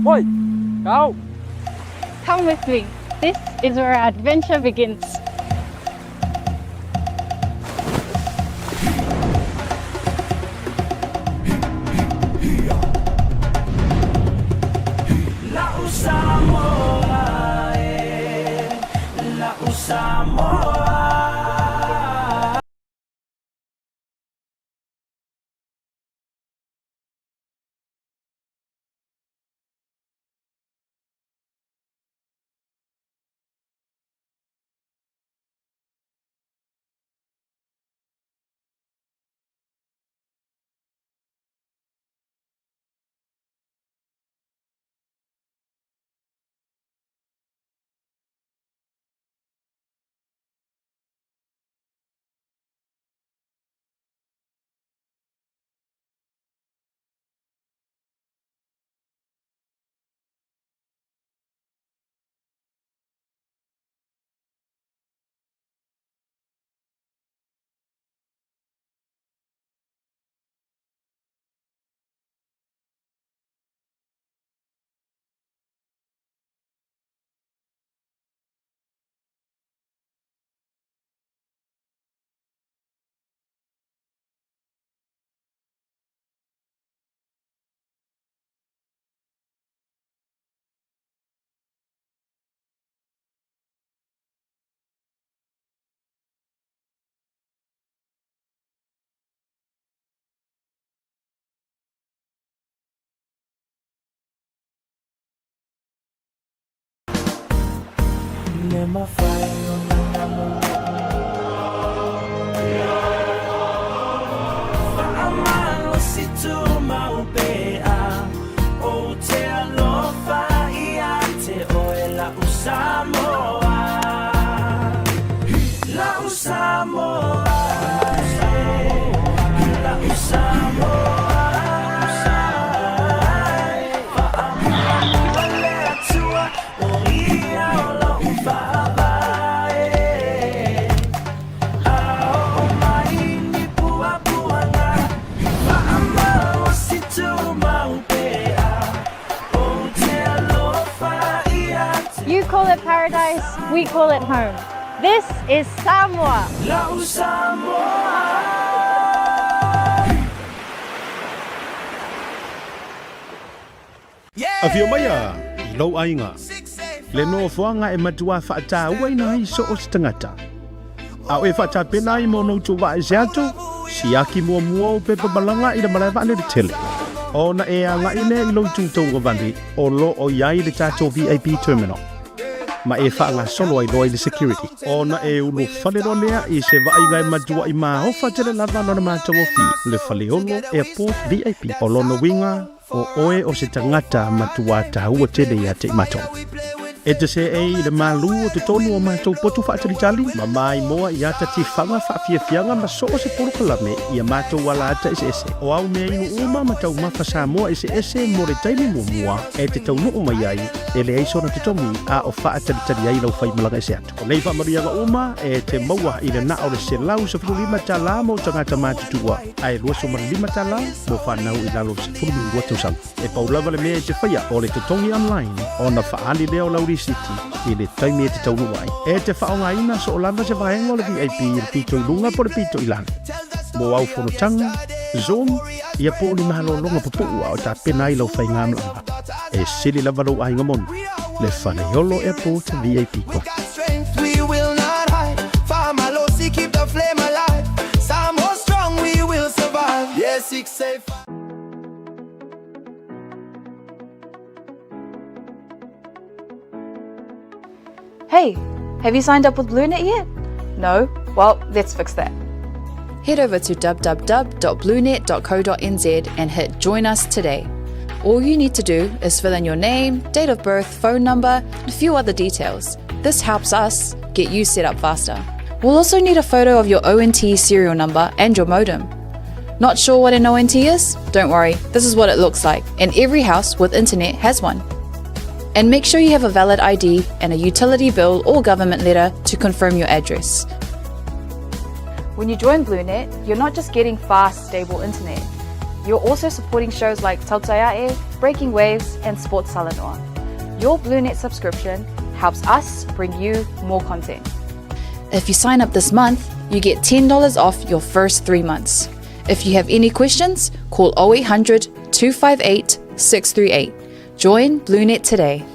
Oi, go! Come with me. This is where our adventure begins. You call it paradise, we call it home. This is Samoa. Afio mai a i lou aiga, le nofoaga e matua faatauaina ai so o se tagata. A o e faatapena ai mo ona utu vaa ese atu, siaki muamua ou pepa malaga i le malae vaalele tele. Ona e agai lea i lou itu tauagavale o lo o i ai le tatou VIP terminal ma e faagasolo ai loa i le security. Ona e ulufale loa lea i se vaaiga e matuai maofa tele lava lona matagofie, le Faleolo Airport VIP. O lona uiga, o oe o se tagata matua taua tele ia te i matou. E te seei i le malu o totonu o matou potu faatalitali, ma maimoa i ata tifaga faafiafiaga ma so o se polokalame i a matou ala ata eseese. O au mea inu uma ma taumafa Samoa eseese mo le taimi muamua e te taunuu mai ai, e leai sona totogi a o faatalitali ai lau faimalaga ese atu. O nei faamanuiaga uma e te maua i le na o le $115 mo tagata matutua, ae $25 mo fanau i lalo o le 12 tausaga. E pau lava le mea e te faia o le totogi online ona faaali lea o lau risiti i le taimi e te taunuu ai. E te faaaogaina soo lava se vaega o le VIP i le pito i luga po o le pito i lalo. Mo au fonotaga, Zoom, ia po o ni malologa pupuu a o tapena ai lau faigamalaga. E sili lava lou aiga moni, le Faleolo Airport VIP Club. Hey, have you signed up with BlueNet yet? No? Well, let's fix that. Head over to www.bluenet.co.nz and hit Join Us today. All you need to do is fill in your name, date of birth, phone number, and a few other details. This helps us get you set up faster. We'll also need a photo of your ONT serial number and your modem. Not sure what an ONT is? Don't worry, this is what it looks like, and every house with internet has one. And make sure you have a valid ID and a utility bill or government letter to confirm your address. When you join BlueNet, you're not just getting fast, stable internet. You're also supporting shows like Tautai A'e, Breaking Waves, and Sports Talanoa. Your BlueNet subscription helps us bring you more content. If you sign up this month, you get $10 off your first three months. If you have any questions, call 0800 258 638. Join BlueNet today.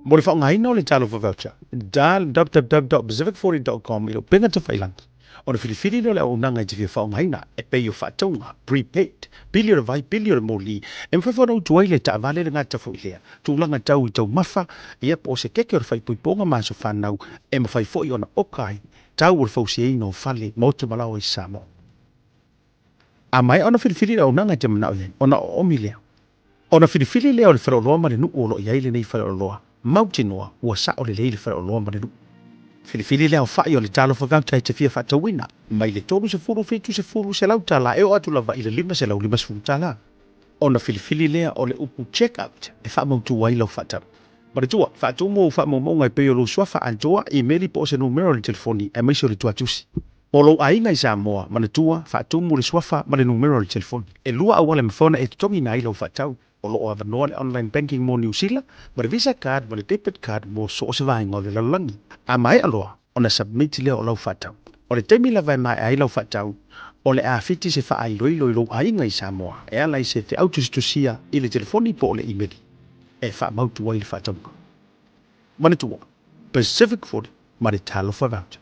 Mo le faaaogaina o le Talofa Voucher, dial www.pacific40.com i lou upega tafailagi ona filifili lea o le auaunaga e te fia faaaogaina e pei o faatauga, prepaid, pili o le vai, pili o le moli, e mafai foi ona utu ai le taavale le gata foi lea tulaga tau i taumafa, ia po o se keke o le faaipoipoga ma aso fanau e mafai foi ona oka ai tau o le fausiaina o fale, maota ma laoa i Samoa. A maea ona filifili le auaunaga e te manao i ai, ona oomi lea. Ona filifili lea o le faleoloa ma le nuu o lo o i ai lenei faleoloa, mautinoa ua sao lelei le faleoloa ma le nuu. Filifili le aofai o le Talofa Voucher e te fia faatauina, mai le $30, $70, $100 e oo atu lava i le $550. Ona filifili lea o le upu Check Out e faamautu ai lau faatau. Manatua, faatumu ou faamaumauga e pei o lou suafa atoa, imeli po o se numera o le telefoni, aemaise o le tuatusi. Mo lou aiga i Samoa, manatua, faatumu le suafa ma le numera o le telefoni. E lua auala e mafai ona e totogiina ai lau faatau. O lo o avanoa le online banking mo Niu Sila, ma le Visa card ma le debit card mo so o se vaega o le lalolagi. A maea loa ona submit lea o lau faatau. O le taimi lava e maea ai lau faatau, o le a fiti se faailoilo i lou aiga i Samoa e ala i se feau tusitusia i le telefoni po o le imeli e faamautu ai le faatauga. Manatua, Pacific 40 ma le Talofa Voucher.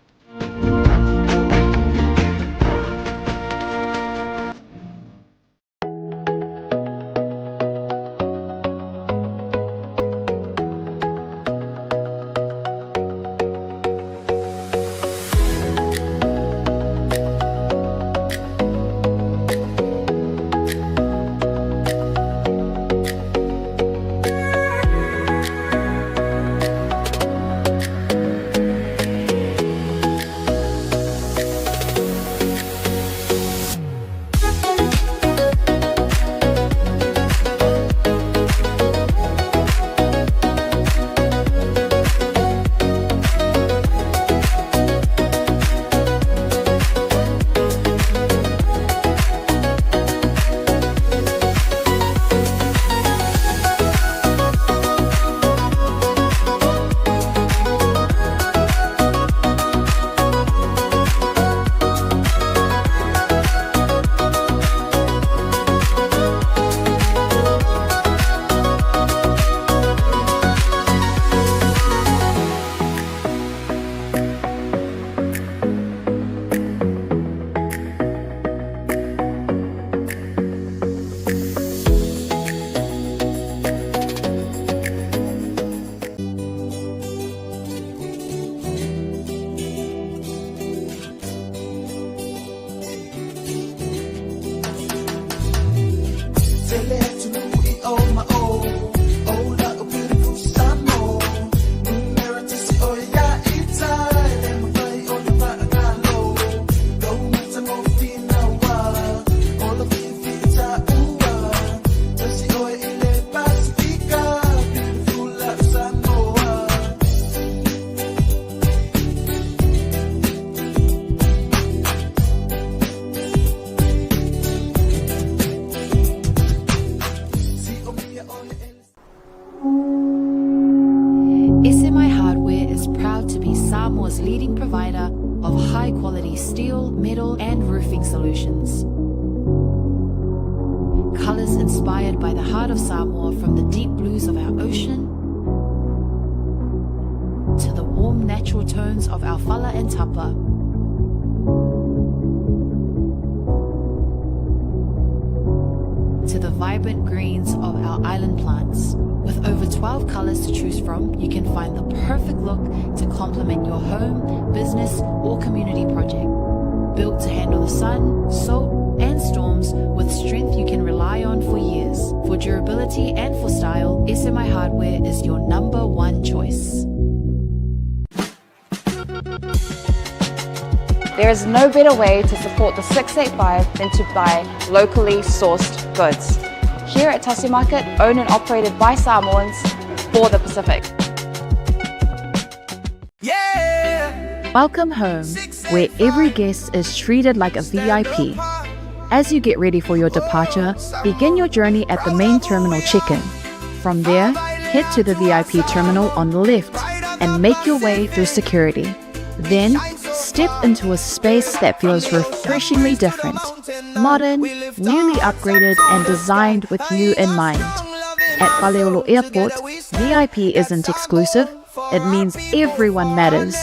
SMI Hardware is proud to be Samoa's leading provider of high quality steel, metal, and roofing solutions. Colors inspired by the heart of Samoa from the deep blues of our ocean to the warm natural tones of our fala and tapa. To the vibrant greens of our island plants. With over 12 colors to choose from, you can find the perfect look to complement your home, business, or community project. Built to handle the sun, salt, and storms with strength you can rely on for years. For durability and for style, SMI Hardware is your number one choice. There is no better way to support the 685 than to buy locally sourced goods. Here at Tasi Market, owned and operated by Samoans for the Pacific. Welcome home, where every guest is treated like a VIP. As you get ready for your departure, begin your journey at the main terminal check-in. From there, head to the VIP terminal on the left and make your way through security. Then, step into a space that feels refreshingly different, modern, newly upgraded, and designed with you in mind. At Faleolo Airport, VIP isn't exclusive, it means everyone matters.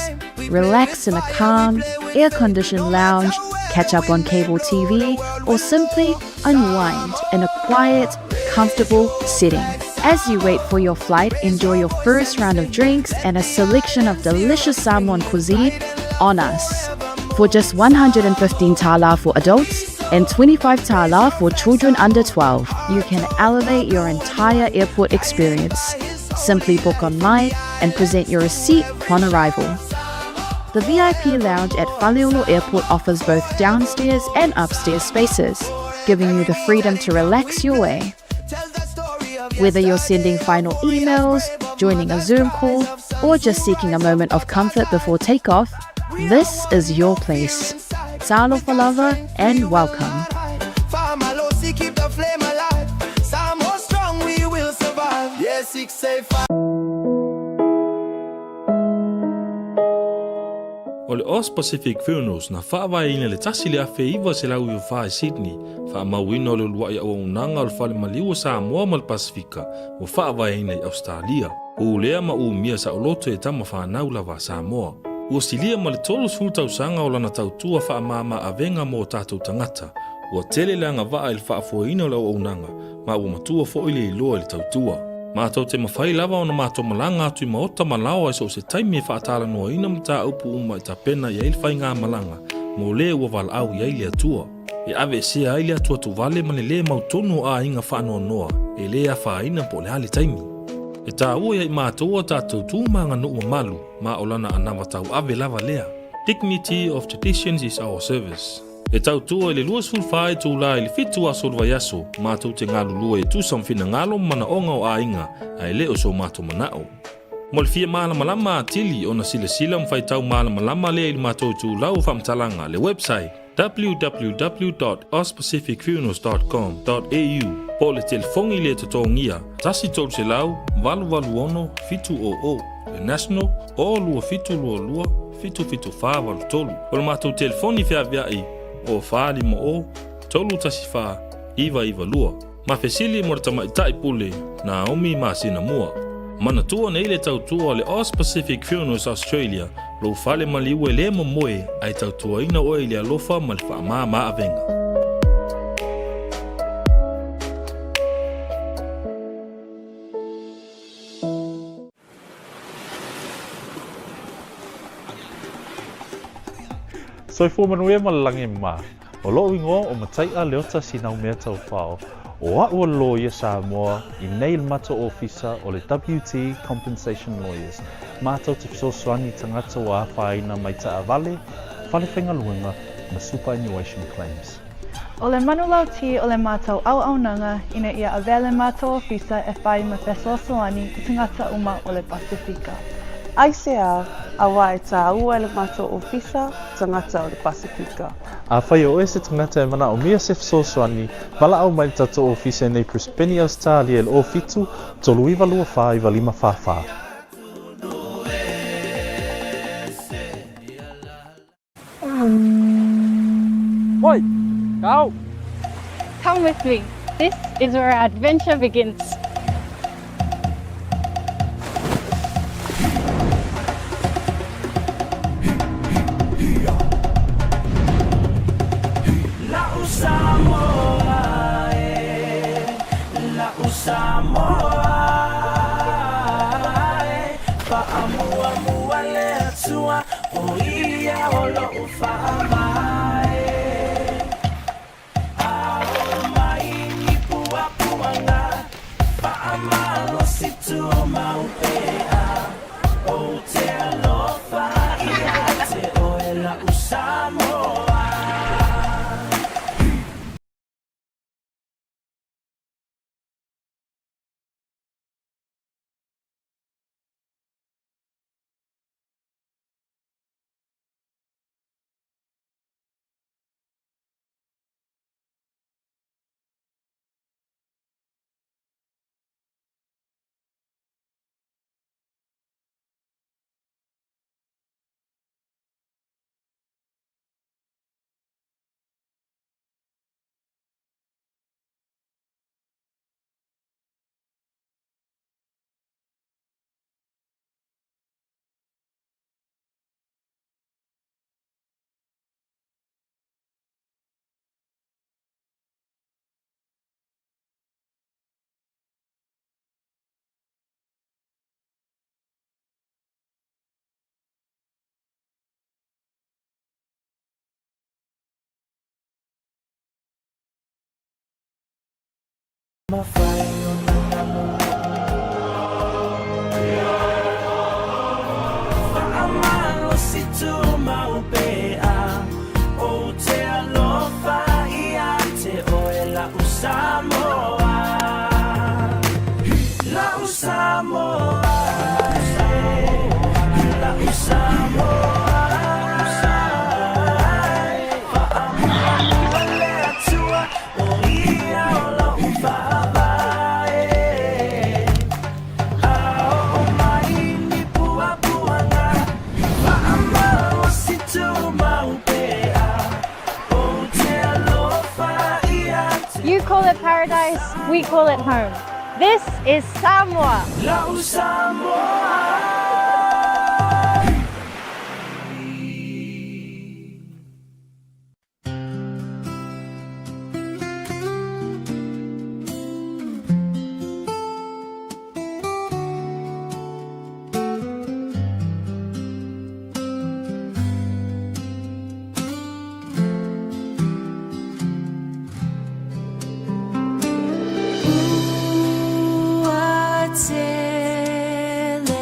Relax in a calm, air-conditioned lounge, catch up on cable TV, or simply unwind in a quiet, comfortable setting. As you wait for your flight, enjoy your first round of drinks and a selection of delicious Samoan cuisine on us. For just 115 tala for adults and 25 tala for children under 12, you can elevate your entire airport experience. Simply book online and present your receipt upon arrival. The VIP lounge at Faleolo Airport offers both downstairs and upstairs spaces, giving you the freedom to relax your way. Whether you're sending final emails, joining a Zoom call, or just seeking a moment of comfort before takeoff, this is your place. Talofa lava and welcome. Famalosi, keep the flame alive. Samoa strong, we will survive. Yeah, 685. O le Aus Pacific Funerals na faavaeina i le 1994 i Sydney, faamauina o le uluai auaunaga o le Fale Maliu o Samoa ma le Pasefika ua faavaeina i Ausetalia. Pulea ma umia saoloto e tama fanau lava a Samoa. Ua silia ma le 30 tausaga o lana tautua faamama avega mo o tatou tagata. Ua tele le agavaa i le faafoeina o le auaunaga, ma ua matua foi le iloa i le tautua. Matou te mafai lava ona matou malaga atu i maota ma laoa i so o se taimi e faatalanoaina mataupu uma e tapena i ai le faigamalaga mo le ua valaau i ai le Atua. E aveesea ai le atuatuvale ma le lē mautonu o aiga faanoanoa e lē afaina po o le a le taimi. E taua ia i matou a tatou tu ma aganuu mamalu ma o lana anava tauave lava lea. Dignity of traditions is our service. E tautua i le 24 itulā i le 7 aso o le vaiaso, matou te galulue e tusa ma finagalo ma manaoga o aiga, ae le o so matou manao. Mo le fia malamalama atili ona silasila ma faitau malamalama lea i le matou itulau o faamatalaga, le website, www.auspacificfunerals dot com dot au, po o le telefoni le totogia, 1 300 886 700, le national, 0 2 7 2 2 7 7 4 8 3. O le matou telefoni feaveai, 0 4 5 0 3 1 4 9 9 2. Ma fesili mo le tamaitai pule Naomi masina mua. Manatua nei le tautua o le Aus Pacific Funerals Australia, lou fale maliu e le momoe ae tautuaina oe i le alofa ma le faamama avega. Soifua manuia ma le lagi ma. O lo'u igoa o Matai'a Leota Sinaumea Taufao, o a'u o le loia Samoa i nei le matou ofisa o le WT Compensation Lawyers, matou te fesoasoani i tagata ua afaina mai taavale, fale faigaluega ma superannuation claims. O le manulauti o le matou auaunaga ina ia avea le matou ofisa e fai ma fesoasoani i tagata uma o le Pasefika. Aisea, auā e tāua e le matou ofisa tagata o le Pasefika. Afai o oe se tagata e manaomia se fesoasoani, valaau mai i le tatou ofisa i nei Brisbane, Ausetalia i le 07 39 24 95 44. Oi! Kau! Come with me. This is where our adventure begins. call it paradise, we call it home. This is Samoa. Ua tele.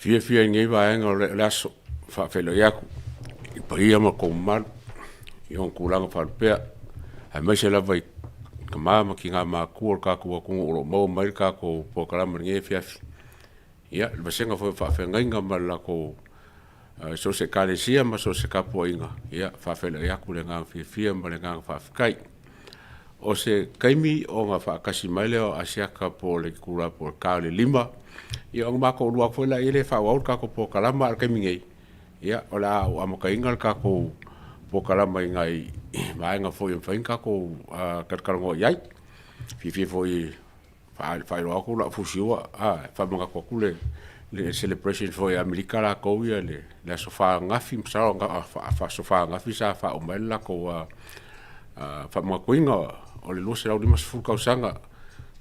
Fiafia i lenei vaega o le aso, e faafeiloai atu i paia ma tou mamalu i ona tulaga faalupea, aemaise lava i tama ma tina matutua o le tatou atunuu o lo o maua mai le tatou polokalame i lenei afiafi. Ia, le vasega foi o faafeagaiga ma le latou so o se Ekalesia ma so o se tapuaiga, ia, e faafeiloai atu le agaga fiafia ma le agaga faafetai. O se taimi ona faatasi mai lea o Asiata po o le itula po o le ta o le 5, ia ona matou alu atu foi lea e faaauau le tatou polokalama. A o le taimi nei, ia, o le a ou amataina le tatou polokalama i nai vaega foi e mafai ona tatou talatalanoa i ai. Fiafia foi e faailoa atu lau fusiua, e faamanatu atu le celebration foi a Amerika latou ia le aso Fa ananafi, masalo aso Fa ananafi sa faauma ai le latou faamanatuina o le 250 tausaga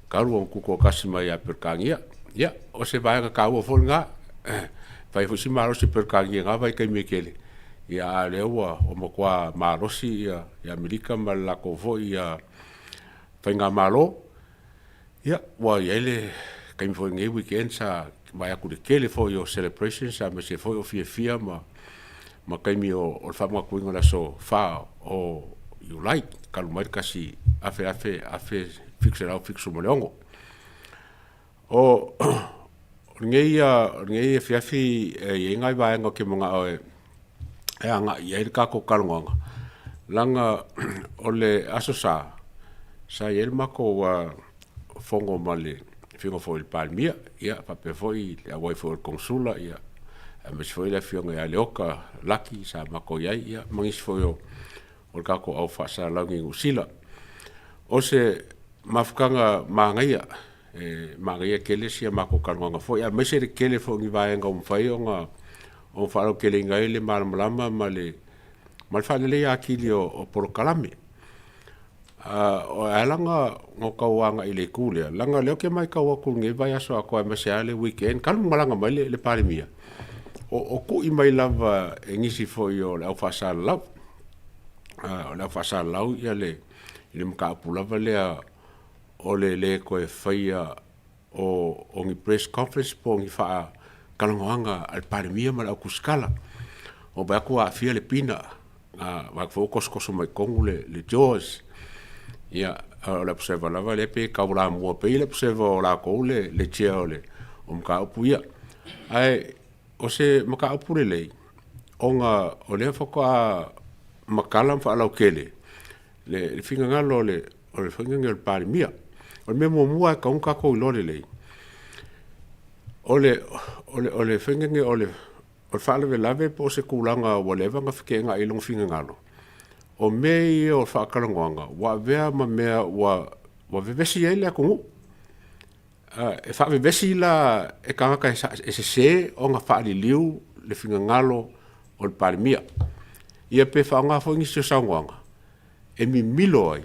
talu ona tutoatasi mai ia Peretania. Ia, o se vaega taua foi lena, e fai foi si malosi o Peretania i na vaitaimi e tele, ia a o lea ua matua malosi ia Amerika ma le latou foi faigamalo. Ia, ua i ai le taimi foi i lenei weekend sa vaai atu i le tele foi o celebrations aemaise foi o fiafia ma taimi o le faamanatuina o le aso 4 o Iulai talu mai le 1776. O lenei afiafi e i ai nai vaega ou te manao e agai i ai le tatou talanoaga, leaga o le Aso Sa, sa i ai le matou fono ma le Afioga foi i le Palemia, ia faapea foi le auai foi o le Konesula, aemaise foi le Afioga ia Leota Laki sa matou i ai, ia ma nisi foi o le tatou au faasalalauni i Niu Sila. O se mafutaga manaia, e manaia tele si a matou talanoaga foi, aemaise le tele foi o ni vaega ua mafai ona faalauteleina ai le malamalama ma le faaleleia atili o polokalame. E ala ona tau agai i le itu lea, leaga o lea ou te matau atu i lenei vaiaso atoa aemaise lava le weekend talu ona malaga mai le Palemia, o tui mai lava e nisi foi o le au faasalalau, o le au faasalalau le mataupu lava lea o le le toe faia o ni press conference po o ni faatalanoaga a le Palemia ma le au tusitala. Ua vaai atu ua aafia le PINA, vaai atu foi ua tosotoso mai totonu le JAWS. Ia, o le observer lava lea pei e taulamua pea le observer o latou le chair o le mataupu ia. Ae o se mataupu lelei ona o lea faatoa matala ma faalautele le finagalo o le faiga o le Palemia. O le mea muamua e tatau ona tatou iloa lelei, o le faiga lenei o le faalavelave po o se tulaga ua leva ona feteenai i lona finagalo, o mea ia o faatalanoaga ua avea ma mea ua vevesi ai le atunuu. E faavevesi la e tagata e sese ona faaliliu le finagalo o le Palemia. Ia pe faaaoga foi nisi o saunoaga e mimilo ai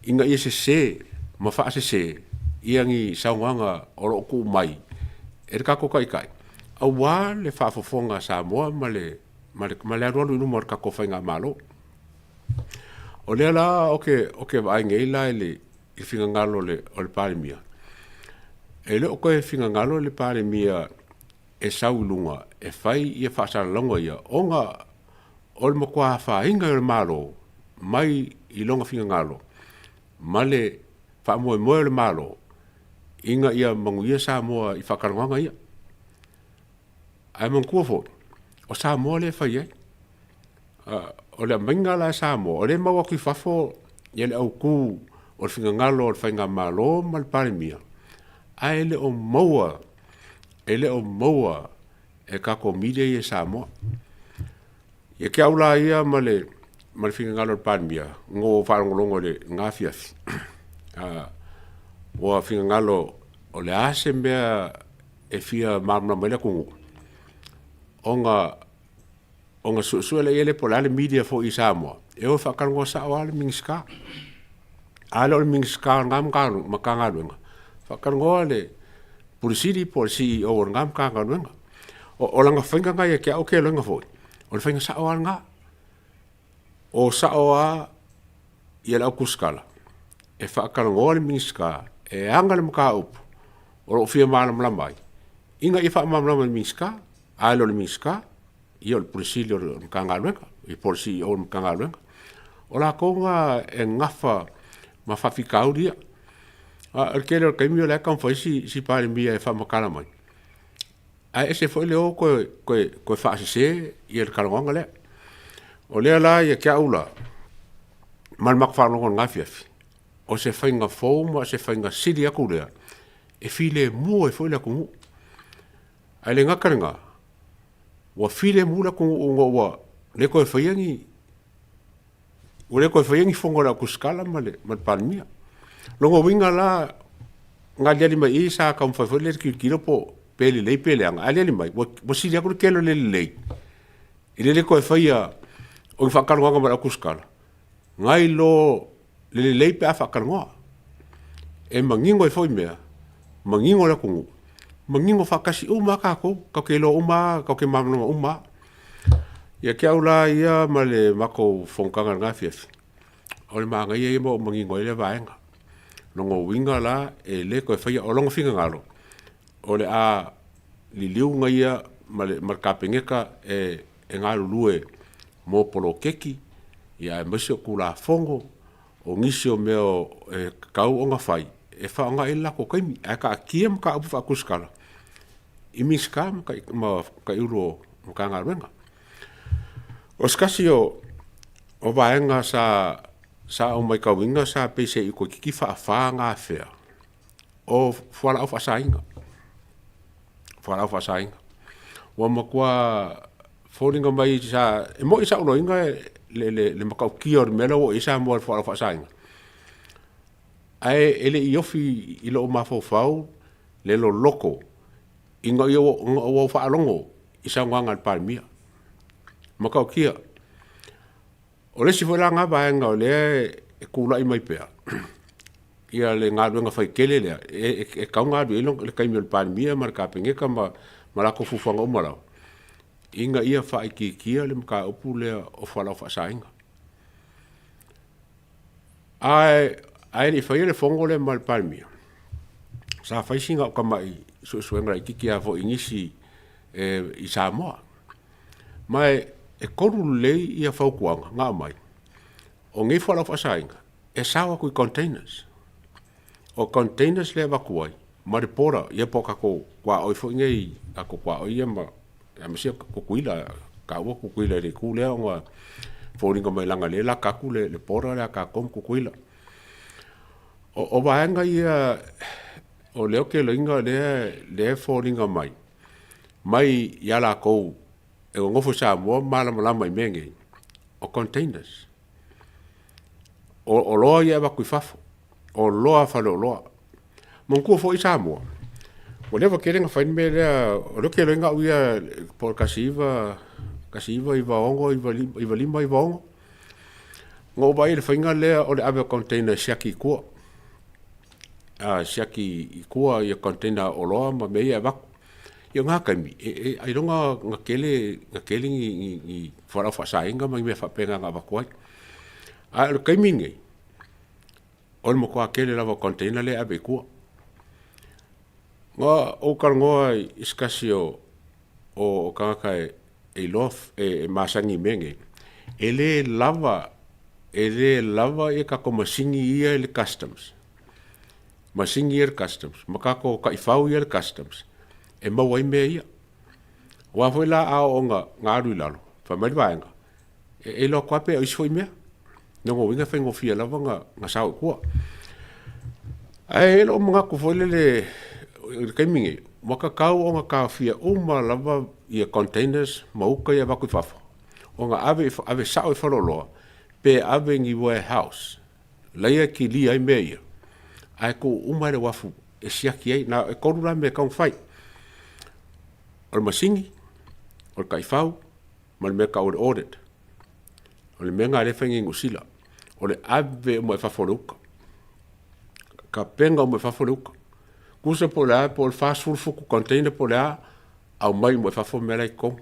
ina ia sese ma faasese ia ni saunoaga o lo o tuu mai e le tatou Taitai aua le faafofoga a Samoa ma le alualu i luma o le tatou faigamalo. O lea la ou te vaai nei la i le finagalo o le Palemia, e le o toe finagalo le Palemia e sau i luga e fai ia faasalalauga ia ona o le matua afaina o le Malo mai i lona finagalo ma le faamoemoe o le Malo ina ia manuia Samoa i faatalanoaga ia. Ae manatua foi, o Samoa lea e fai ai. O le aumaiga la e Samoa, o lea e maua atu i fafo ia le autu o le finagalo o le Faigamalo ma le Palemia, ae le o maua, e le o maua e tatou media ia i Samoa. Ia te au la ia ma le finagalo o le Palemia, na ou faalogologo i lena afiafi, ua finagalo o le a se mea e fia malamalama ai le atunuu, ona suesue lea i ai po o le a le media foi i Samoa, e o e faatalanoa sao lava le Minisita. A le o le Minisita o lena Matagaluega, faatalanoa le Pule Sili po o le CEO o lena Matagaluega. O lana faiga lena ia te au ou te iloaina foi, o le faiga sao lava lena. O sao lava ia le au tusitala e faatalanoa le Minisita e ana le mataupu o lo o fia malamalama ai. Ina ia faamalamalama e le Minisita, a e le o le Minisita, ia o le Pule Sili o le Matagaluega, ia po o le CEO o le Matagaluega. O latou na e gafa ma faafitauli ia. A o le tele o le taimi o la e taumafai si, si Palemia e faamatala mai, ae ese foi le o toe, toe, toe faasese ia le talanoaga lea. O lea la ia te au la, ma le matou faalogo i lena afiafi, o se faiga fou ma se faiga sili atu lea e filemu ai foi le atunuu. Ae le gata lena, ua filemu le atunuu ona ua le toe faia ni ua le toe faia ni fono a le Aukusikala ma le, ma le Palemia. Lona uiga la, na aliali mai i sa taumafai foi le tilotilo po pe lelei pe leaga, ae aliali mai, ua, ua sili atu le tele o le lelei i le le toe faia o ni faatalanoaga ma le Aukusikala, nai lo le lelei pe a faatalanoa. E manino ai foi mea, manino le atunuu, manino faatasi uma lava tatou, tatou te iloa uma lava, tatou te malamalama uma lava. Ia te au la ia ma le matou fonotaga i lena afiafi, o le manaia ia ma ou manino ai lea vaega. Lona uiga la, e le toe faia, o lona finagalo, o le a liliu ia ma le, ma le Kapeneta e, e galulue mo poloketi, ia aemaise o Tulafono, o nisi o mea e tatau ona fai, e faaaoga i ai le latou taimi, ae taatia mataupu faatusitala i Minisita ma ma taiulu o Matagaluega. O se tasi o, o vaega sa, sa ou matauina sa pei se i toeitiiti faafa gafea, o fualaau faasaina. Fualaau faasaina. Ua matua foliga mai sa, e moni sa ou iloaina le, le, le matautia o le mea lea ua oo i ai Samoa i le fualaau faasaina, ae e le i ofi i lou mafaufau le loloto ina ia ua ou faalogo i saunoaga a le Palemia. Matautia. O le isi foi la na vaega o lea e tulai mai pea, ia le galuega fai tele lea, e tatau ona alu i ai le taimi o le Palemia ma le Kapeneta ma, ma latou fuafuaga uma lava, ina ia faaitiitia le mataupu lea o fualaau faasaina. Ae, ae le i faia le fono lea ma le Palemia, sa fai sina au tamai suesuega laitiiti lava foi i nisi e, i Samoa. Ma e, e kolu lelei ia fautuaga na aumai, o nei fualaau faasaina, e sao atu i containers. O containers lea e avatu ai, ma le border, ia po o tatou tuaoi foi nei, tatou tuaoi ia ma, aemaise o Tutuila, taua Tutuila i le itu lea ona foliga mai leaga o lea e laka atu le, le border lea a tatou ma Tutuila. O, o vaega ia o lea ou te iloaina lea, lea e foliga mai, mai ia latou e nonofo i Samoa ma malamalama i mea nei, o containers. O oloa ia e avatu i fafo, o oloa a faleoloa. Manatua foi Samoa, ua leva tele ona fai le mea lea, o lea ou te iloaina au ia po o le 19, 1996, 95, 96, na ou vaai i le faiga lea o le ave o container e siaki i tua. A siaki i tua ia container oloa ma mea ia e avatu. Ia o na taimi, e, e, ailoga na tele, na tele ni, ni, ni fualaau faasaina ma ni mea faapena na avatu ai. Ae o le taimi lenei, o le matua tele lava o container lea e ave i tua. Na ou talanoa i se tasi o, o, o tagata e, e iloa, e, e masani i mea nei, e le lava, e le lava ia tatou masini ia i le customs. Masini ia i le customs, ma tatou taifau ia i le customs, e maua ai mea ia. Aua foi la a oo ina alu i lalo, fai mai le vaega, e iloa atu lava pe o isi foi mea. Lona uiga e faigofie lava ona, ona sao i tua. Ae e le o manatu foi lele i le taimi nei, ua tatau ona taofia uma lava ia containers ma uta ia avatu i fafo, ona ave, ave sao i faleoloa, pe ave i ni warehouse, laia e kilia ai mea ia, ae tuu uma i le uafu e siaki ai. Na, e tolu la mea e tatau ona fai, o le masini, o le taifau, ma le mea e tau o le audit. O le mea lena lea e fai nei i Niu Sila, o le ave uma i fafo o le uta. Tapena uma i fafo le uta. Tusa po o le a, po o le 40 futu container po o le a, aumai uma i fafo mea la e i totonu.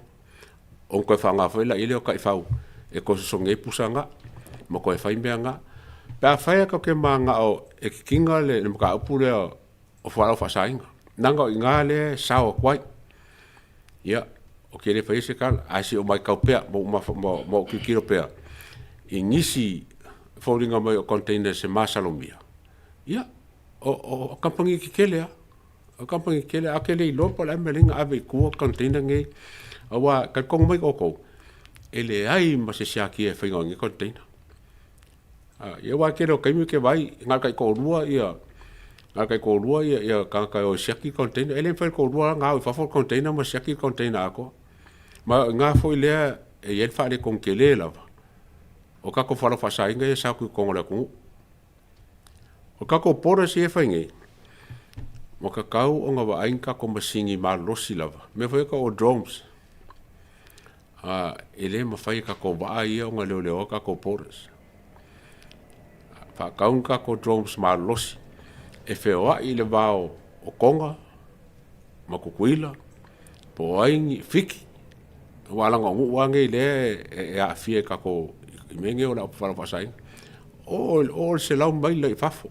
Ona toe faaaoga foi laia lea o taifau e toe sosogi ai pusa na, ma toe fai mea na. Pe afai e tatou te mananao e kikina le mataupu lea o fualaau faasaina. Naga o iga lea e sao atu ai. Ia, o ke le faia se tala, ae se i ou matau pea ma ou ma ou tilotilo pea i nisi foliga mai o containers e masalomia, ia, o, o kamupani tetele lava. O kamupani tetele, ae ou te le iloa po o le a le mea e ala ai ona ave i tua container nei, aua e talitonu mai outou, e leai ma se siakia e faia o nei container. Ia aua e tele o taimi ou te vaai na o le taitoalua ia na o le taitoalua ia ia tagata e o e siaki le container. E le mafai e le toalua ona ao i fafo le container ma siaki le container atoa. Ma o i ina foi lea e i ai le faaletonu tele lava o tatou fualaau faasaina ia e sao atu i totonu o le atunuu. O tatou borders ia e fai nei, ua tatau ona vaai ni tatou masini malolosi lava, mea foi ia e tau o drones. E le mafai e tatou vaa ia ona leoleoa tatou borders. Faatau ni tatou drones malolosi e feoai i le va o Tonga ma Tutuila po o ai ni Fiti aua leaga o nuu lava nei lea e aafia i tatou i mea nei o le fualaau faasaina. Oo i le 100 maila i fafo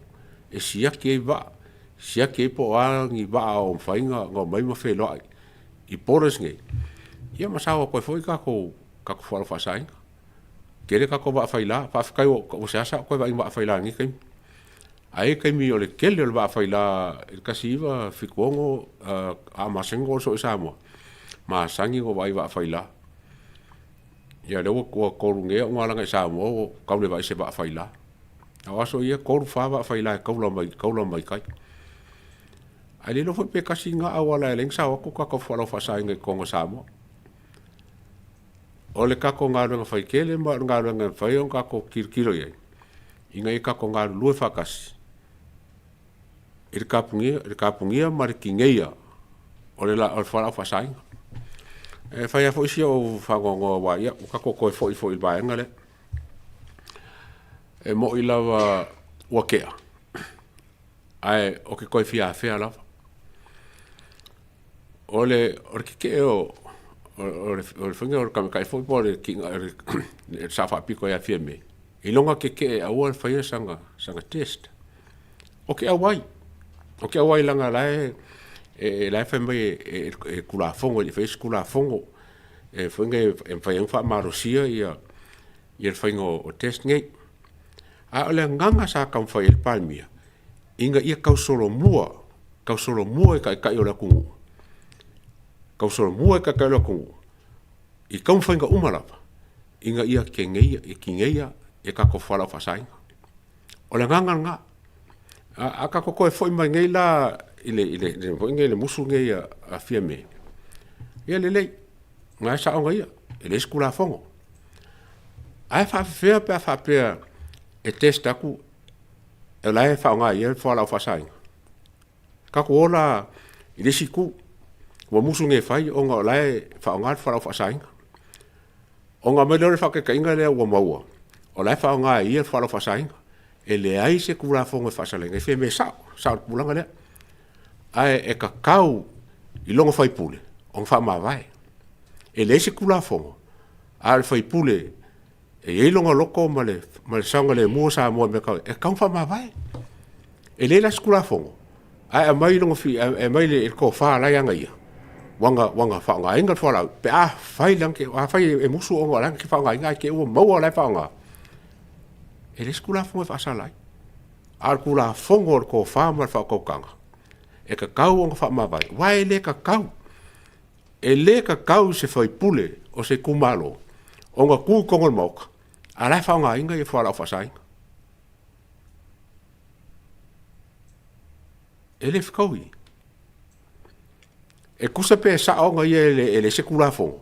e siaki ai vaa, siaki ai po o a ni vaa o mafai ona omai ma feloai i borders nei, ia ma sao atu ai foi tatou tatou fualaau faasaina. Tele tatou vaa faila, faafetai ua seasea ou toe vaai i vaa faila i lenei taimi. Ae i ai taimi o le tele o le vaa faila i le 1976 a o masani ona ou oso i Samoa, masani ona ou vaai i vaa faila. Ia lea ua tolu nei ou alaga i Samoa ua tau le vaai i se vaa faila. A o aso ia e tolu fa vaa faila e taula mai taula mai tai. Ae le iloa foi pe tasi lena auala e ala ai ona sao atu tatou fualaau faasaina i totonu o Samoa. O le tatou galuega faitele ma o le galuega e mafai ona tatou tilotilo i ai, ina ia tatou galulue faatasi i le tapunia, le tapunia ma le tineia o le, o le fualaau faasaina. E fai lava foi si ou faanoanoa aua ia, ua tatou toe foi foi i le vaega lea. E moni lava ua tea, ae ou te toe fia afea lava. O le, o le tetee o, o, le, o le faiga o le tamatai foi po o le, le sao faapito ia Fiame, i lona tetee aua le faia sana, sana test. O ke auai, o ke auai langa la e, e, la e fai mai e, e, e tulafono, e le faia se tulafono, e faiga e, e mafai ai ona faamalosia ia, ia le faiga o, o test nei. A o le agaga sa taumafai ai le Palemia, ina ia tausolomua, tausolomua i taitai o le atunuu, tausolomua i taitai o le atunuu, i taumafaiga uma lava, ina ia keneia, e tineia e tatou fualaau faasaina. O le agaga lena. A, a tatou toe foi mai nei la i le, i le, i le, foi nei, le musu nei a, a Fiame, ia lelei, na e saoga ia, e leai se Tulafono. Ae faafefea pe a faapea e test atu o la e faaaoga i ai le fualaau faasaina. Tatou o la i le isi itu, ua musu nei e fai ona o la e faaaoga le fualaau faasaina. Ona aumai lea o le faataitaiga lea ua maua, o la e faaaoga e ia le fualaau faasaina. E leai se Tulafono e faasalaina ai, fai mea sao, sao le tulaga lea. Ae e tatau i lona faipule ona faamavae. E leai se Tulafono, a o le faipule e i ai lona loto ma le, ma le saogalemu o Samoa i mea tau, e tatau ona faamavae. E leai la se Tulafono, ae aumai lona fi, aumai le tofa la e ana ia, ua na, ua na faaaogaina le fualaau, pe afai la, afai e musu ona o la e na te faaaogaina ae te i ua maua o la e faaaoga, e leai se Tulafono e faasala ai. A o le Tulafono o le tofa ma le faautautaga, e tatau ona faamavae, aua e le tatau E le tatau i se faipule o se itumalo ona tu i totonu o le Maota a o la e faaaogaina ia fualaau faasaina. E le fetaui. E tusa pe sao ona ia e leai se Tulafono,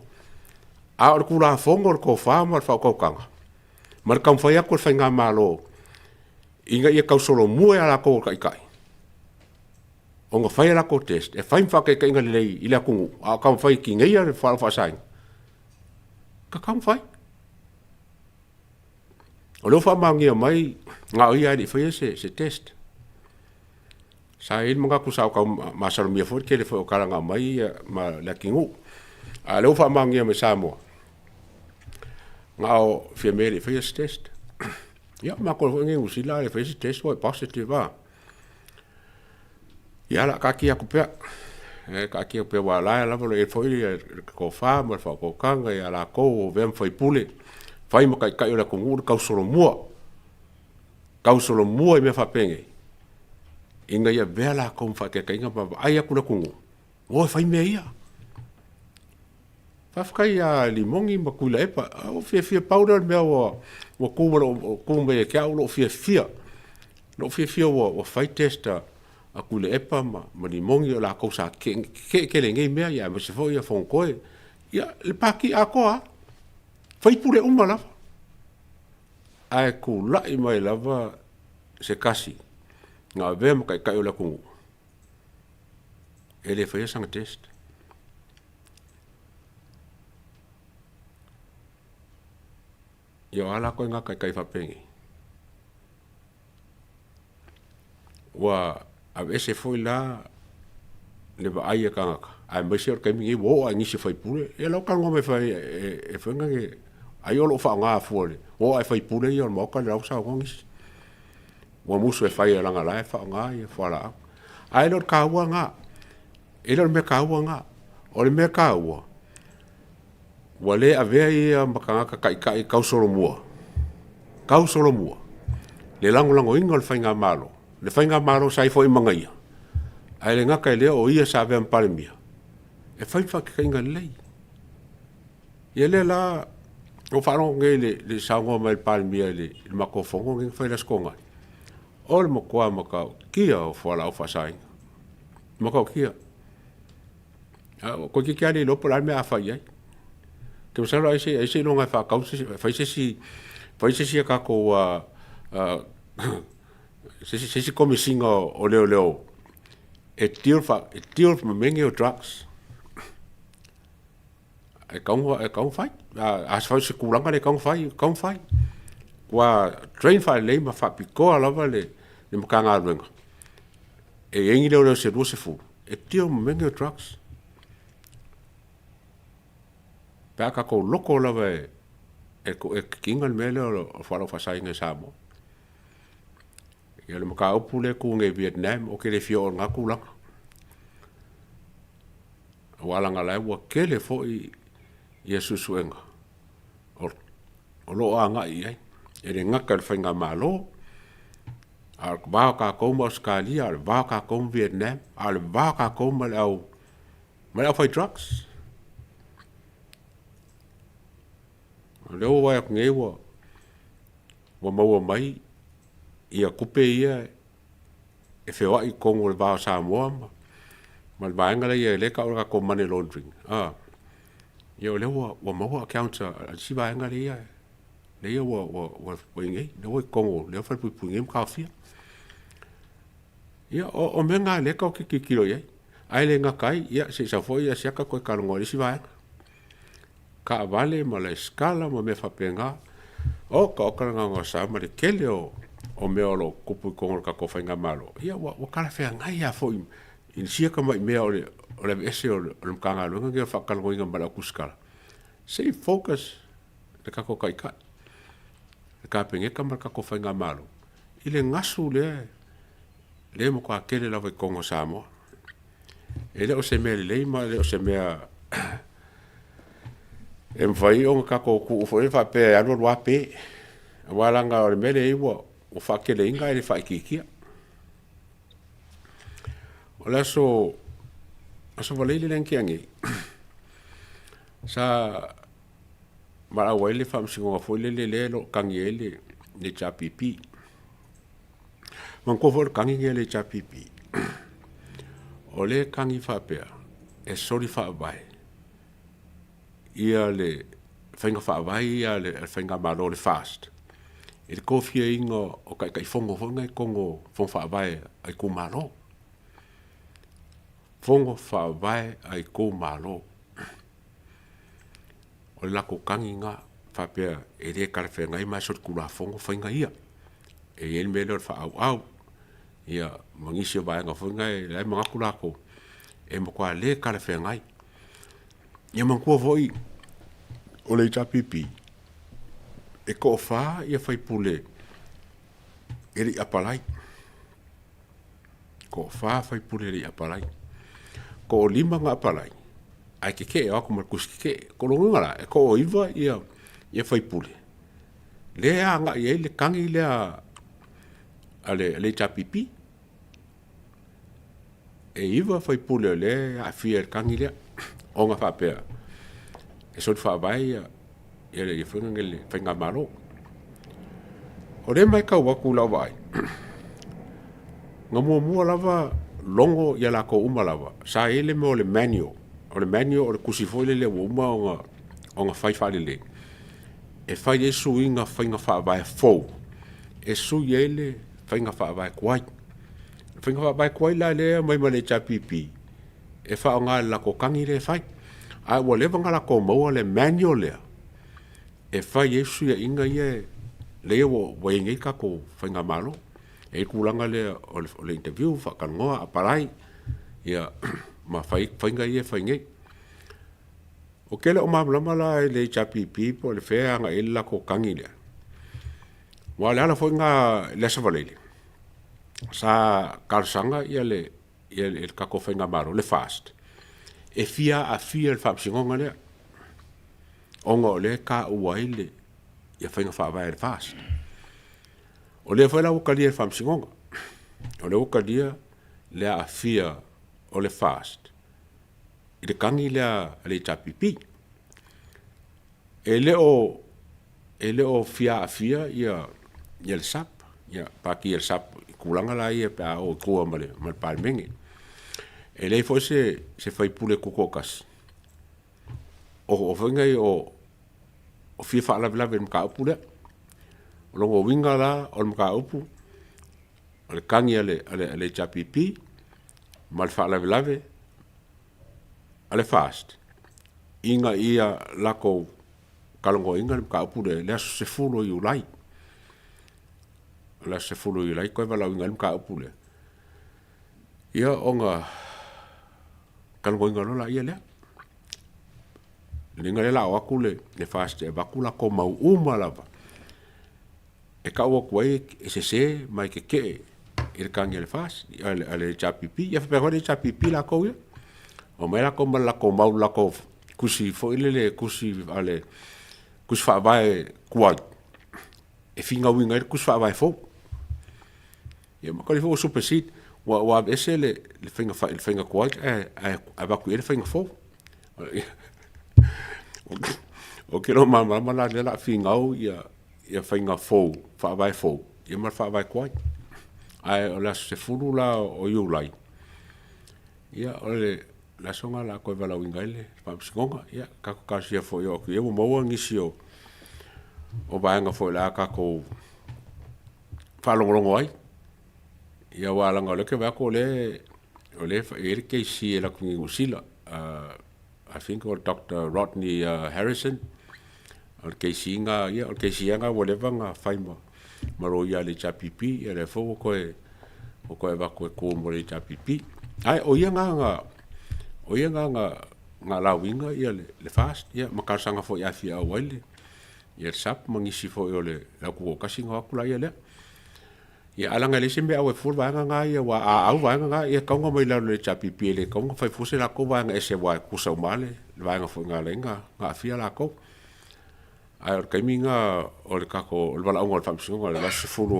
a o le Tulafono o le tofa ma le faautautaga ma le taumafai atu o le faigamalo ina ia tausolomua i a latou o taitai ona fai a latou test e fai ma faataitaiga lelei i le atunuu, a o taumafai e tineia le fualaau faasaina, tatau ona fai. O lea ua faamaonia mai na o ia e le i faia se, se test. Sa i ai le manatu sa ou tau masalomia foi le tele foi o tala na aumai ma le atunuu. A o lea ua faamaonia mai Samoa, na o Fiame e le i faia se test. Ia, o matou foi nei i Niu Sila a le faia se test ua e positive lava. Ia, o le a taatia atu pea. E taatia atu pea aua o la e lava o lo o i ai foi le tofa ma le faautautaga ia latou o avea ma faipule, fai ma taitai o le atunuu le tausolomua, tausolomua i mea faapenei, ina ia avea latou ma faataitaiga ma vaai atu le atunuu, o e fai mea ia. Faafetai ia Limoni ma Tuilaepa. Ua fiafia pau lea o le mea ua ua tu ma lou tu mai ia te au lou fiafia. Lou fiafia ua ua fai test a a Tuilaepa ma ma Limoni o latou sa tetee tele i nei mea ia aemaise foi ia Fonotoe. Ia le Pati atoa lava. Faipule uma lava. Ae tulai mai lava se tasi na avea ma taitai o le atunuu e le faia sana test. Ia o a la koe ngā taitai faapenei? Ua aveese foi la le vaai a tagata, aemaise o le taimi nei ua oo lava i nisi o faipule, ia la ua talanoa mai fai e fai na ai o lo o faaaoga fua le ua oo lava i faipule ia o le Maota la ua saunoa nisi. Ua musu e fai leaga la e faaaoga ia fualaau. Ae le o le taua lena. E le o le mea taua lena. O le mea taua, ua le avea ia ma tagata taitai tausolomua, tausolomua le lagolagoina o le faigamalo, le faigamalo sa i ai foi ma ia, ae le gata i lea o ia sa avea ma Palemia, e fai ma faataitaiga lelei. Ia lea la, ua faalogo nei i le, le saunoa mai a le Palemia i le, i le matou fono lenei na fai i le Aso Toonai, o le matua matautia o fualaau faasaina. Matautia. Toeitiiti lava le iloa po o le a le mea a fai i ai. Ou te masalo ai se seiloga e faatau se isi, fai se isi, fai se isi a tatou se isi komesina o leoleo e deal, e deal ma mea nei o drugs. E tatau e tatau ona fai. A fai se tulaga lea e tatau ona fai, e tatau ona fai. Ua train faalelei ma faapitoa lava le le Matagaluega e i ai ni leoleo se 20 e deal ma mea nei o drugs. Pe a tatou loko lava e e kikina le mea lea o le fualaau faasaina i Samoa. Ia le mataupu lea e tu nei i Vietnam, ou te le fia oo i lena tulaga. Aua leaga o la ua tele foi ia suesuega o lo o agai i ai. E le gata i le faigamalo, a o le va o tatou ma Ausetalia, a o le va o tatou ma Vietnam, a o le va o tatou ma le au ma le aufai drugs. O lea ua vaai atu nei ua ua maua mai ia tupe ia e feoai i totonu o le va o Samoa ma, ma le vaega lea lea e tau o le tatou money laundering. Ah, ia o lea ua, ua maua accounts a, a isi vaega lea lea ua, ua, ua, ua i nei, lea ua i totonu, lea ua falepuipui nei ma taofia. Ia, o, o mea na lea tatou te tilotilo i ai. Ae le gata ai, ia, se i sau foi ia siaka toe talanoa i le isi vaega. Taavale ma laesikala ma mea faapena. Oka oka le gaogaosa ma le tele o, o mea o lo o tupu i totonu o le tatou faigamalo, ia ua, ua talafeagai lava foi i sia tamai mea o le, o le aveese o le, o le Matagaluega lenei o le faatalanoaina ma le au tusitala. Se i focus le tatou Taitai, le Kapeneta ma le tatou faigamalo i le gasu lea lea e matua tele lava i totonu o Samoa. E le o se mea lelei ma e le o se mea e mafai ona tatou tuu foi faapea e alu alu lava pe. Aua leaga o le mea lea e i ai ua faateleina ae le faaitiitia. O le aso, aso Faraile lea na tea nei, sa valaau ai le faamasinoga foi lele lea o lo o tagi ai le HRPP. Manatua foi o le tagi lenei a le HRPP, o lea e tagi faapea, e soli faavae ia le faiga faavae ia a le faigamalo o le FAST i le tofiaina o Taitaifono foi nei i totonu o Fono Faavae a itumalo. Fono Faavae a itumalo. O le latou tagi lena faapea e le talafeagai ma e solitulafono faiga ia. E i ai le mea lea o le faaauau ia ma nisi o vaega foi na e la e manatu latou e matua le talafeagai. Ia manatua foi o le HRPP e toafa ia faipule e le i apalai. Toafa faipule e le i apalai. Toalima na apalai, ae keke'e o atu ma le tusi keke'e. Ko lona uiga la, e toaiva ia ia faipule lea e agai ai le tagi lea a le a le HRPP. E iva faipule o lea e aafia i le tagi lea ona faapea e soli faavae ia ia le foi le faigamalo. O lea e matau atu i lau vaai, na muamua lava logo ia latou uma lava, sa i ai le mea o le manual. O le manual o le tusi foi lele ua uma ona ona fai faalelei e fai ai suiga faiga faavae fou e sui ai le faiga faavae tuai. O le faiga faavae tuai la lea e aumai ma le HRPP e faaaoga i le latou tagi lea e fai. Ae ua leva ona latou maua le manual lea e fai ai fesuiaiga ia lea ua i ai nei le tatou faigamalo. E i ai le tulaga lea o le interview, faatalanoa, apalai, ia ma fai faiga ia e fai nei. Ou te le o malamalama la i le HRPP po o le fea e agai i ai le latou tagi lea. Aua o le ala foi lena i le Aso Faraile, sa talosaga ia le ia le tatou faigamalo, le FAST, e fia aafia i le faamasinoga lea, ona o lea e taua ai le ia faiga faavae a le FAST. O lea foi la ua talia e le faamasinoga, o lea ua talia le aafia o le FAST i le tagi lea a le HRPP. E le o e le o fia aafia ia ia le SAP, ia pati a le SAP i tulaga la ia pe a o i tua ma le ma le Palemene. E leai foi se se faipule tutoatasi o o foi nei o o fia faalavelave i le mataupu lea. O lona uiga la o le mataupu o le tagi a le a le HRPP ma le faalavelave a le FAST ina ia latou talanoaina le mataupu lea i le aso 10 o Iulai. O le aso 10 o Iulai toe valaauina ai le mataupu lea, ia ona talanoaina loa laia lea. Lea la o atu le FAST e avatu latou mau uma lava e tau atu ai e sese ma e tetee i le tagi a le FAST, a le HRPP. Ia faapea foi le HRPP latou ia. Omai latou ma le latou mau, le latou tusi foi lele, tusi a le tusi faavae tuai e finauina ai le tusi faavae fou. Ia ma foi ua supersede, ua aveese le faiga le faiga tuai ae avatu i ai le faiga fou. Ou te le o malamalama la lea o le a finau ia ia faiga fou, faavae fou, ia ma le faavae tuai. Ae o le aso 10 la o Iulai, ia o le aso lena o le a toe valaauina ai le Faamasinoga. Ia tatou talosia foi e oo atu i ai ua maua nisi o vaega foi o le a tatou faalogologo ai. Ia aua leaga o lea ou te vaai atu o lea e i ai le kesi e alu atu nei i Niu Sila, I think o le Doctor Rodney Harrison, o le kesi lena, ia o le kesi lava lena ua leva ona fai ma loia a le HRPP, ia lea foi ua toe ua toe avatu e tu mo le HRPP. Ae o ia lena na o ia lena na na lauina ia le FAST ia ma talosaga foi a fia auai le ia le SAP ma nisi foi o le au tutoatasi ona o atu laia lea. Ia ae leaga e leai se mea e au ai fua le vaega lena ia aua a au vaega na, ia e tatau ona omai i lalo o le HRPP e le tatau ona fai fua se latou vaega ese aua e tutusa uma lava le vaega foi na ala ai ona aafia latou. Ae o le taimi lena o le tatou o le valaauga o le Faamasinoga o le aso 10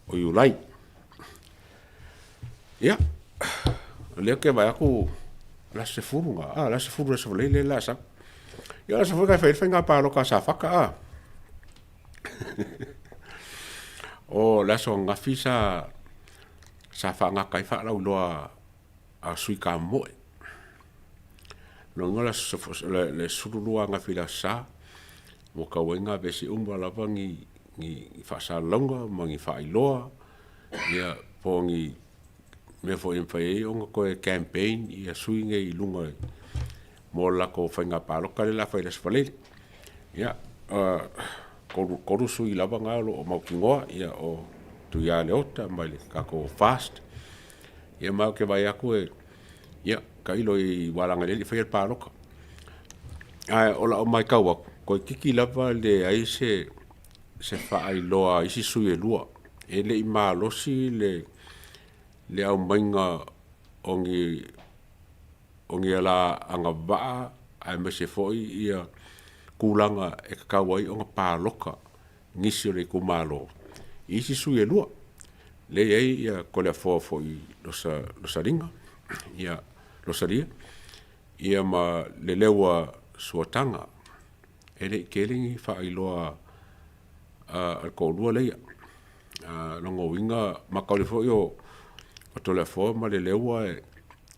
o Iulai. Ia, o lea ou te vaai atu o le aso 10 lena, a, o le aso 10 o le Aso Faraile lea o le a sau. Ia o le aso foi lena e fai ai le faiga palota a Safata a. O le aso ananafi sa sa faagata ai faalauiloa a Sui Kamoe. Lona uiga o le 12 ananafi i le Aso Sa ua tau ai ona aveese uma lava ni ni faasalalauga ma ni faailoa ia po o ni mea foi e mafai ai ona toe campaign ia sui nei i luga mo le latou faiga palota lea o le a fai i le Aso Faraile. Ia, 3 sui lava na o lo o mautinoa, ia o Tuia Leota mai le tatou FAST. Ia ma ou te vaai atu e, ia, tailo i aua leaga e le i faia le palota. Ae o lau matau atu, toeitiiti lava leai se se faailoa a isi sui e lua. E le i malosi le le aumaiga o ni o ni ala agavaa aemaise foi ia tulaga e tatau ai ona paloka nisi o le itumalo i isi sui e lua. Lea e i ai ia Toleafoa foi Losa, Losaliga, ia Losalia, ia ma Leleua Suataga. E le i tele ni faailoa a le toalua leia. Lona uiga, mataulia foi o Toleafoa ma Leleua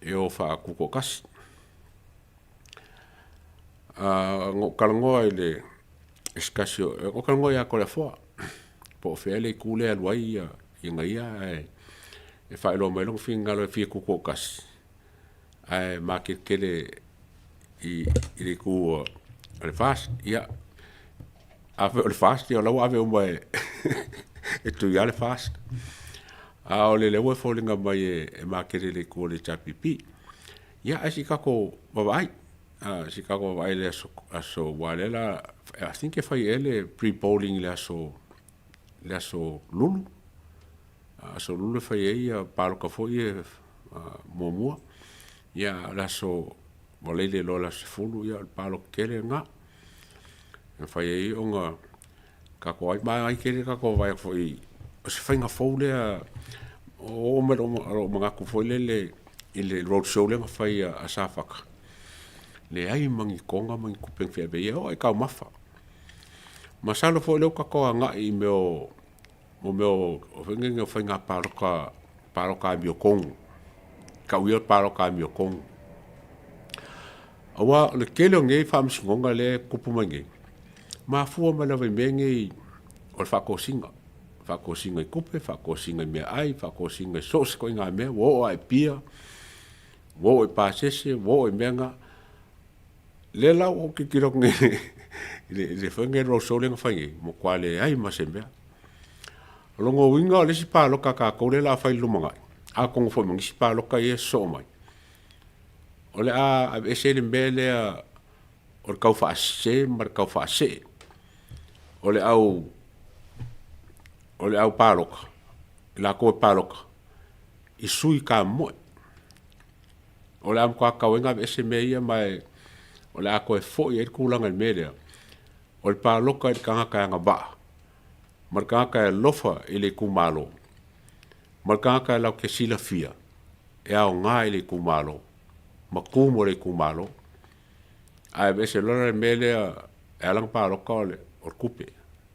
e o faatutoatasi. Na ou talanoa i le se tasi o, na ou talanoa ia Toleafoa, po o fea le itu lea e alu ai ia ia, ae e faailoa mai lona finagalo e fia tutoatasi, ae makeletele i le itu o le FAST. Ia, afai o le FAST, ia o la ua ave uma e Tuia le FAST. A o lele ua e foliga mai e makele i le itu o le HRPP. Ia, ae se i tatou vaavaai, se i tatou vaavaai i le aso, aso aua o lea la, I think e fai ea le pre-polling i le aso, le aso Lulu. Aso Lulu e fai ai ia palota foi ia muamua. Ia, o le aso Valeile loa le aso 10, ia o le palota tele lena. E fai ai ona tatou ai, ma ai tele tatou vaai atu foi o se faiga fou lea o oo mai lou manatu foi lele i le road show lea na fai a Safata, leai ma ni toga ma ni tupe na feaveai, e oo lava i taumafa. Masalo foi o lea ua tatou agai i mea o mo mea o foi nei o faiga palota, palota amiotonu, tau ia palota amiotonu. Aua o le tele o nei faamasinoga lea e tupu mai nei, mafua mai lava i mea nei o le faatosina, faatosina i tupe, faatosina i meaai, faatosina i so o se ituaiga mea, ua oo lava i pia, ua oo i pasese, ua oo i mea na. Lea la ua ou tilotilo atu nei i le foi lenei roadshow lea na fai nei, ua matua leai ma se mea. O lona uiga o le isi palota a tatou lea o le a fai i le lumanai, atonu foi ma nisi palota ia e sosoo mai, o le a aveese ai le mea lea o le tau faasese ma le tau faasee o le au o le au palota, i latou e palota i sui kamoe. O le a matua tatau ai ona aveese mea ia ma e, o le a toe foi ai le tulaga i le mea lea, o le palota i le tagata e agavaa, ma le tagata e alofa i le itumalo, ma le tagata e latou te silafia e aoga i le itumalo, ma tu mo le itumalo. Ae aveese loa la le mea lea e ala ona palota o le tupe,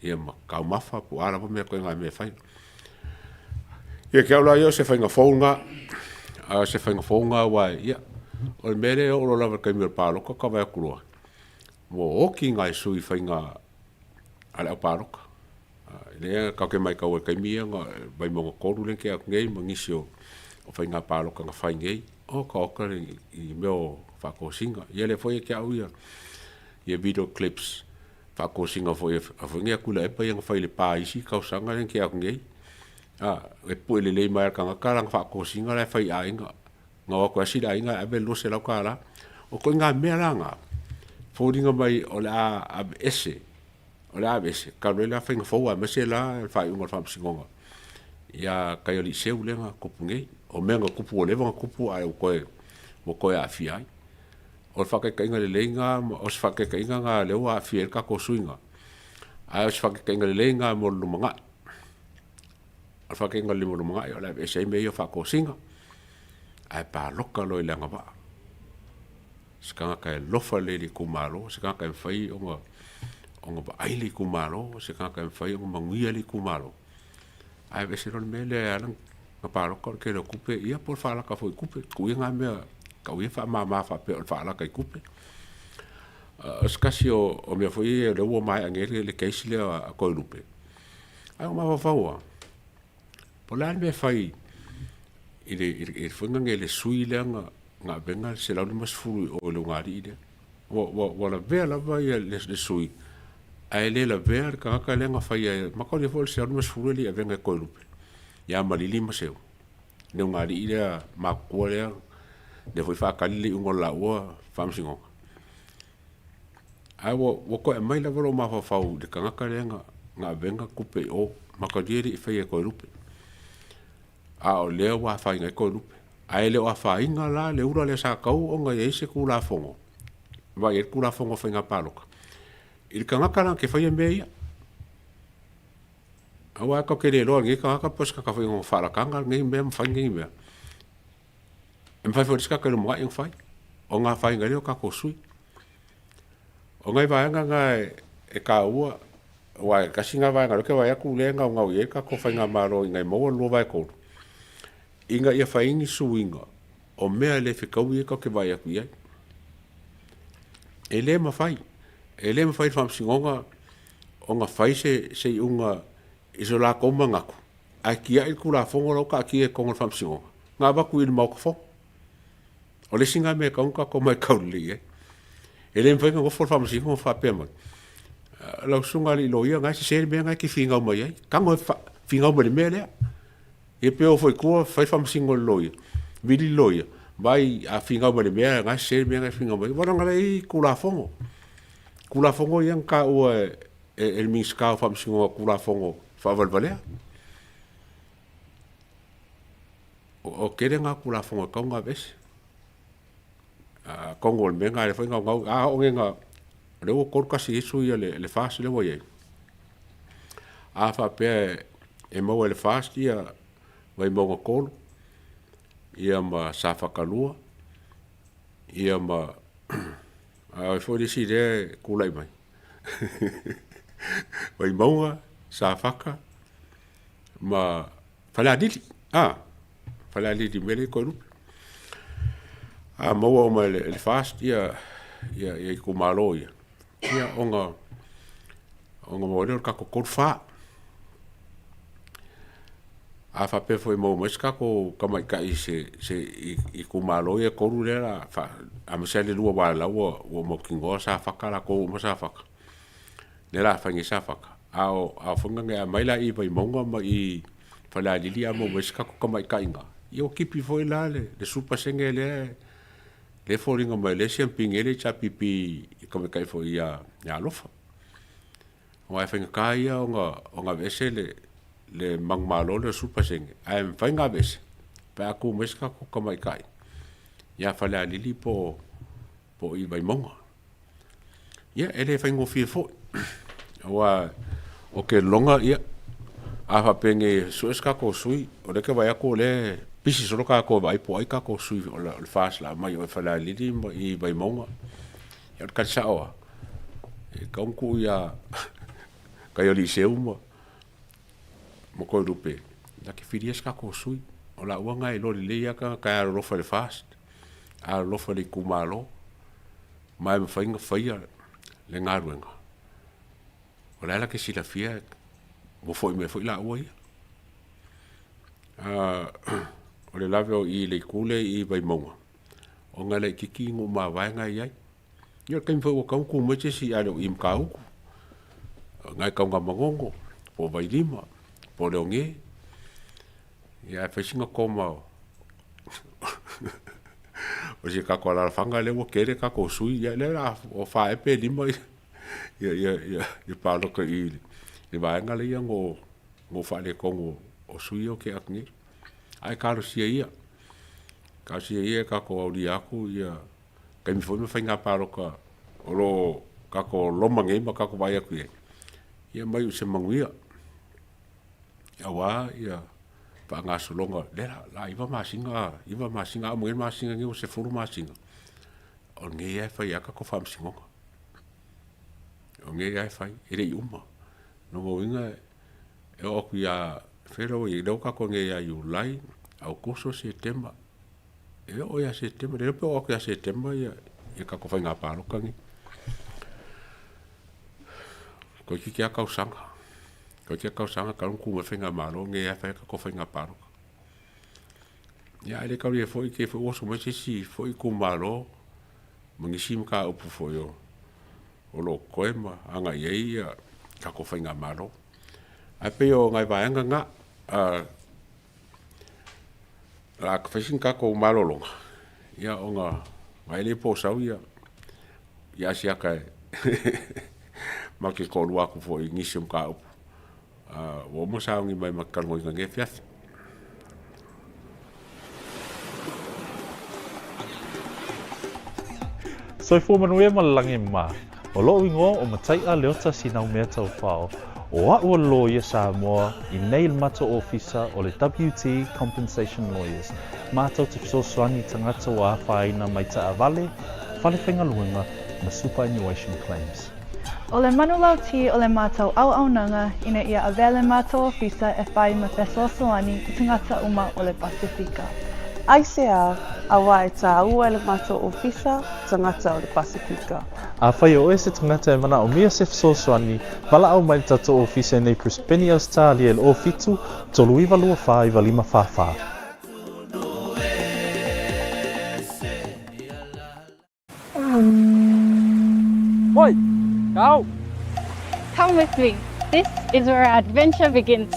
ia ma taumafa po o a lava mea ituaiga mea e fai. Ia te au la ia o se faiga fou lena, a o se faiga fou lena aua ia, o le mea lea e oo loa lava i le taimi o le palota ka vaai atu loa, ua oti nai sui faiga a le au palota. Lea tatou te matau ai i taimi ia na Vaimauga 3 lea na tea atu nei ma nisi o faiga palota na fai nei, oka oka i mea o faatosina. Ia lea foi ia te au ia video clips faatosina foi a foi nei a Tuilaepa ia na fai i Lepa i isi tausaga lea na tea atu nei. A, e pue lelei mai lava e le tagata lana faatosina la e fai i aiga. Na o atu e asi le aiga e ave le $200. O ituaiga mea la na, foliga mai o le a aveese, o le a aveese, talu ai la faiga fou aemaise la le faaiuga o le Faamasinoga ia Kaialiiseu lea na tupu nei. O mea na tupu ua leva ona tupu ae ua toe, ua toe aafia ai. O le faataitaiga lelei lena, o se faataitaiga lena lea ua aafia ai le tatou suiga, ae o se faataitaiga lelei lena mo le lumanai. O le faataitaiga lelei mo le lumanai o le a aveese ai mea ia o faatosina, ae palota loa i le agavaa. Se tagata e alofa lelei i le itumalo, se tagata e mafai ona ona vaai le itumalo, se tagata e mafai ona manuia le itumalo. Ae aveese loa le mea lea e ala ona palota o le tele o tupe, ia po o le faalata foi i tupe, tuu ia na mea, tau ia faamama faapea o le faalata i tupe. O se tasi o mea foi ia lea ua maea nei le case lea a Toelupe, ae ua mafaufau lava, po o le a le mea e fai i le foi lea sui lea na avega le 150 i o i le ulugalii lea. Ua lavea lava le sui, ae le lavea le tagata lea na faia, mataulia foi o le 150 e le i avega e Toelupe ia Malili ma Seu, le ulugalii lea matutua lea, lea foi e faatali le iuga o le laua faamasinoga. Ae ua toe aumai lava lou mafaufau i le tagata lea na avega tupe i o, mataulia e le i faia e Toelupe. A o lea ua afaina ai Toelupe. Ae le o afaina la le ula lea sa tau ona i ai se Tulafono, vaai i ai le Tulafono o Faiga Palota, i le tagata la na te faia mea ia. Aua tatou te le iloa e lenei tagata po o se tagata foi e ono faalataga lenei mea ma fai lenei mea. E mafai foi e le isi tagata i le lumanai ona fai, ona afaina ai lea o tatou sui. O nai vaega na e taua, aua e tasi lena vaega o lea ou te vaai atu o lea e naunau i ai le tatou faigamalo ina ia maua le 2/3, ina ia fai ai ni suiga o mea e le fetaui ia tatou te vaai atu i ai. E le mafai, e le mafai e le Faamasinoga ona fai se, se iuga i so latou manatu, ae tiai le Tulafono la ua taatia i totonu o le Faamasinoga, na avatu i le Maota Fono. O le isi lena mea e tatau ona tatou matau lelei i ai. E le mafai ona nofo le Faamasinoga ma faapea mai, lau susuga i le alii loia na e sese le mea na e te finau mai ai. Tago e finau mai i le mea lea. Ia pe o foi i tua fai faamasino i le loia, vili le loia, vaai a finau mai i le mea na e sese le mea na e finau mai ai. Aua leaga o la e i ai Tulafono. Tulafono ia na taua e le Minisita o Faamasinoga o Tulafono faavalevalea. O tele na Tulafono e tatau ona aveese. Atonu o le mea lena lea foi e naunau, a oo nei ina, o lea ua 31 ai sui o le FAST lea ua i ai. A faapea e maua e le FAST ia Vaimauga 3, ia ma Safata 2, ia ma a o ai foi le isi lea e tulai mai? Vaimauga, Safata ma Falealili, a, Falealili i le mea lea i Toelupe. A maua uma e le FAST ia itumalo ia, ia ona maua ai lea o le tatou 3-4. A faapea foi e maua mai se tatou tamaitai i se itumalo ia e 3 lea o le a aemaise lava le 2 aua o la ua mautinoa Safata latou ua uma Safata, lea o le a fai nei Safata. A o foi na aumai la i Vaimauga ma i Falealili a maua mai se tatou tamaitai i ina, ia ua tipi foi la le 10% lea e foliga mai o lea e siamupini ai le HRPP i tamaitai foi ia Alofa. Aua e faigata ia ona aveese le manumalo lea o le 10%, ae mafai ona aveese pe a tu mai se tatou tamaitai ia Falealili po o i Vaimauga. Ia, e le faigofie foi, aua ou te lagona, ia, a faapea nei e sue se tatou sui, o lea ou te vaai atu o lea e pisi solo tatou e vaai po o ai tatou sui o le FAST o le a aumai i Falealili ma i Vaimauga. Ia o le tali sao lava, e tatau ona tuu ia Kaialiiseu ma Toelupe na te filia se tatou sui. O laua na e iloa lelei lava tagata e alolofa i le FAST, alolofa i le itumalo, ma e mafai ona faia le galuega. O la e la te silafia ua foi mai foi laua ia. O le lave o i i le itu lea i Vaimauga, ona e laitiiti nuu mavae na e i ai. Ia o le taimi foi ua tatau ona tu mai se isi ae le o i Matautu, na e Tanugamanono, po o Vailima, po o Leone. Ia ae fai sina koma o o si tatou alaalafaga lea ua tele tatou sui, ia lea o le a o fa ea pe lima ia palota i le vaega lea na ou faaletonu o sui ia o tea atu nei. Ae talosia ia, talosia ia e tatou aulia atu ia taimi foi ma faiga palota o lo o tatou loma nei ma tatou vaai atu i ai, ia mai o se manuia aua ia faagasologa lea la 9 masina, 9 masina, a uma nei le masina nei ua 10 masina, o lenei lava e fai lava tatou faamasinoga. O lenei lava e fai, e le i uma. O lona uiga e oo atu ia, fea ua i ai, lea ua tatou nei ia Iulai, Aokuso, Setema, E oo ia Setema, le iloa pe oo atu ia Setema ia tatou faiga palota nei. Toeitiiti lava tausaga, toeitiiti lava tausaga talu ona tu mai le faigamalo lenei lava e fai a tatou faiga palota. Ia ae le taulia foi te i foi ua oso mai se isi foi itumalo ma nisi mataupu foi o lo o totoe ma agai i ai ia tatou faigamalo. Ae pei o nai vaega na, O le a fai sina tatou malologa, ia ona vaai lea po o sau ia Asiata e matou te toalua atu foi i nisi o mataupu ua uma sauni mai ma te talanoaina i lenei afiafi. Soifua manuia ma le lagi e mama. O lo'u igoa o Matai'a Leota Sinaumea Taufao, o a'u o le loia Samoa i nei le matou ofisa o le WT Compensation Lawyers, matou te fesoasoani i tagata ua afaina mai taavale, fale faigaluega ma superannuation claims. O le manulauti o le matou auaunaga ina ia avea le matou ofisa e fai ma fesoasoani i tagata uma o le Pasefika. Aisea, auā e tāua e le matou ofisa tagata o le Pasefika. Afai o oe se tagata e manaomia se fesoasoani, valaau mai i le tatou ofisa i nei Brisbane, Ausetalia i le 07 39 24 95 44. Oi! Kau! Come with me. This is where our adventure begins.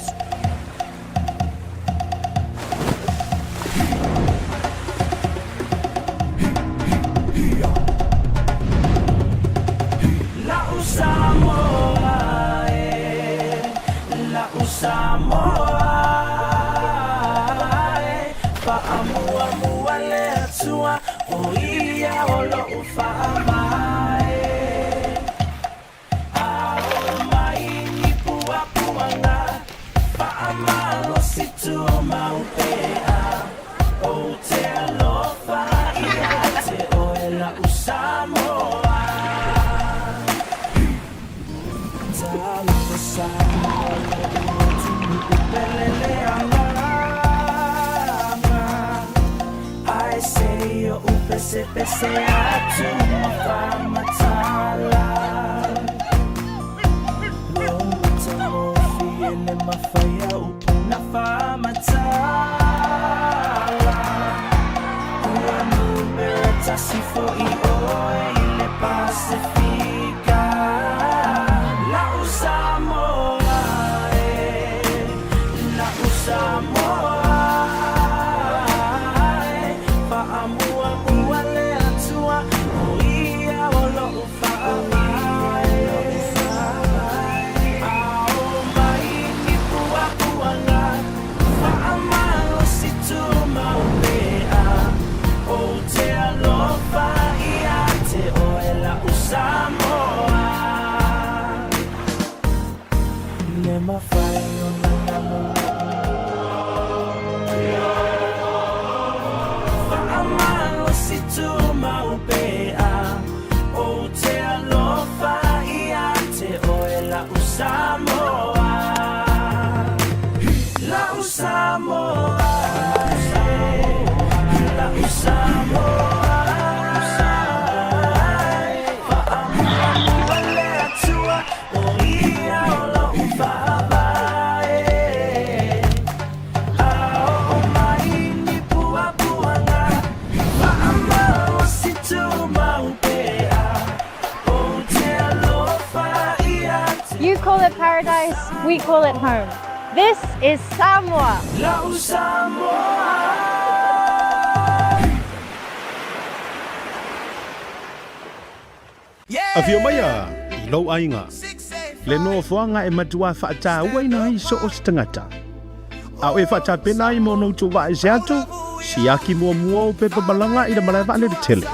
You call it paradise, we call it home. This is Samoa. Afio maia i lou aiga, le nofoaga e matuā faatauaina ai so o se tagata. A o e faatapena ai ma ona utuvae se atu, siaki muamua ou pepa malaga i le malae vaalele tele.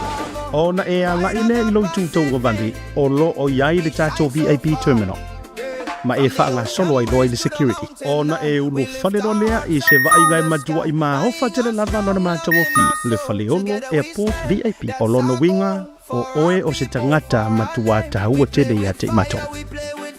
Ona e agai lea i lou itu tauagavale o lo o i ai le tatou VIP terminal, ma e faagasolo ai loa i le security. Ona e ulufale loa lea i se vaaiga e matuaʻi maofa tele lava lona matagofie, le Faleolo Airport VIP. O lona uiga, O oe o se tagata matuā taua tele ia te i matou.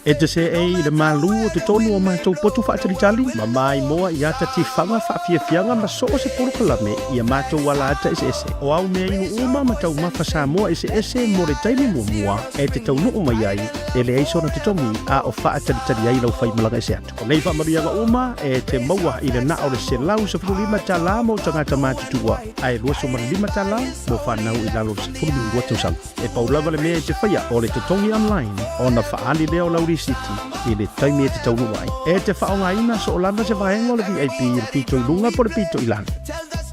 E te seei i le malū o totonu o matou potu faatalitali, ma maimoa i ata tifaga faafiafiaga ma so o se polokalame i a matou ala ata eseese. O au mea inu uma ma taumafa Samoa eseese mo le taimi muamua e te taunuu mai ai, e leai sona totogi a o faatalitali ai lau faimalaga ese atu. O nei faamanuiaga uma e te maua i le na o le $115 mo tagata matutua, ae $25 mo fanau i lalo o le 12 tausaga. E pau lava le mea e te faia, o le totogi online ona faaali lea o lau risiti i le taimi e te taunuu ai. E te faaaogaina soo lava se vaega o le VIP i le pito i luga po o le pito i lalo.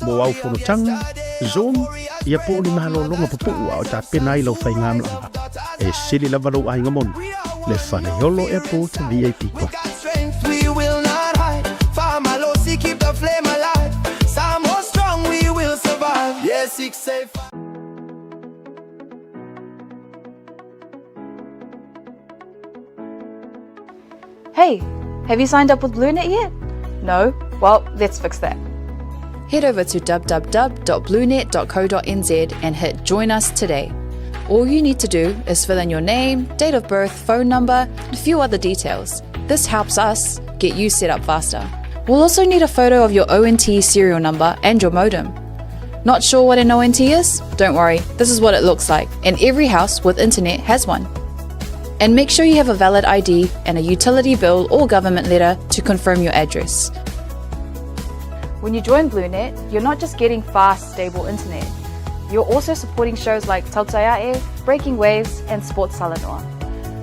Mo au fonotaga, Zoom, ia po o ni malologa pupuu a o tapena ai lau faigamalaga. E sili lava lou aiga moni, le Faleolo Airport VIP Club. Hey, have you signed up with BlueNet yet? No? Well, let's fix that. Head over to www.bluenet.co.nz and hit Join Us Today. All you need to do is fill in your name, date of birth, phone number, and a few other details. This helps us get you set up faster. We'll also need a photo of your ONT serial number and your modem. Not sure what an ONT is? Don't worry, this is what it looks like, and every house with internet has one. And make sure you have a valid ID and a utility bill or government letter to confirm your address. When you join BlueNet, you're not just getting fast, stable internet. You're also supporting shows like Tautaiae, Breaking Waves, and Sports Salanoa.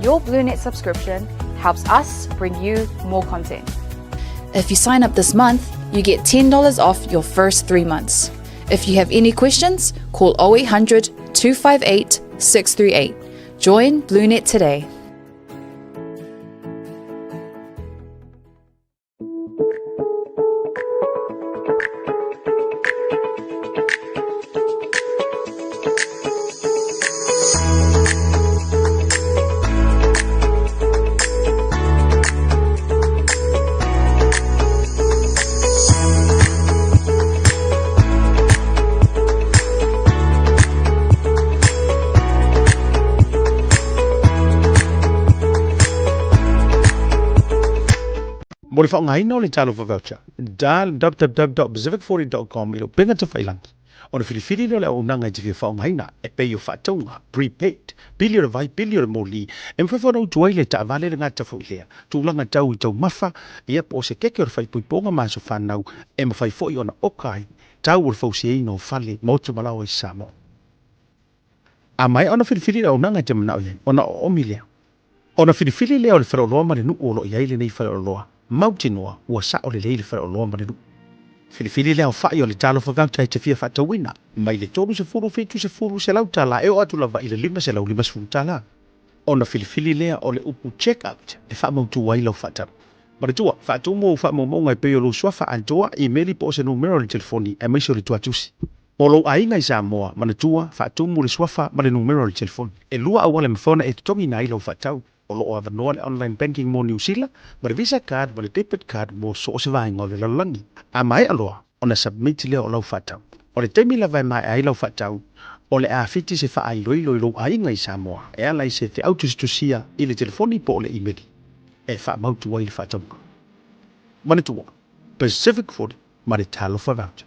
Your BlueNet subscription helps us bring you more content. If you sign up this month, you get $10 off your first three months. If you have any questions, call 0800 258 638. Join BlueNet today. Mo le faaaogaina o le Talofa Voucher, dial www.pacific40.com i lou upega tafailagi ona filifili lea o le auaunaga e te fia faaaogaina e pei o faatauga, prepaid, pili o le vai, pili o le moli, e mafai foi ona utu ai le taavale le gata foi lea tulaga tau i taumafa, ia po o se keke o le faaipoipoga ma aso fanau e mafai foi ona oka ai tau o le fausiaina o fale, maota ma laoa i Samoa. A maea ona filifili le auaunaga e te manao i ai, ona oomi lea. Ona filifili lea o le faleoloa ma le nuu o lo o i ai lenei faleoloa, mautinoa ua sao lelei le faleoloa ma le nuu. Filifili le aofai o le talofa voucher e te fia faatauina, mai le 30, 70, $100 e oo atu lava i le $550. Ona filifili lea o le upu check out e faamautu ai lau faatau. Manatua, faatumu ou faamaumauga e pei o lou suafa atoa, imeli po o se numera o le telefoni aemaise o le tuatusi. Mo lou aiga i Samoa, manatua, faatumu le suafa ma le numera o le telefoni. E lua auala e mafai ona e totogiina ai lau faatau. O lo o avanoa le online banking mo Niu Sila, ma le Visa card ma le debit card mo so o se vaega o le lalolagi. A maea loa ona submit lea o lau faatau. O le taimi lava e maea ai lau faatau, o le a fiti se faailoilo i lou aiga i Samoa e ala i se feau tusitusia i le telefoni po o le imeli e faamautu ai le faatauga. Manatua, Pacific 40 ma le Talofa Voucher.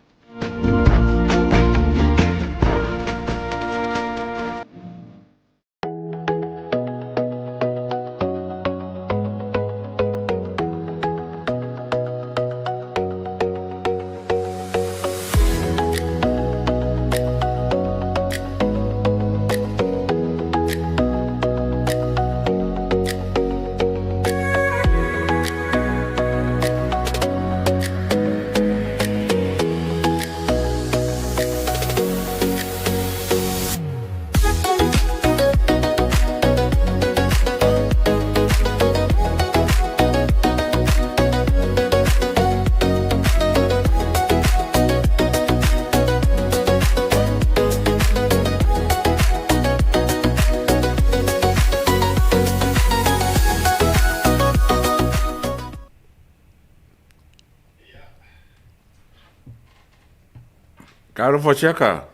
Talofa siaka.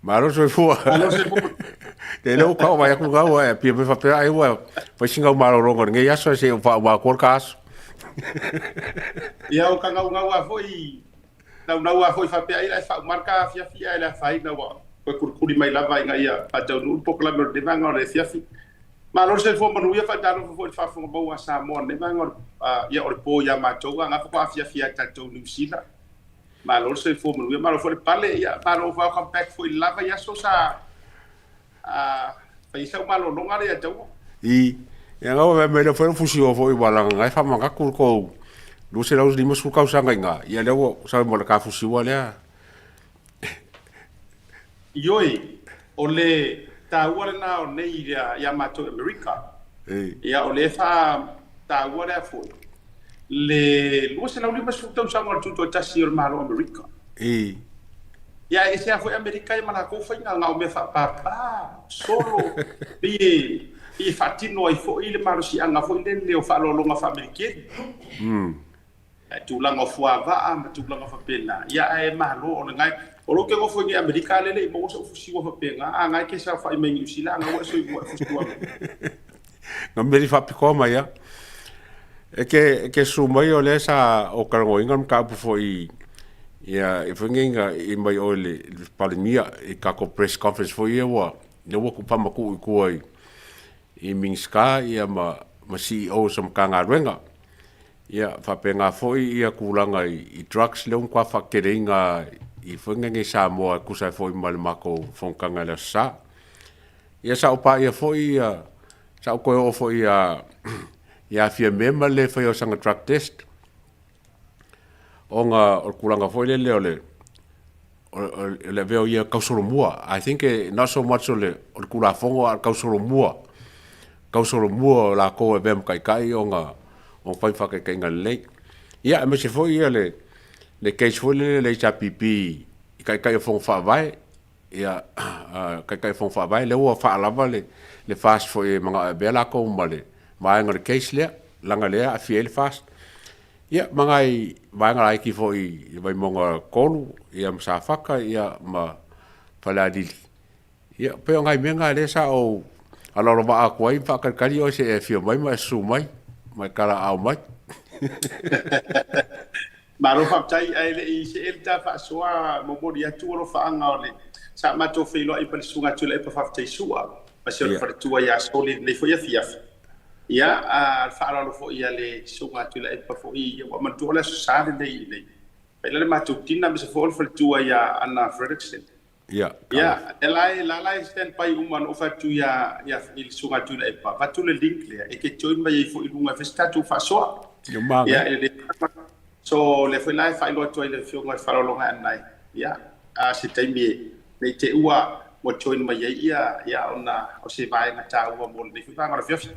Malo soifua. Malo soifua. Te leo kau vai aku kau e pia me whapea ai ua whai singa u malo rongo nge aso e se o wha ua kua ka aso. Ia o ka ngau ngau a foi nau nau a foi whapea ai lai wha umarka fia fia e la whai na ua koe kurikuri mai lava i ngai a whataunu pokalame o le vanga o le fiafi. Malo le soifua manuia faatalofa foi i le faafofoga maua a Samoa i lenei vaega o le ia o le po ia matou a gafa afiafi ai tatou Niu Sila. Malo le soifua manuia, malo foi le pale, ia malo welcome back foi i le lava i aso sa fai ai sau malologa lea ia taua. I, ia ngau me le foi fusi o foi wala ngai fa manga ku ko 250 tausaga i ngā, ia lea ua sau mo le ka fusi ua lea. Ioe, o le taua lena o nei ia ia matou i Amerika. Ia o lea e faataua lea foi le 250 tausaga o le tutoatasi o le Malo o Amerika. Ia e ese lava foi Amerika ia ma lakou faiga, na o mea faapapa, solo, pei e E faatino ai foi le malosiaga foi lele o faaaloaloga faamelikeli. Ae tulaga o fuavaa ma tulaga faapena, ia ae malo o le gae. O lou ke nofo i nei Amerika lele i maua sa'u fusiua faapena, a gae ke saofai mai Niu Sila a ua e soifua e fusiua mai. Na meri faapitoa mai a. E ke, e ke su mai o lea sa o talanoaina le mataupu foi ia i foi nei na i mai oe le, le Palemia i tatou press conference foi ia ua lea ua faamatuu i tua i i Minisita ia ma ma CEOs o Matagaluega. Ia faapena foi ia tulaga i drugs lea ua matua faateleina i foi nei Samoa e tusa ai foi ma le matou fonotaga i le Aso Sa. Ia sa ou paia foi ia sa ou toe oo foi ia ia Fiame ma le faia o sana drug test ona o le tulaga foi lele o le o le avea o ia tausolomua. I think not so much o le o le Tulafono a o le tausolomua, tausolomua o latou e avea ma taitai ona o fai faataitaiga lelei. Ia aemaise foi ia le le case foi lele le HRPP i taitai o Fono Faavae, ia taitai o Fono Faavae lea ua faalava le le FAST foi e manao e avea latou ma le vaega o le case lea, leaga lea e aafia ai le FAST. Ia ma nai vaega laiti foi i Vaimauga 3, ia ma Safata, ia ma Falealili. Ia, pei o nai mea na lea sa ou aloalovaa atu ai ma faatalitali oe se i e afio mai ma e susu mai ma e talaaao mai. Malo faafetai, ae le i see le ta faasoa, momoli atu alofaaga o le sa matou feiloai ma le Susuga Tuilaepa Faafetai Sua, ma si ona faletua ia Soli i lenei foi afiafi. Ia, a le faaaloalo foi a le Susuga Tuilaepa foi, ia ua manatua o le Aso Sa lenei i inei. Fai la le matou dina aemaise foi o le faletua ia Anna Fredrickson. Ia, Ia, e la e la la e stand by uma na ou fai atu ia ia i le Susuga Tuilaepa, avatu le link lea e te join mai ai foi i luga e fai se tatou faasoa. Ia, manaia. Ia, e le So, lea foi la e faailoa atu ai i le Afioga i le faaaloaloga Anna, ia, a se taimi e ne i te i ua ua join mai ai ia, ia ona o se vaega taua mo lenei foi vaega o le afiafi.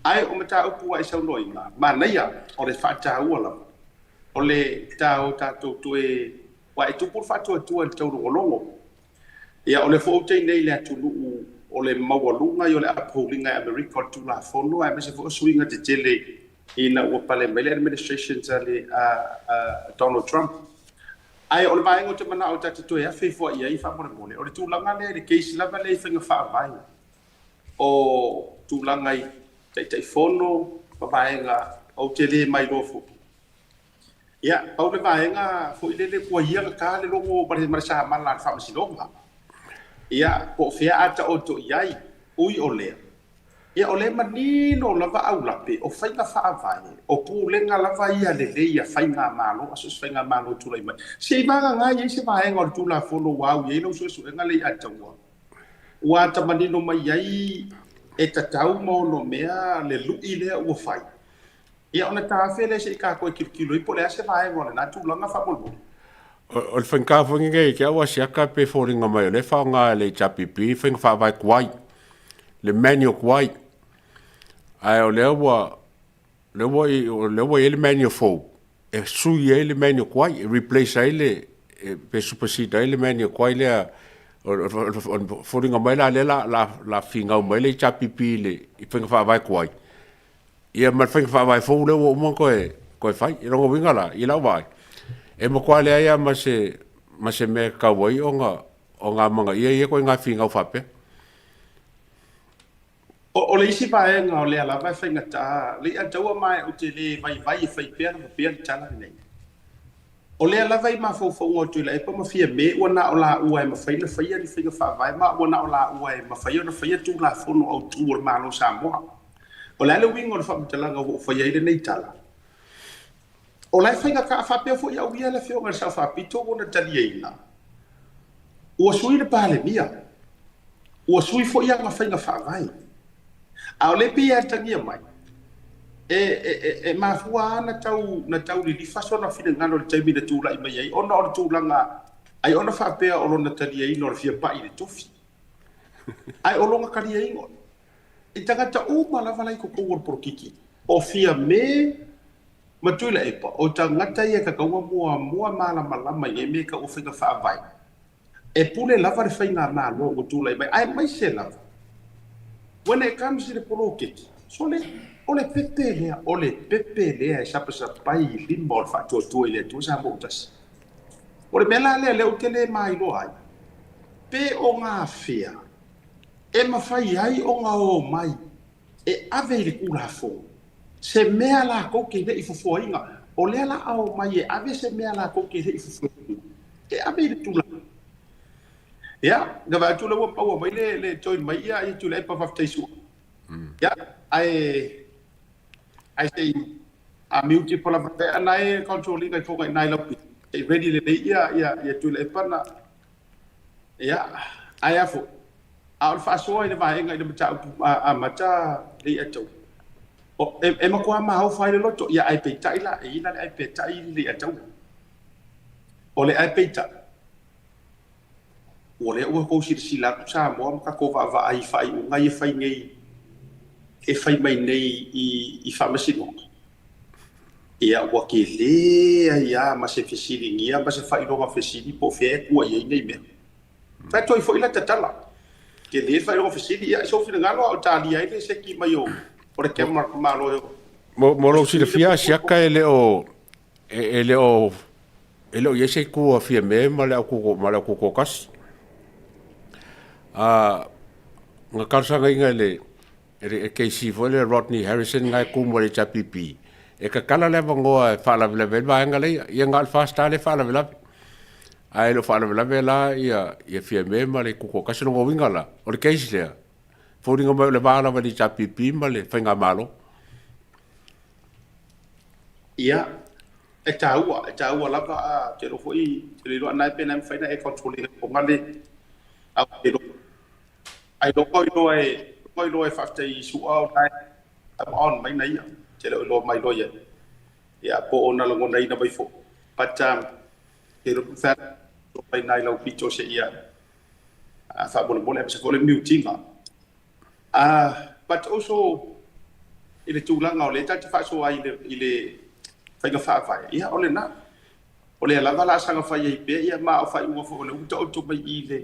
Ae o mataupu ua e saunoaina, manaia o le faataua lava o le ta o tatou toe, aua e tupu le faatuatua i le taulogologo. Ia, o lea foi ou te i inei i le atunuu o le maualuga ia o le upholding e Amerika o le Tulafono aemaise foi o suiga tetele ina ua pale mai le administrations a le a Donald Trump. Ae o le vaega ou te manao ta te toe afe ifo i ai faamolemole, o le tulaga lea i le case lava lea i faiga faavae o tulaga i Taitaifono ma vaega ou te le mailoa foi. Ia, pau le vaega foi lele ua ia gata le logo ma le, ma le samala a le Faamasinoga. Ia, po o fea a taoto i ai, ui o lea. Ia, o lea e manino lava aulape, o faiga faavae, o pulega lava ia lelei a faigamalo, a so o se faigamalo e tulai mai. Se i vagana i ai se vaega o le Tulafono ua au i ai lau suesuega lea i Ataua, ua ata manino mai ai e tatau ma onomea le lui lea ua fai. Ia ona tafe lea se i tatou e tilotilo ai po o le a se vaega o lena tulaga faamolemole. O le faigata foi lenei ia te au Asiata pei e foliga mai o lea e faaaoga e le HRPP le faiga faavae tuai, le manual tuai. Ae o lea ua lea ua o lea ua i ai le manual fou e sui ai le manual tuai, e replace ai le pe supersede ai le manual tuai lea. O le foliga mai la lea o le a finau mai le HRPP i le faiga faavae tuai. Ia ma le faiga faavae fou lea ua uma ona toe, toe fai. I lona uiga la, i lau vaai, e matua leai lava ma se, ma se mea e tatau ai ona, ona amanaia ia ituaiga finau faapea. O le isi vaega o lea lava e faigata, le Ataua ma ou te le vaivai e fai pea lava pea le tala lenei. O lea lava i mafaufauga o Tuilaepa ma Fiame ua na o laua e mafai ona faia ni faiga faavae ma ua na o laua e mafai ona faia Tulafono Autu o le Malo o Samoa. O le a le uiga o le faamatalaga ua ou faia ai lenei tala? O la e faigata, a faapea foi au ia le Afioga i le Sao Faapito ua na taliaina, ua sui le Palemia, ua sui foi ana faiga faavae. A o lea e pei e atagia mai, e, e, e, e mafua lava na tau, na tau lilifa sona finagalo i le taimi na tulai mai ai, ona o le tulaga, ai ona faapea o lona taliaina o le fia pai i le tofi. Ae o lona taliaina, I tagata uma lava la i totonu o le polokiki, o Fiame ma Tuilaepa, o tagata ia e tatau ona muamua malamalama i nei mea e tau o faiga faavae. E pule lava le faigamalo ua tulai mai, aemaise lava When it comes i le poloketi, sole, o le pepe lea, o le pepe lea e sapasapai i lima o le Faatuatua i le Atua Samoa ua tasi. O le mea la lea lea ou te le mailoa ai, pe o gafea e mafai ai ona omai e ave i le Tulafono se mea latou te le i fofoaina. O lea la a omai e ave se mea latou te le i fofoaina e ave i le Tulafono. Ia, na vaai atu lea ua maua mai le le join mai ia ia Tuilaepa faafetai sua. Ia, ae ae se i a mute ifo lava pea na e control ina ifo nai lau pito. Se i ready lelei ia ia ia Tuilaepa na. Ia, ae a foi. A o le faasoa i le vaega i le mataupu amata le ia tau. O, e, e matua maofa ai le loto, ia ae peitai la, e ina le ae peitai le ia tau. O le ae peitai, Ua lea ua tou silasila atu Samoa ma tatou vaavaai i faaiuga ia fai nei e fai mai nei i i faamasinoga. Ia ua tele ai lava ma se fesiligia ma se faailoga fesili po o fea e tua i ai nei mea. Fai atu ai foi la tatala. Tele le faailoga fesili, ia i sou finagalo a o talia ai le seki mai o o le camera malo e o. Mo mo lou silafia siaka e le o e le o e le o i ai se itu a Fiame ma le au ma le au tutoatasi. A na talosagaina e le e le KC foi le Rodney Harrison na e tu mo le HRPP e tatala le avanoa e faalavelave ai le vaega lea. Ia na o le FSTAR lea e faalavelave. Ae le o faalavelave la ia ia Fiame ma le tutoatasi. O lona uiga la, o le case lea, foliga mai o le va lava i le HRPP ma le faigamalo. Ia, e taua, e taua lava a te iloa foi, te le iloa na e pe na mafai na e control ina o ngale a te iloa. Ai loa o iloa e, o iloa e faafetai i sua o na e on mai na ia. Te le o iloa mai loa ia. Ia, po o na lagonaina mai foi. But, te iloa pe mafai mai nai lau pito se ia a faamolemole aemaise foi o le mute ina. But also i le tulaga o lea tatou te faasoa ai i le faiga faavae, ia o lena. O lea lava la saga fai ai pea ia ma o faaiuga foi o lea ua taoto mai i le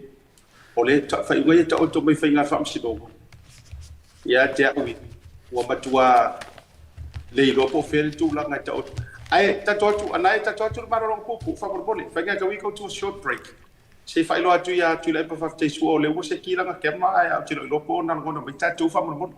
o le faaiuga ia taoto mai faiga faamasinoga. Ia te au ia, ua matua le iloa po o fea le tulaga e taoto. Ae tatou atu, ana e tatou atu le malologa puupuu faamolemole. Faiga e we go to a short break. Se i faailoa atu ia Tuilaepa faafetai sua o lea ua seki lana kema ae ou te le o iloa po o na lagona mai tatou faamolemole.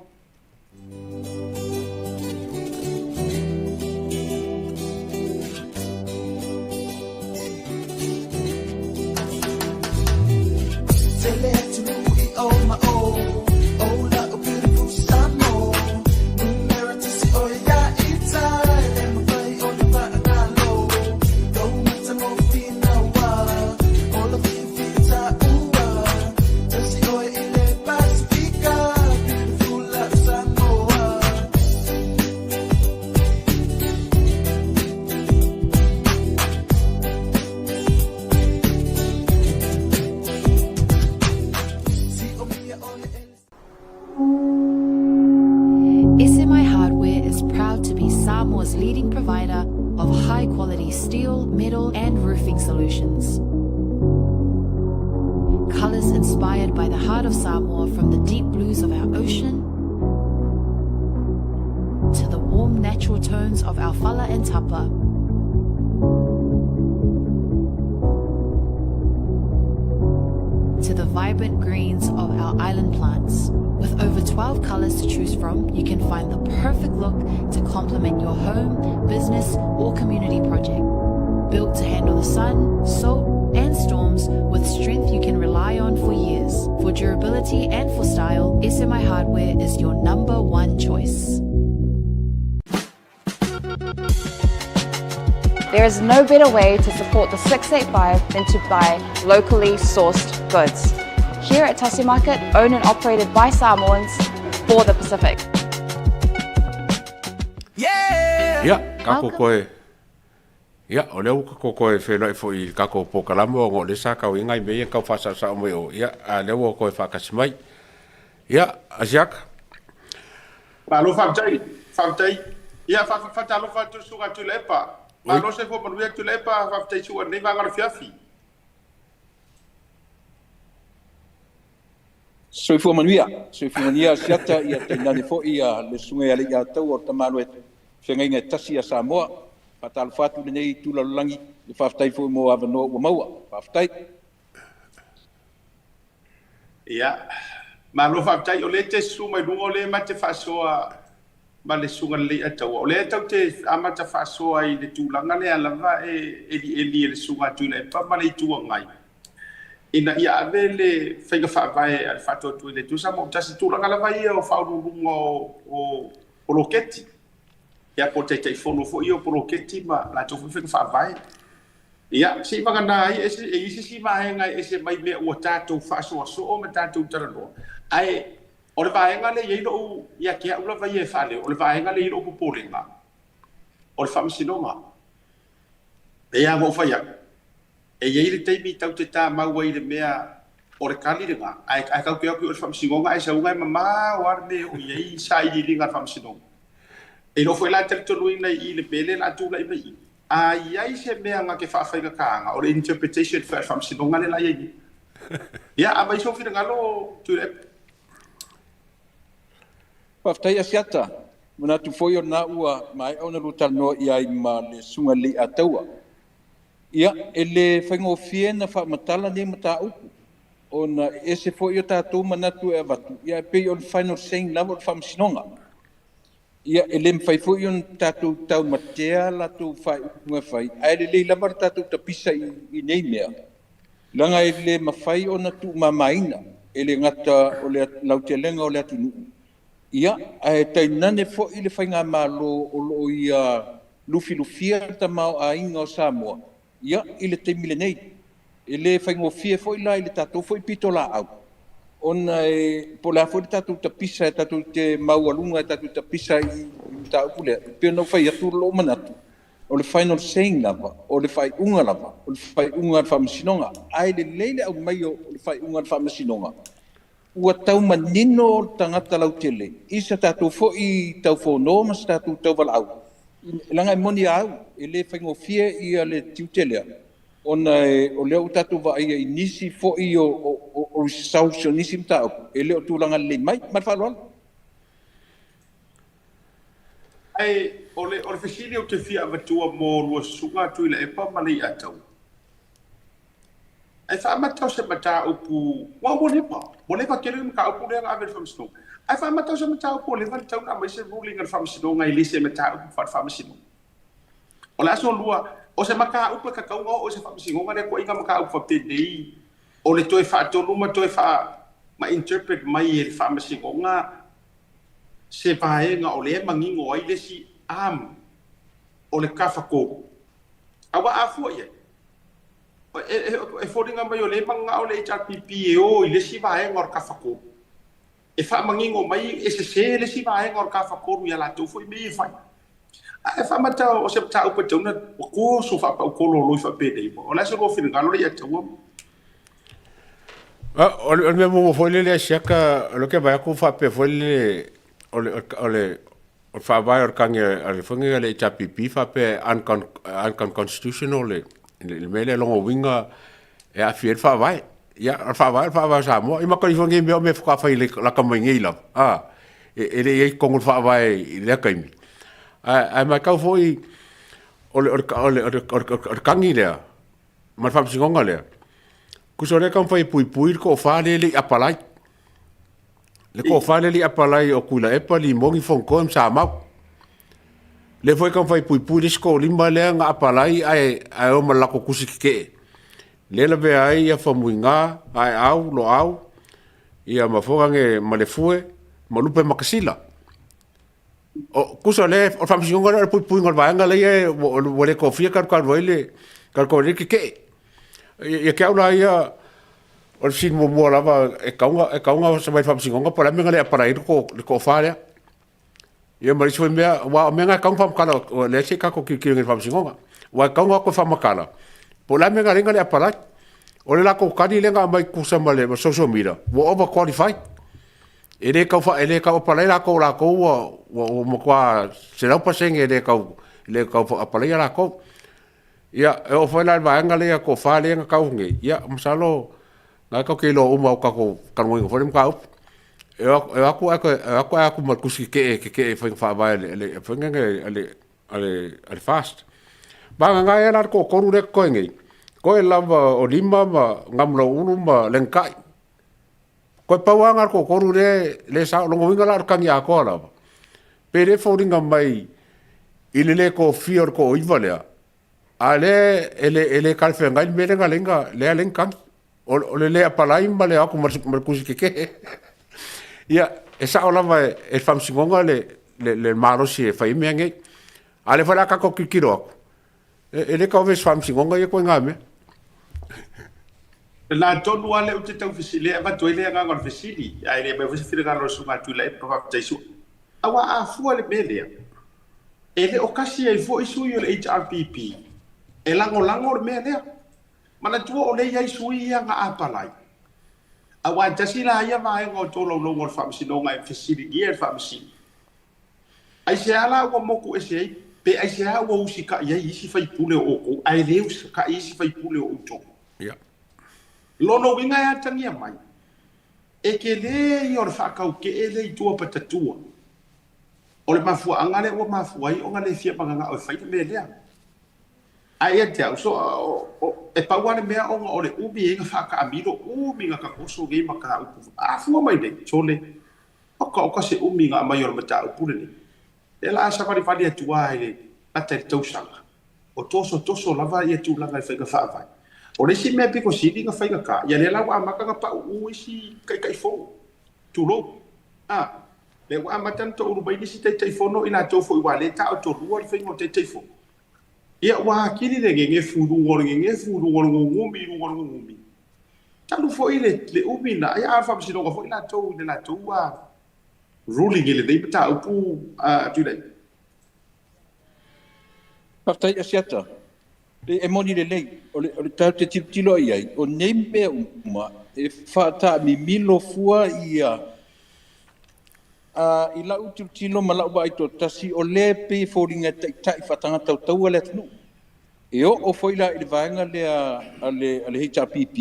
SMI Hardware is proud to be Samoa's leading provider of high quality steel, metal, and roofing solutions. Colors inspired by the heart of Samoa from the deep blues of our ocean to the warm natural tones of our fala and tapa. To the vibrant greens of our island plants. With over 12 colors to choose from, you can find the perfect look to complement your home, business, or community project. Built to handle the sun, salt, and storms with strength you can rely on for years. For durability and for style, SMI Hardware is your number one choice. There is no better way to support the 685 than to buy locally sourced goods. Here at Tasi Market, owned and operated by Samoans for the Pacific. Ia, kako koe. Ia, o lea ua kako koe feiloai foi i le tatou polokalame ona o lea sa tau i ai nai mea ia na tau faasaosao mai o, ia, a o lea ua toe faatasi mai. Ia, Asiata. Malo faafetai, faafetai. Ia, faatalofa atu i le Susuga Tuilaepa. Malo soifua manuia Tuilaepa, faafetai sua i lenei vaega o le afiafi. Soifua manuia, soifua manuia Asiata, ia tainane foi ia le Susuga ia Leiataua o le Tamaloa e Feagaiga e Tasi ia Samoa. Faatalofa atu i lenei itu lalolagi, ia faafetai foi mo avanoa ua maua. Faafetai. Ia, malo faafetai. O lea e te susu mai luga, o lea ma te faasoa ma le Susuga i le Leiataua. O lea tatou te amata faasoa i le tulaga lea lava e elieli e le Susuga a Tuilaepa ma le Itu Agai, ina ia ave le faiga faavae a le Faatuatua i le Atua Samoa Ua Tasi, tulaga lava ia o faauluuluga o poloketi, ia po o Taitaifono foi ia o poloketi ma latou foi faiga faavae. Ia, se i vagana ai e i ai se isi vaega e ese mai mea ua tatou faasoasoo ma tatou talanoa. Ae o le vaega lea e i ai lou, ia te au lava ia e faaleo, o le vaega lea e i ai lou popolega, o le faamasinoga. E pei lava ona ou fai atu, e i ai le taimi tatou te tamau ai i le mea o le tali lena, ae tatou te o atu i o i le faamasinoga ae sauga e mamao lava le mea e oo i ai sailiiliga a le faamasinoga. E iloa foi la talitonuina i i le mea lea o le a tulai mai i i. A i ai se mea na te faafaigataina, o le interpretation foi a le faamasinoga lea la i ai nei. Ia, aumai sou finagalo Tuilaepa. Faafetai Asiata. Manatu foi o lena ua maea ona lua talanoa i ai ma le Susuga i le Leiataua. Ia, e le faigofie ona faamatala nei mataupu, ona e ese foi o tatou manatu e avatu, ia ae pei o le final saying lava o le faamasinoga. Ia, e le mafai foi ona tatou taumatea latou faaiuga e fai, ae lelei lava le tatou tapisa i nei mea, leaga e le mafai ona tuumamaina, e le gata o le lautelega o le atunuu, ia, ae tainane foi le faigamalo o lo o ia lufilufia le tamaoaiga o Samoa, ia, i le taimi lenei. E le faigofie foi la i le tatou foi pitolaau, ona e po o le a foi le tatou tapisa e tatou te maualuga e tatou tapisa i le mataupu lea, e pei ona ou fai atu lou manatu, o le final saying lava, o le faaiuga lava, o le faaiuga a le faamasinoga. Ae lelei le aumai o le faaiuga a le faamasinoga, ua tau manino le tagata lautele i se tatou foi taufono ma se tatou tauvalaau, leaga e moni a au, e le faigofie ia le tiute lea, ona o lea ua tatou vaaia i nisi foi o results o nisi mataupu e le o tulaga lelei mai. Ma le faaaloalo. Ae o le fesili ou te fia avatua mo lua susuga Tuilaepa ma Leiataua, Ae faamata o se mataupu, ua ua leva, ua leva tele le mataupu lea na ave i le faamasinoga. Ae faamata o se mataupu ua leva ona tatau ona aumai se ruling a le faamasinoga e le se mataupu faale-faamasinoga. O le aso lua, o se mataupu e tatau ona oo i se faamasinoga lea ituaiga mataupu faapenei, o le toe faatonu ma toe faa, ma interpret mai e le faamasinoga se vaega o lea e manino ai le isi arm o le tafatolu. Aua a fua i ai, E foliga mai o lea e mananao le HRPP e o i le isi vaega o le tafatolu e faamanino mai e sese le isi vaega o le tafatolu i a latou foi mea ia e fai. Ae faamata o se mataupu e tatau ona toso faapaukololoi faapenei. O le a se lua finagalo lea ia te au? O le mea muamua foi lele a siaka, o lea ou te vaai atu faapea foi lele o le faavae o le tagi a le foi lenei a le HRPP faapea e unconstitutional le mea lea, lona uiga e aafia ai le faavae. Ia, o le faavae o le faavae o Samoa. Ia ma tali foi nei mea o mea faatoa fai lata mai nei lava, a, e le i i ai i totonu o le faavae i lea taimi. Ae matau foi o le tagi lea ma le faamasinoga lea, tusa o lea e taumafai e puipui le toafa lea e le i apalai. Le toafa lea e le i apalai o Tuilaepa, Limoni, Fonotoe ma Samau. Lea foi e taumafai e puipui le isi toalima lea na apalai ae o ma le latou tusi tetee. Lea e lavea ai ia Faumuina, Aeau, Loau, ia ma foi nane ma Lefue, ma Lupe Makasila. O, tusa o lea, o le faamasinoga lea o le puipuiga o le vaega lea ua le tofia talukalu ai le talukalu ai le tetee. Ia te au la ia, o le fesili muamua lava e tatau ona oso mai i le faamasinoga po o le a le mea na le apalai ai le toafa lea. Ia ma le isi foi mea, aua o mea na e tatau ona faamatala, o lea se i tatou tilotilo i le faamasinoga. Aua e tatau ona o atu e faamatala, po o le a le mea na ala ai ona le apalai. O le latou tali lea na aumai tusa ma le social media, ua over qualified. E le tau e le tau apalai latou, o latou ua matua 100% e le tau apalaia latou. Ia, e oo foi la i le vaega lea toafa lea na tau nei, ia masalo Na ka ke iloa uma o tatou talanoaina foi le mataupu. E o e o atu ae toe e o atu ae atu ma le tusi keke'e keke'e faiga faavae a le foi lele a le a le a le FAST. Vagana ai la le toatolu lea e totoe nei, toe lava o Lima ma Namulauulu ma Lenatai. Toe pau lava lena o le toatolu lea lea e sao. Lona uiga la o le tagi atoa lava, pe le foliga mai i le le tofia o le toaiva lea, a o lea e le e le talafeagai le mea lea na ala ai ona lea ala ai ona tagi. O le le apalai ma le o atu ma le tusi keke'e. Ia, e sao lava e le Faamasinoga le le malosi e fai ai mea nei. A o lea foi o le a tatou tilotilo atu, e le tau avea i se Faamasinoga ia ituaiga mea. Na tonu lava lea ou te tau fesili ai, avatu ai le agaga o le fesili, ae le aumai foi se finagalo o le Susuga a Tuilaepa faafetai Sua. Aua a fua i le mea lea, e le o kasi ai foi sui o le HRPP e lagolago le mea lea. Manatua o lea e i ai sui ia na apalai, aua e tasi la ia vaega o tolaulauga o le Faamasinoga e fesiligia e le Faamasino, Aisea la ua moku ese ai, pe aisea ua usitai ai isi faipule o outou, ae le usitai isi faipule o outou? Ia. Lona uiga e atagia mai, e tele ia o le faataukee lea i tua patatua. O le mafuaaga lea ua mafua ai ona le fia mananao e fai le mea lea. Ae ia te au, so, e pau lava le mea ona o le umi ai na faataamilo, umi na tatoso nei mataupu. A fua mai nei, sole, Okaoka se umi na aumai o le mataupu lenei. Lea la a savalivali atu lava i le lata i le tausaga, o tosotoso lava ia tulaga i faiga faavae. O le isi mea pito sili na faigata, ia lea la ua amata na pauu isi Taitaifono, tulou. A, lea ua amata na toulu mai nisi Taitaifono i latou foi ua le taotolua le faiga o Taitaifono. Ia ua atili le gegefu i luga o le gegefu i luga o le gugumi i luga o le gugumi. Talu foi le le umi na, ia a o le faamasinoga foi latou i le latou a ruling i lenei mataupu a Tuilaepa. Faafetai Asiata. E moni lelei, o le o le tatou te tilotilo i ai, o nei mea uma e faataamimilo fua ia a i lau tilotilo ma lau vaai toatasi, o lea e pei e foliga e taitai faatagata o taua le atunuu. E oo foi la i le vaega lea a le, a le HRPP,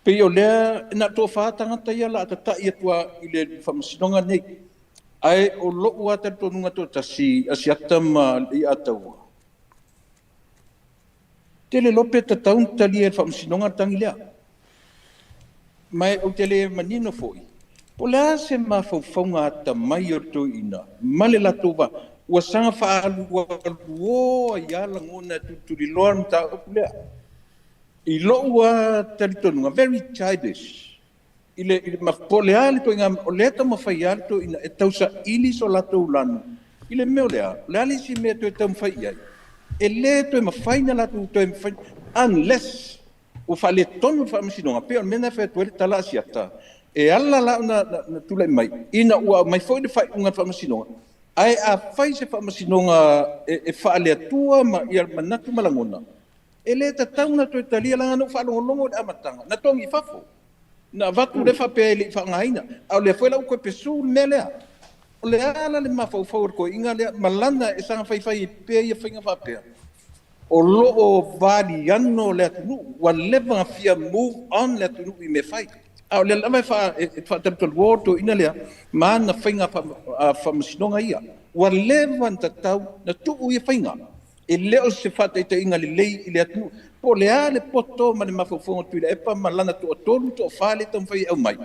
pei o lea na o le toafa tagata ia la a tata'i atu lava i le faamasinoga lenei. Ae o lo'u lava talitonuga toatasi, Asiata ma Leiataua, tele loa pe tatau ona talia e le faamasinoga le tagi lea. Ma ou te le manino foi, po o le a se mafaufauga atamai o le toeaina ma le latou va, ua saga faaalualuo ai lava lagona e tulituliloa le mataupu lea. I lou lava talitonuga, very childish, i le, i le, po o le a le ituaiga, o lea e taumafai lava le toeaina e tausaili so latou lanu i le mea o le a, o le a le isi mea e toe taumafai i ai? E le toe mafai ona latou toe mafai, unless Ua faaletonu le Faamasinoga, pei o le mea lena e fai atu ai le tala a Asiata, e ala la ona tulai mai, ina ua aumai foi le faaiuga a le Faamasinoga, ae afai se Faamasinoga e faale-Atua ma ia manatu ma lagona, e le tatau ona toe talia, leaga na ou faalogologo i le amataga, na togi i fafo, na avatu lea faapea e le i faaaogaina, a o lea foi la ua toe pesu le mea lea. O le a la le mafaufau o le toeaina lea ma lana e saga faifai ai pea ia faiga faapea? O lo o valiano le atunuu, ua leva ona fia move on le atunuu i mea fai. A o lea lava e faatalutalua le toeaina lea ma ana faiga faamasinoga ia. Ua leva ona tatau ona tuu ia faiga. E le o se faataitaiga lelei i le atunuu. Po o le a le poto ma le mafaufauga o Tuilaepa ma lana toatolu, toafa lea e taumafai e aumai.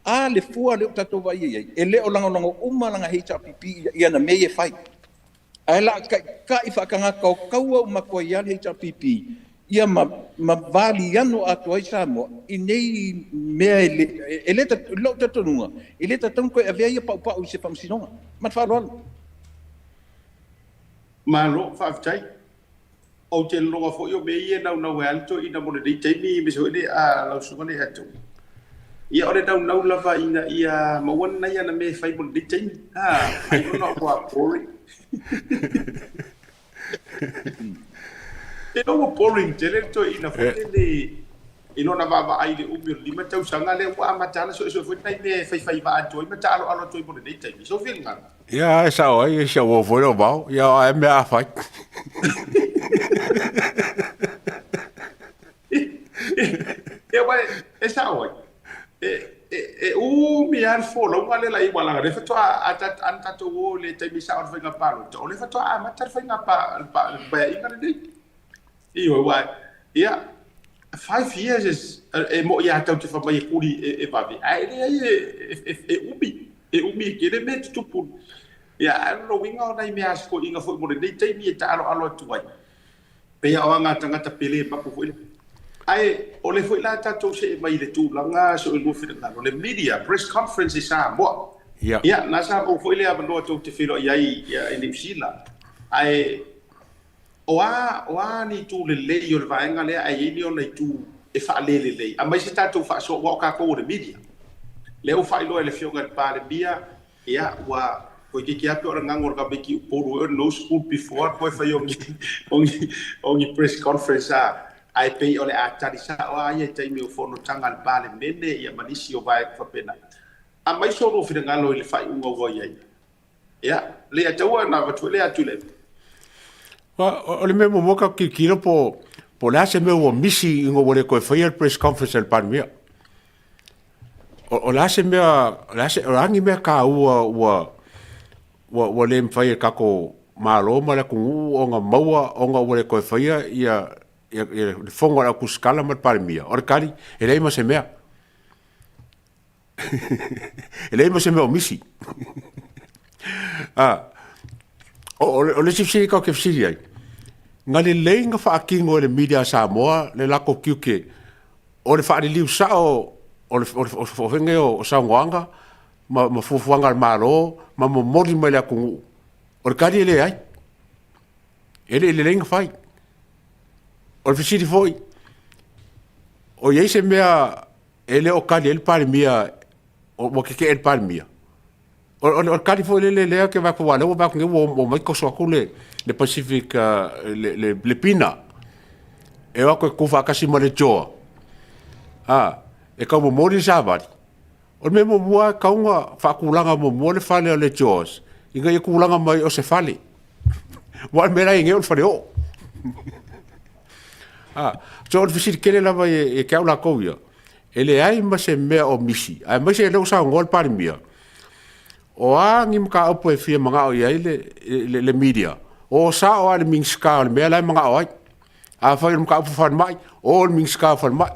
A le fua lea ua tatou vaai i ai, e le o lagolago uma lana HRPP i ana mea ia e fai. Ae la taitai faatagata o taua uma atu ai lava le HRPP ia ma ma valiano atoa ai Samoa i nei mea e le e le i lou talitonuga, e le tatau ona toe avea ia paupau i se faamasinoga. Ma le faaaloalo. Malo, faafetai. Ou te lologa foi o mea ia e naunau ai lava le toeaina mo lenei taimi aemaise foi le lau susuga Leiataua. Ia o le naunau lava ina ia maua nai ana mea e fai mo lenei taimi. Ai ona ua boring. E ua boring tele le toeaina foi lele i lona vaavaai i le umi o le 5 tausaga lea ua amata lava ona suesue foi nai mea e faifaiva atu ai ma taaloalo atu ai mo lenei taimi. Sou finagalo. Ia, e sao ai, e si au foi le vao. Ia, ai mea a fai. Ia, ué, E sa'o ai. E, e, e umi lava le folauga lea la i aua leaga o lea faatoa a ta, ana tatou o i le taimi sa'o o le faiga palota, o lea faatoa amata le faiga pa, le pa, le paeaiga lenei. Ioe, aua, ia, 5 years is, e mo'i lava tatou te fai mai e kuli e, e vave, ae leai e, e, e, e umi, e umi e tele mea e tutupu. Ia, ae o lona uiga o nai mea a si toeaina foi mo lenei taimi e taaloalo atu ai, Pei a o aga tagata pele mapu foi lea. Ae o le foi la tatou see mai i le tulaga so i lua finagalo, le media press conference i Samoa. Ia. Ia, na sa maua foi le avanoa tou te feiloai ai i Niu Sila. Ae o a, o a ni itu lelei o le vaega lea ae i ai ni ona itu e faalelelei? Aumai se tatou faasoa aua o tatou o le media. Lea ua faailoa e le Afioga i le Palemia Ia, ua toeitiiti lava pei o le agaga o le tamaiti Upolu ea, no school before toe fai o ni, o ni, o ni press conference a, ae pei o le a tali sao lava ia i taimi o fonotaga a le Palemene ia ma nisi o vaega faapena. Aumai so lua finagalo i le faaiuga ua i ai. Ia, Leiataua na avatu foi le atu i le. O le mea muamua ka tilotilo po o le a se mea ua misi ina ua le toe faia le press conference a le Palemia. O le a se mea, o le a se, o a ni mea taua ua ua ua le mafai e le tatou Malo ma le atunuu ona maua ona ua le toe faia ia ia le fono a le autusikala ma le Palemia? O le tali, e leai ma se mea. E leai ma se mea o misi. O le isi fesili tatou te fesili ai, na lelei na faatino e le media a Samoa le latou tiute o le faaliliu sao o le fai nei o saunoaga ma fuafuaga a le Malo ma momoli mai le atunuu? O le tali e leai. E le i lelei na fai. O le fesili foi, o i ai se mea e le o tali ai le Palemia, ua tetee le Palemia? O le tali foi lele lea ke vaai atu aua o lea ua vaai atu nei ua omai toso atu le Pacific le PINA e o atu e tutufaatasi ma le JOA e tau momoli le savali. O le mea muamua e tatau ona faatulaga muamua le fale o le JOS ina ia tulaga mai o se fale. Aua o le mea la e i ai nei o le faleoo. So o le fesili tele lava ia te au latou ia, e leai ma se mea o misi, aemaise o lea ua saunoa le Palemia, o a ni mataupu e fia manao i ai le media, o sao lava i le Minisita o le mea la e manao ai. Afai o le mataupu falemai, o le Minisita o Falemai,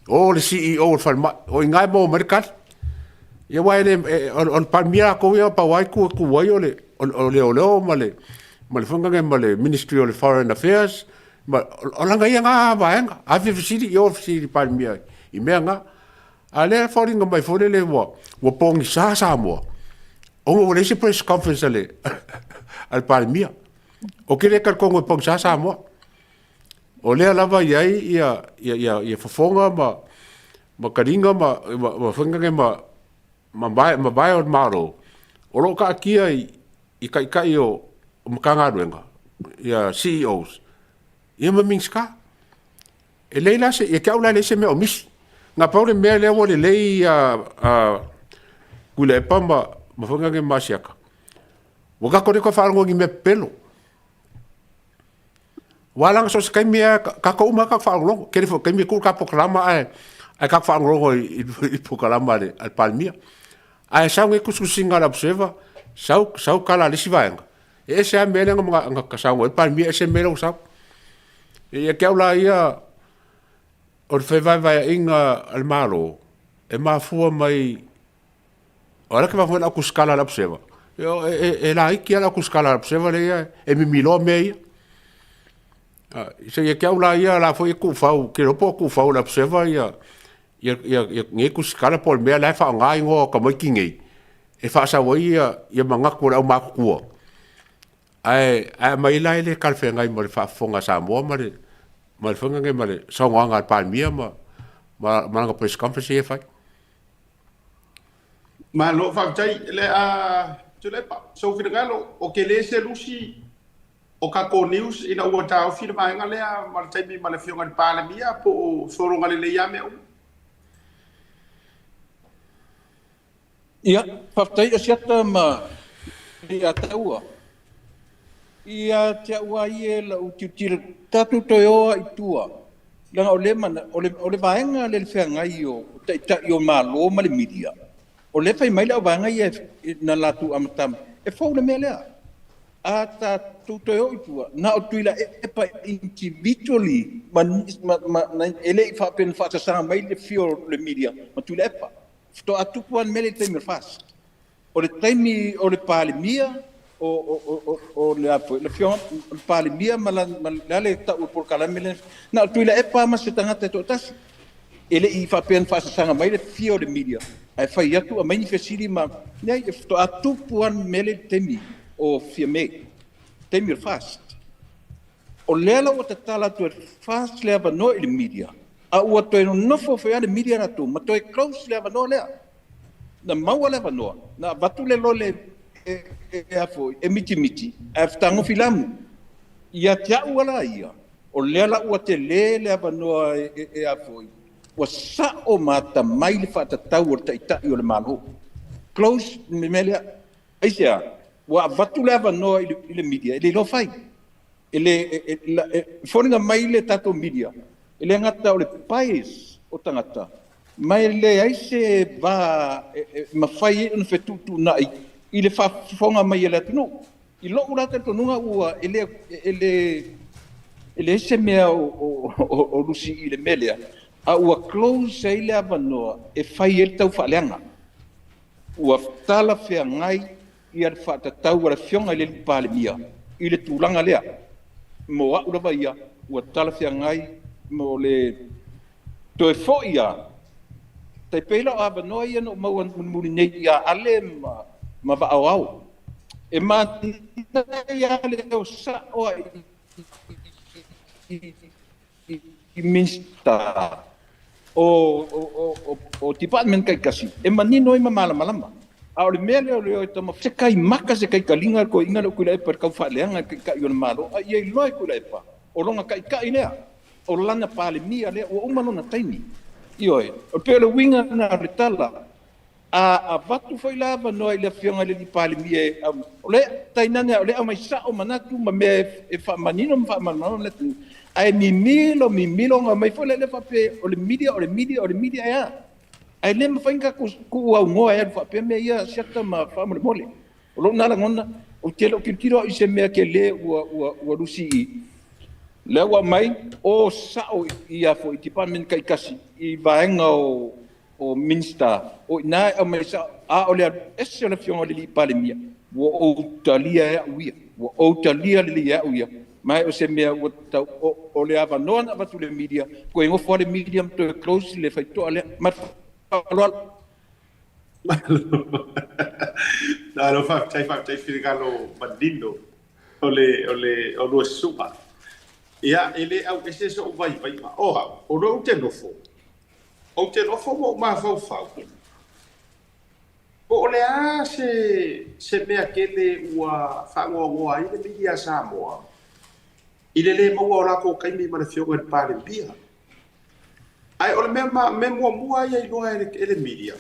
o le CEO o le falemai, o i ina e maua mai le tali. Ia aua e le, o le Palemia latou ia, pau lava itu e tu ai o le leoleo ma le foi lea ma le Ministry o le Foreign Affairs, ma, o lana ia na vaega. A fia fesili, ia o fesili i le Palemia i mea na. A o lea e foliga mai foi lele ua pogisa Samoa, ona ua leai se press conference a le Palemia. Ou te le talitonu e pogisa Samoa. O lea lava e i ai ia fofoga ma taliga ma faiga nei ma vae o le Malo o lo o taatia i taitai o Matagaluega, ia CEOs, ia ma Minisita. E leai la se, ia te au la e leai se mea o misi. Na pau le mea lea ua lelei Tuilaepa ma faiga nei ma Asiata, ua tatou le toe faalogo i ni mea pepelo. Aua leaga so o se taimi lava, tatou uma lava tatou faalogologo. Tele foi o taimi e tuu le tatou polokalama ae tatou faalogologo i polokalama a le Palemia. Ae sau nei tusitusiga a le Observer, sau, sau tala a le isi vaega, e ese lava le mea lea na saunoa ai le Palemia, ese le mea lea ua sau. Ia te au la ia, o le fevaevaeaiga a le Malo, e mafua mai O ala ke vafoe lau kusikala lau sewa. E laiti lava lau kusikala lau sewa le ia e mimiloa mea ia. Se ia ke au la ia la foi e kuufau, ke iloa po o kuufau lau sewa ia ia ia ia nei kusikala po o le mea la e faaaoga igoa o tamaiti nei e faasau ai ia ia manatu o le aumatutua. Ae ae aumai la e le talafeagai ma le faafofoga a Samoa ma le ma le faiga nei ma le saunoaga a le Palemia ma ma lana press conference ia e fai. Malo faafetai le a Tuilaepa, sou finagalo, o ke le selusi o tatou news ina ua taofi le vaega lea ma le taimi ma le Afioga i le Palemia po o sologa lelei lava mea uma? Ia, faafetai Asiata ma Leiataua. Ia te au lava ia e lau tilotilo, tatou toe o lava i tua. Leaga o lea mana, o le, o le vaega lea le feagai o taitai o Malo ma le media, o lea fai mai le auvaega ia na latou amata mai, e fou le mea lea. A tatou toe oo i tua, na o Tuilaepa individually ma, ma, ma, ma e le i faapea na faasasaga mai le fia o le media ma Tuilaepa. Faatoa tupu lava le mea lea i le taimi o le FAST. O le taimi o le Palemia, o, o, o, o, le a foi, le afioga, o le Palemia ma, la, ma le a le tau o le polokalame lea, na o Tuilaepa ma se tagata e toatasi. E le i faapea na faasasaga mai le fia o le media, ae fai atu aumai ni fesili ma, leai, e faatoa tupu lava le mea lea i le taimi o Fiame, taimi o le FAST. O lea la ua tatala atu e le FAST le avanoa i le media, a ua toe nonofo foi lava le media latou ma toe close le avanoa lea. Na maua le avanoa, na avatu le lole e, e, a foi, e mitimiti, ae fetagofi lamu. Ia te au la ia, o lea la ua tele le avanoa e, e, e a foi, ua sa'o ma atamai le faatatau o le Taitai o le Malo. Close le mea lea. Aisea? Ua avatu le avanoa i le, i le media, e le iloa fai. E le, e, e, e, foliga mai le tatou media, e le gata o le bias o tagata, ma e leai se va e, e mafai ai ona fetuutuunai i le faafofoga mai a le atunuu. I lou la talitonuga ua e le, e le, e leai se mea o, o, o, o lusi i le mea lea, a ua close ai le avanoa e fai ai le taufaaleaga. Ua talafeagai ia le faatatau a le Afioga i le alii Palemia i le tulaga lea. Mo au lava ia, ua talafeagai mo le toe foi a tai pei la o avanoa ia na ou maua mulimuli nei ia Ale ma, ma Vaaoao. E manaia le o sa'o i, i, i Minista o, o, o, o, o department kaikasi, e manino ai ma malamalama. A o le mea lea o le o e tama, se kai maka, se kai kaliga le koeina le Tuilaepa i le tau faaleaga i le taitai o le Malo, a ia iloa e Tuilaepa, o lona taitai lea, o lana Palemia lea, ua uma lona taimi. Ioe, o pei o le uiga lena o le tala. A avatu foi la avanoa i le Afioga i le alii Palemia e o le tainane o le aumai sa'o manatu ma mea e faamanino ma faamalamalama le atunuu, ae mimilo mimilo ona aumai foi lea le faapea o le media, o le media, o le media e a. Ae le mafai ona tatou tuu aunoa e alu faapea mea ia siata ma faamolemole. O lou na lagona, ou te le o tilotilo au i se mea tele ua, ua, ua lusi i. Lea ua aumai, o sa'o ia foi department taitasi i vaega o o Minista, o i ina e aumai sa'o, a o le alu ese o le Afioga i le alii Palemia, ua ou talia e au ia, ua ou talia lelei e au ia, ma o se mea ua tau, o, o le avanoa na avatu i le media, toe nofo lava le media ma toe close le faitotoa lea. Ma le faaaloalo. Malo faafetai, faafetai finagalo manino o le o le o lua susuga. Ia, e le au ese so'u vaivaiga. O au, o lea ou te nofo, Ou te nofo ma ou mafaufau, po o le a se, se mea tele ua faanoanoa ai le media a Samoa i le lē maua o latou taimi ma le Afioga i le Palemia. Ae o le mea, ma, mea muamua ia iloa e le, e le media,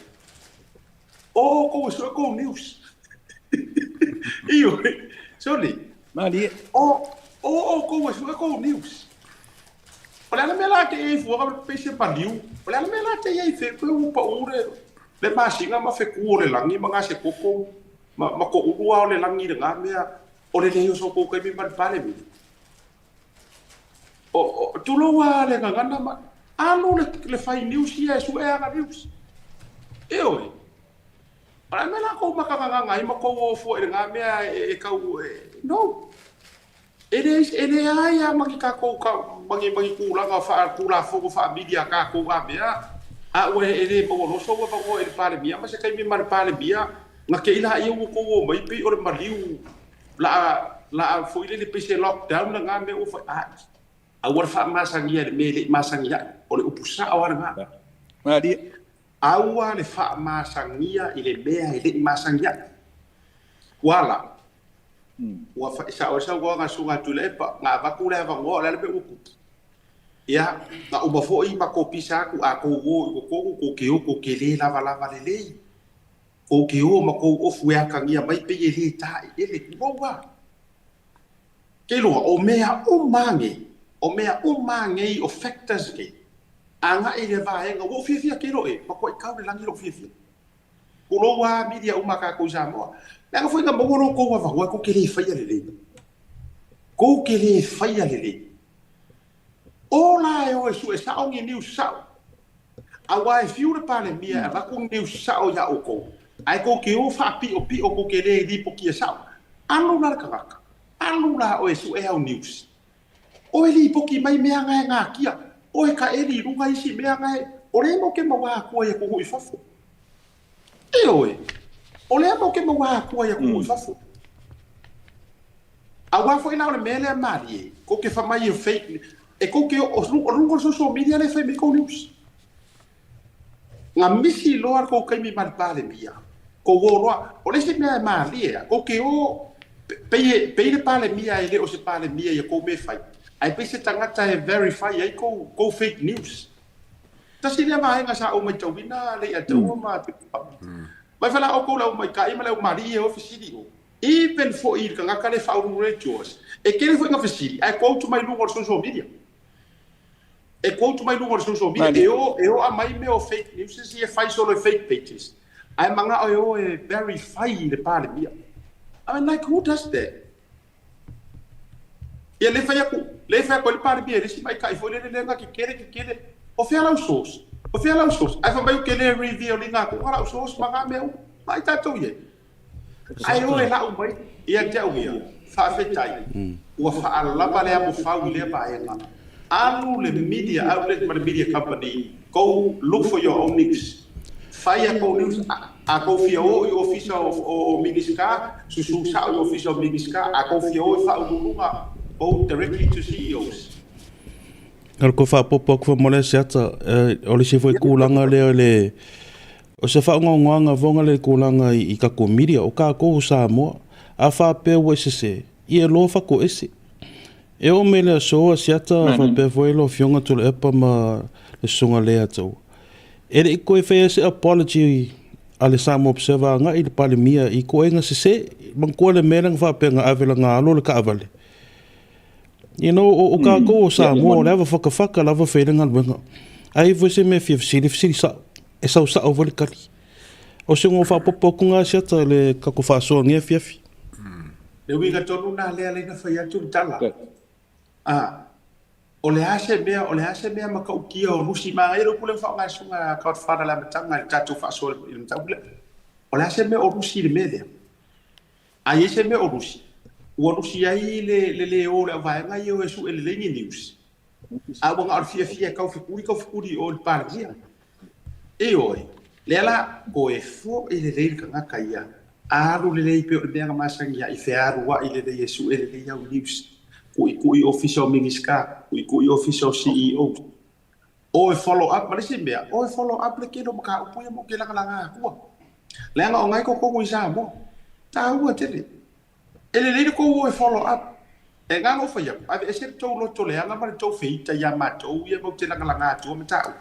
o outou e sue tou news. Ioe, soli. Malie. O, o outou e sue tou news. O le a le mea la te i ai fua pei se maliu. O le a le mea la te i ai fe pe ua paʻu le le masina ma fetu o le lagi ma Gasetoto ma ma toʻulua o le lagi i lena mea o le leai o so outou taimi ma le Palemene. O, o, tulou a le gagana ma alu le, le fai news ia e sue ana news. Ioe. O le a le mea la tou makagagaga ai ma tou o fua i lena mea e, e tau e, no. E leai, e leai lava ma ni tatou ma ni, ma ni tulaga faa-Tulafono faa-media a tatou a mea, a ua e le maua loa sou avanoa i le Palemia ma se taimi ma le Palemia, na te i laia ua tou omai pei o le maliu la la foi lele pei se lockdown lena mea ua fai. A, aua le faamasania i le mea e le i masani ai. O le upu sao lava lena. Malie. Aua le faamasania i le mea e le i masani ai. Ua ala. Ua fai sa'o ai saunoaga a Susuga Tuilaepa, na avatu le avanoa, o le a le mea ua tupu? Ia, na uma foi matou pisa atu, a tou o i totonu, tou te o tou te le lavalava lelei. Tou te o ma tou ofu e atagia mai pei e le taeele. Tulou a. Te iloa, o mea uma lava nei, O mea uma nei o factors nei, agai i le vaega ua ou fiafia tele oe, matuai tau i le lagi lou fiafia. Pulou lava media uma a tatou i Samoa. Leaga foi na maua lo outou avanoa tou te le faia lelei. Tou te le faia lelei. O la e o e sue sao ni news sao. Aua e fiu le Palemia e avatu ni news sao ia outou, ae tou te o faapiopio tou te le lipotia sao. Alu la le tagata, alu la oe e sue au news. Oe lipoti mai mea na e natia, oe taeli i luga isi mea na e, o lea matou te maua atua i atunuu i fafo. Ioe, o lea matou te maua atua i atunuu i fafo. Aua foi la o le mea lea malie, tou te fai mai e fake, e tou te o luga o le social media lea e fai mai tou news. Na misi loa le tou taimi ma le Palemia, tou o loa, o le isi mea e malie a, tou te o, pei e, pei le Palemia e le o se Palemia ia tou mea e fai, ae pei se tagata e verify ai tou, tou fake news. Tasi lea vaega sa ou maitauina Leiataua ma Tuilaepa. Mai fa la outou le aumaikai ma le aumalii e o fesili o. Even foi i le tagata lea e faauluulu ai George, e tele foi ina fesili ae quote mai luga o le social media. E quote mai luga o le social media, e o, e o aumai mea o fake news ia e fai solo e fake pages, ae manao e o e verify i le Palemia. I mean like who does that? Ia le fai atu, le fai atu ai le Palemia i le isi maita'i foi lele lea na kekele kekele, o fea lau source? O fea lau source? Ae fai mai ou te le reveal ina atu lau source ma na mea uma. Mai tatou i ai. Ae o e lau mai ia te au ia, faafetai, ua faalava le amofau i lea vaega. Alu le media outlet ma le media company, go look for your own news. Fai a tou news, a tou fia o i ofisa o Minisita, susu sao i ofisa o Minisita, a tou fia o i Faauluuluga, go directly to CEOs. O le toe faaopoopo atu foi mo lea siata, o le isi foi tulaga lea o le O se faanoanoaga foga le tulaga i tatou media, o tatou o Samoa. A faapea ua e sese, ia loa fatoese. E oo mai le aso Asiata faapea foi lau Afioga Tuilaepa ma le Susuga Leiataua, e le i toe faia se apology a le Samoa Observer agai i le Palemia i ituaiga sese. Manatua le mea lea na faapea na ave lana alo le taavale. You know, o tatou o Samoa, o le ava fatafata lava fai ai le galuega. A i ai foi se mea e fia fesili, fesili sao. E sau sao foi le tali. O se uga faaopoopo atu lena Asiata i le tatou faasoa i lenei afiafi. Le uiga tonu lena lea lea na fai atu le tala. A, o le a se mea, o le a se mea matautia o Lusi manaia le upu lea ua faaaoga e le Susuga Godfather i le amataga i le tatou faasoa i le mataupu lea. O le a se mea o Lusi i le mea lea? A i ai se mea o Lusi, ua lusi ai le le lē o o le auvaega ia o e sue lelei ni news. A ua na o le fiafia e taufekuli taufekuli i o i le Palemia. Ioe, lea la, toe foi lelei le tagata ia, alu lelei pei o le mea na masani ai, fealuai lelei e sue lelei au news, kuʻikuʻi ofisa o Minisita, kuʻikuʻi ofisa o CEO. O e follow up, ma le isi mea, o e follow up le tele o mataupu ia mo ke lagalaga atua. Leaga o na e totonu i Samoa. Taua tele. E lelei le tou o e follow up. E na ona ou fai atu, aveese le tou loto leaga ma le tou feita ia matou ia matou te lagalaga atua mataupu.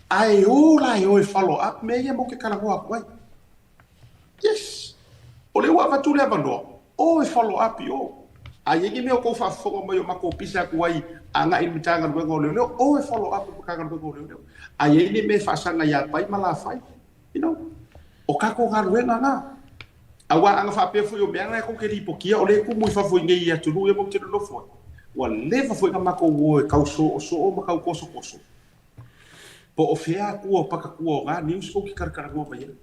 Ae o la e o e follow up mea ia matou te talanoa atu ai. Yes! O lea ua avatu le avanoa, o e follow up i o. A i ai ni mea o tou faafofoga mai o matou pisa atu ai agai i le Matagaluega o Leoleo, o e follow up i le Matagaluega o Leoleo. A i ai ni mea e faasaga ia Pai ma Lafai, you know, o tatou galuega na. Aua ana faapea foi o mea na tou te lipotia, o lea e tumu i fafo i nei i atunuu ia matou te nonofo ai, ua leva foi na matou o e tau soosoo ma tau tosotoso. Po o fea atua o pakatua o na news tou te talatalanoa mai ai.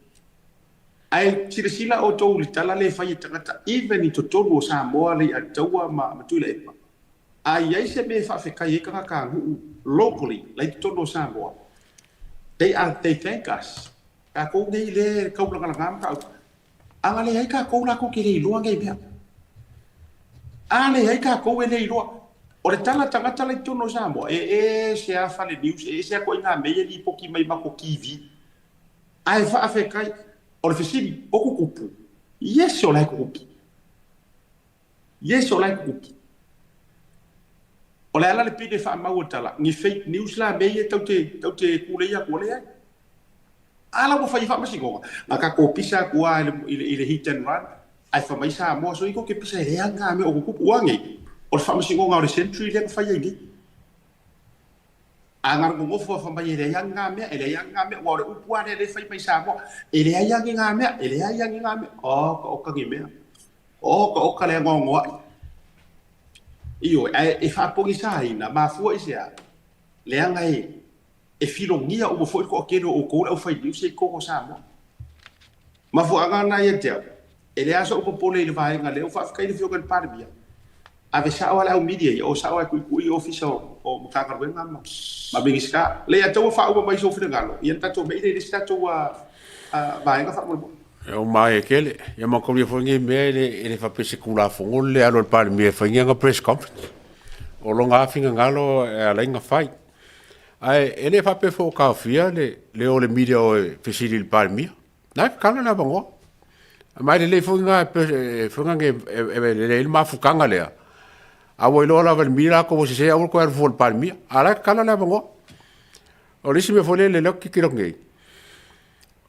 Ae silasila outou i le tala lea e fai e tagata even i totonu o Samoa, Leiataua ma Tuilaepa. A i ai se mea e faafetai ai tagata nuu locally la i totonu o Samoa, they are they thank us. Tatou nei lea e taulagalaga mataupu. A na leai tatou latou te le iloa nei mea. A leai tatou e le iloa. O le tala tagata la i totonu o Samoa, e ese lava fale news, e ese lava ituaiga mea ia e lipoti mai i matou TV. Ae faafetai, o le fesili, o tutupu? Yes o la e tutupu. Yes o la e tutupu. O le a la le pine faamau o le tala? Ni fake news la mea ia tau te, tau te kulei atu, o leai. A la ua fai faamasinoga. Na tatou pisa atu lava i le, i le, i le hit and run, ae fai mai Samoa, so i tou te pisa e leaga mea o tutupu. Ua nei. O le faamasinoga o le century lea na fai ai nei. A na nonofo a fai mai e leai lava ni na mea, e leai lava ni na mea, aua o le upu lava lea lea e fai mai i Samoa, e leai lava ni na mea, e leai lava ni na mea. Oka oka ni mea. Oka oka le anoanoai. Ioe, ae e faapogisaina, mafua i se a? Leaga e, e filogia uma foi le toatele o outou le aufai news i totonu o Samoa. Mafuaaga na ia te au, e leai lava sou popole i le vaega lea, ua faafetai i le Afioga i le Palemia, ave sao lava le au media ia, o sao lava e tuitui i ofisa o Matagaluega ma Minisita. Leai, a tau faauma mai sou finagalo, ia ona tatou mei lea i le isi tatou vaega faamolemole. E o maea tele, ia manatua foi lenei mea e le faapea se Tulafono le alu a le Palemia e fai ni ana press conference. O lona lava finagalo e ala ai ona fai. Ae e le faapea foi o taofia le le o le media o e fesili i le Palemia. Na e tatala le avanoa. Ma e lelei foi na e foi na e lelei ai le mafutaga lea. A ua iloa lava e le media latou ua sese aua le toe alu fua i le Palemia. A o la e tatala le avanoa. O le isi mea foi lele lea ou te tilotilo atu nei,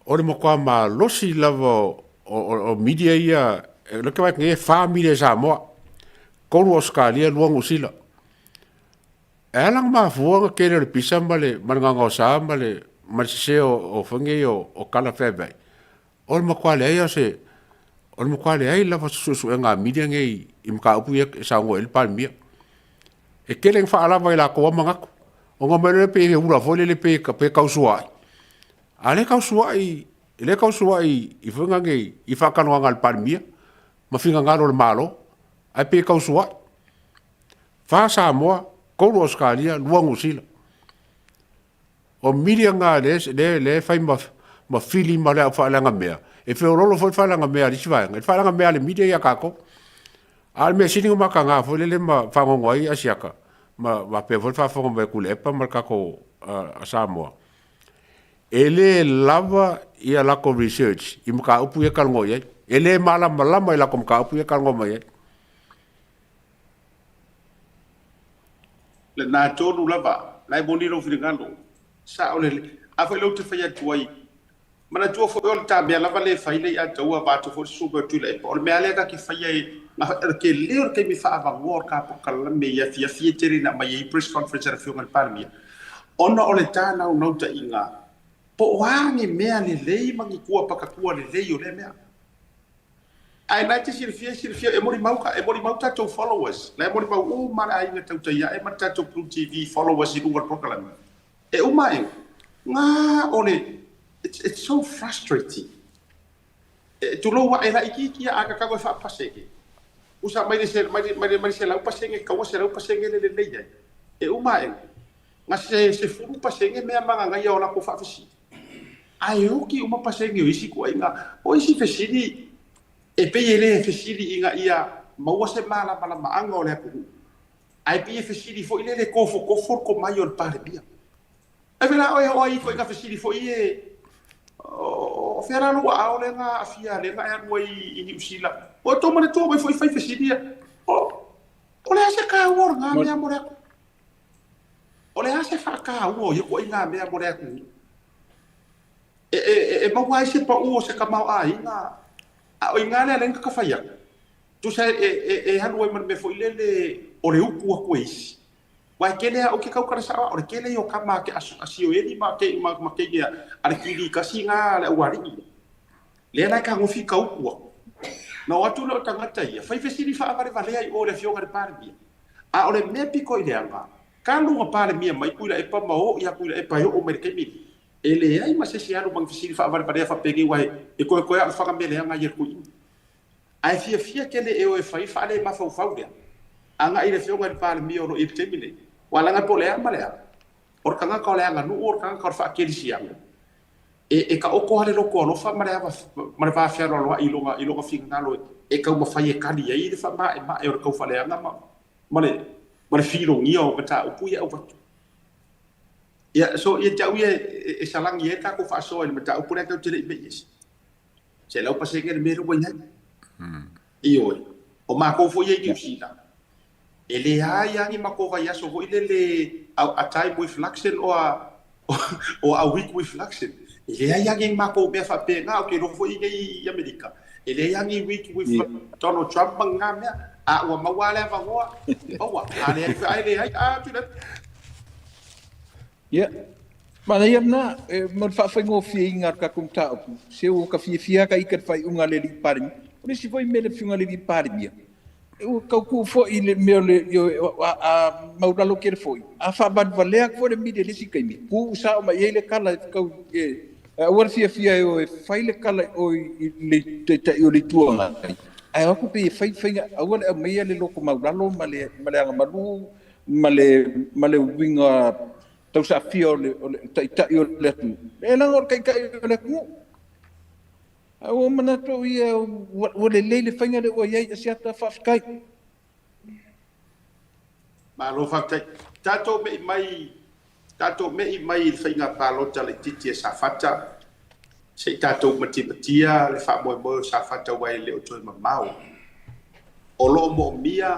o le matua malosi lava o media ia, o lea ou te vaai atu nei e 4 media i Samoa, 3 Ausetalia, 2 Niu Sila. E ala ona mafua ona tele o le pisa ma le ma le gaogaosa ma le ma le sese o foi nei o tala feaveai, o le matua leai lava o se o le matua leai lava o se suesuega a media nei i mataupu ia e saunoa i ai le Palemia. E tele ina faalava i latou lava manatu, ona omai loa lea pei e ula foi lele pe pe tausuai, a o lea e tausuai, o lea e tausuai i foi nei i faatalanoaga a le Palemia ma finagalo o le Malo, ae pei e tausuai. 4 Samoa, 3 Ausetalia, 2 Niu Sila. O media na lea, lea, lea e fai ma, ma fili ma le au faaleagamea, e feololo foi le faaleagamea a le isi vaega, i le faaleagamea a le media ia tatou. A o le mea sili ona mataga foi lele ma fagogo ai Asiata, ma faapea foi le faafofoga mai a Tuilaepa ma le tatou Samoa, e le lava ia latou research i mataupu ia e talanoa i ai. E le malamalama i latou mataupu ia e talanoa mai ai. Lena tonu lava, la e moni lou finagalo. Sao lelei. A foi lea ou te fai atu ai, manatua foi o le ta mea lava lea e fai lea ia te au vaeatu foi le susu mai o Tuilaepa, o le mea lava lea ta te faia e, o le tele o le taimi faaavanoa o le ta polokalame i afiafi e tele ina aumai ai press conference a le Afioga i le Palemia, ona o le ta naunautaiga po o a ni mea lelei ma ni kuapakatua lelei o lea mea. Ae na te silafia, silafia, e molimau ka, e molimau tatou followers, la e molimau uma le aiga tautai ae ma le tatou Blue TV followers i luga o le polokalame. E uma ae, na o le, it's, it's so frustrating. E, tulou ae laitiiti a ka tago e faapaseke. Usa mai le, se, mai le, mai le, mai le 100% kaua 100% le lelei ai. E uma ae, na se, se fulu pasene mea magagaia o latou faafesili. Ae oki uma pasene o isi ituaiga. O isi fesili e pei e le fesili ina ia maua se malamalamaaga o le atunuu, ae pei e fesili foi lele e tofotofo le tomai o le Palemia. Ai vela oe o ai ituaiga fesili foi e o fea la lou aao lea na aafia lea na e alu ai i Niu Sila. O tou manatua mai foi fai fesili ia. O le a se taua o lena mea mo le atunuu? O le a se faataua o ia ituaiga mea mo le atunuu? E, e, e maua ai se pau o se tamaoaiga, a o i ina lea lea na fai atu. Tusa e, e, e alu ai ma le mea foi lele o le utu atu e isi. Aua e tele lava, ou te tautala sao lava, o le tele ia o tama a, a Sioeli ma, ma, ma teine a le Tuili tasi na le aualii ia. Lea la e tagofi ka utu atu. Na o atu lea o tagata ia, fai fesili faavalevalea i o i le Afioga i le Palemia. A o le mea pito i leaga, talu ona Palemia mai Tuilaepa ma o ia Tuilaepa e oo mai i le taimi lenei, e leai ma se isi e alu ma ni fesili faavalevalea faapenei aua e koekoe lava o le faga mea leaga ia le tuiina. Ae fiafia tele e o e fai faalemafaufau lea agai i le Afioga i le Palemia o lo o i ai i le taimi lenei, aua leaga po o le a ma le a, o le tagata o le aganuu, o le tagata o le faakelisiano, e taoto lava le loto alofa ma le ava ma le va fealoaloai i lona i lona finagalo e taumafai e tali ai le faamaemae o le taufaaleaga ma ma le ma le filogia o mataupu ia e avatu. Ia, so ia te au ia e salagi ai le tatou faasoa i le mataupu lea tatou te le i mei ese. 100% le mea lea ua i ai. Ioe. O matou foi ia i Niu Sila, e leai lava ni matou vaiaso foi lele a time with Luxon or a week with Luxon. E leai lava ni matou mea faapena, ou te iloa foi i inei i Amerika, e leai lava ni week with Donald Trump ma ni na mea. A ua maua lava le avanoa, maua. A leai foi, ai leai, a Tuilaepa. Ia, manaia lena, e, mo le faafaigofieina o le tatou mataupu, se ua ta fiafia lava ta ita i le faaiuga a le alii Palemia. O le isi foi mea i le afioga i le alii Palemia, ua tau tuu foi i le mea o le, ioe, a, a maulalo tele foi, a faavalevalea atu foi le mili i le isi taimi, tuu sao mai i ai le tala e tau, e, aua le fiafia e o e fai le tala i o i le Taitai o le Itu Agai, ae o atu pei e fai faiga, aua le aumaia le loto maulalo ma le, ma le agamalu ma le, ma le uiga tausaafia o le, o le Taitai o le atunuu, e leaga o le Taitai o le atunuu. Ae ua ou manatu au ia, ua lelei le faiga lea ua i ai Asiata, faafetai. Malo faafetai. Tatou me'i mai, tatou me'i mai i le faiga palota laitiiti a Safata, se i tatou matimatia le faamoemoe o Safata aua e le o toe mamao. O lo o moomia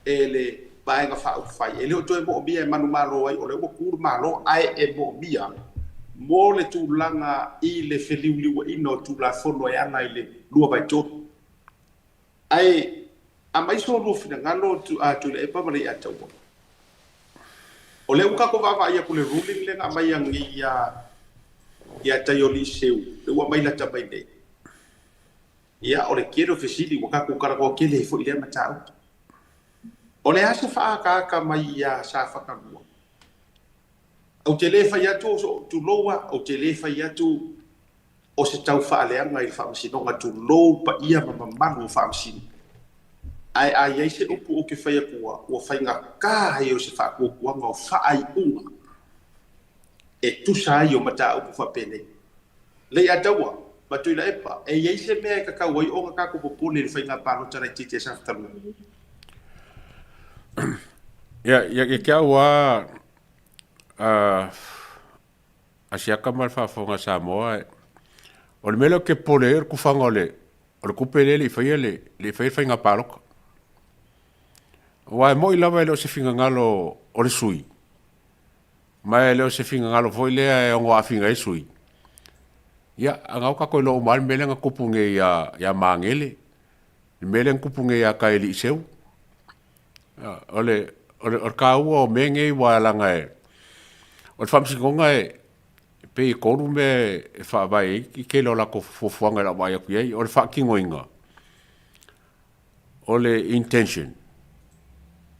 e le Vaega Faaupufai, e le o toe moomia e manumalo ai, o lea ua tu le Malo, ae e moomia mo le tulaga i le feliuliuaina o Tulafono e ala i le 2/3. Ae aumai so lua finagalo a Tuilaepa ma Leiataua. O lea ua tatou vaavaai atu i le ruling lea na aumai ananei ia Taioliiseu, lea ua aumai lata mai nei. Ia, o le tele o fesili, ua tatou talanoa tele ai foi i lea mataupu. O le a se faaataata mai ia Safata 2? Ou te le fai atu, tulou a, ou te le fai atu o se tau faaleaga i le Faamasinoga, tulou paia ma mamalu o Faamasino. Ae a i ai se upu ou te fai atua, ua faigata ai o se faatuatuaga o faaiuga e tusa ai o mataupu faapenei. Leiataua, ma Tuilaepa, e i ai se mea e tatau ai ona tatou popole i le faiga palota laitiiti a Safata 2? Ia, ia, ia te au a, a, a siaka ma le faafofoga a Samoa, o le mea lea ou te popole ai o le tufaga o le, o le tupe lea e le i faia le, le i faia le faiga palota. Aua e moni lava e le o se finagalo o le sui usufono, Ma e le o se finagalo foi lea e ono aafiga ai sui. Ia, a o tatou iloa uma lava le mea lea na tupu nei ia, ia Magele, le mea lea na tupu nei ia Kaeliiseu. O le, o le, o le taua o mea nei aua leaga e, o le faamasinoga e, pei e tolu mea e faavae ai le tele o latou fuafuaga i lau vaai atu i ai. O le faatinoina, o le intention,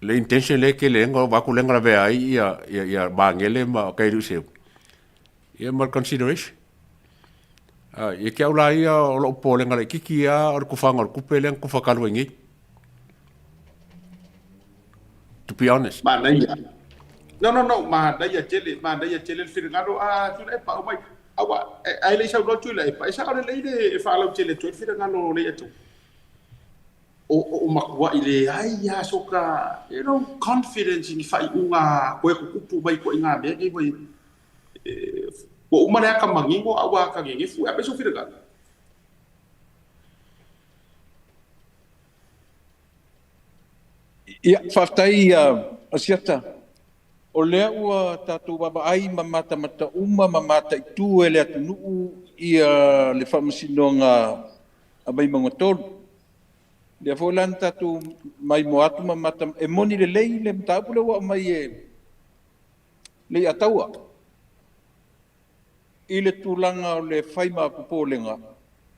le intention lea e tele ai ona vaai atu lea na lavea ai ia, ia, ia Magele ma Kaeliuseu, ia ma le consideration. Ia te au la ia o lou popolega laitiiti lava o le tufaga o le tupe lea na tufa talu ai nei. To be honest. Manaia. No, no, no, manaia tele, manaia tele le finagalo a Tuilaepa, aumai. Aua, ae le i saunoa Tuilaepa, e sao lelei le faalautele atu ai le finagalo o Leiataua. O matuai leai lava soka, you know, confidence i ni faaiuga toe tutupu mai ituaiga mea nei ua i ai. Ua uma le ata manino a ua ata nenefu. E aumai sou finagalo. Ia, faafetai Asiata. O lea ua tatou vaavaai ma matamata uma ma mataitu e le atunuu ia le Faamasinoga a Vaimauga 3. Lea foi la na tatou maimoa atu ma mata, e moni lelei le mataupu lea ua aumai e Leiataua i le tulaga o le fai ma popolega.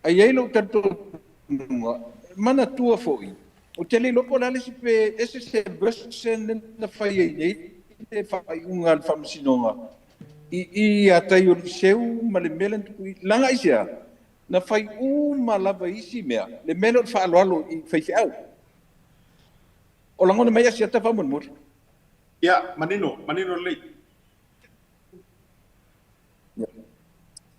Ae i ai lou talitonuga, manatua foi, ou te le iloa po o le a le isi pe ese se version lea na fai ai nei le faaiuga a le Faamasinoga i i ia Taioliiseu ma le mea lea na tupu i leaga aisea? Na fai uma lava i isi mea le mea lea o le faaaloalo i faifeau. O lagona mai Asiata faamolemole. Ia, manino, manino lelei.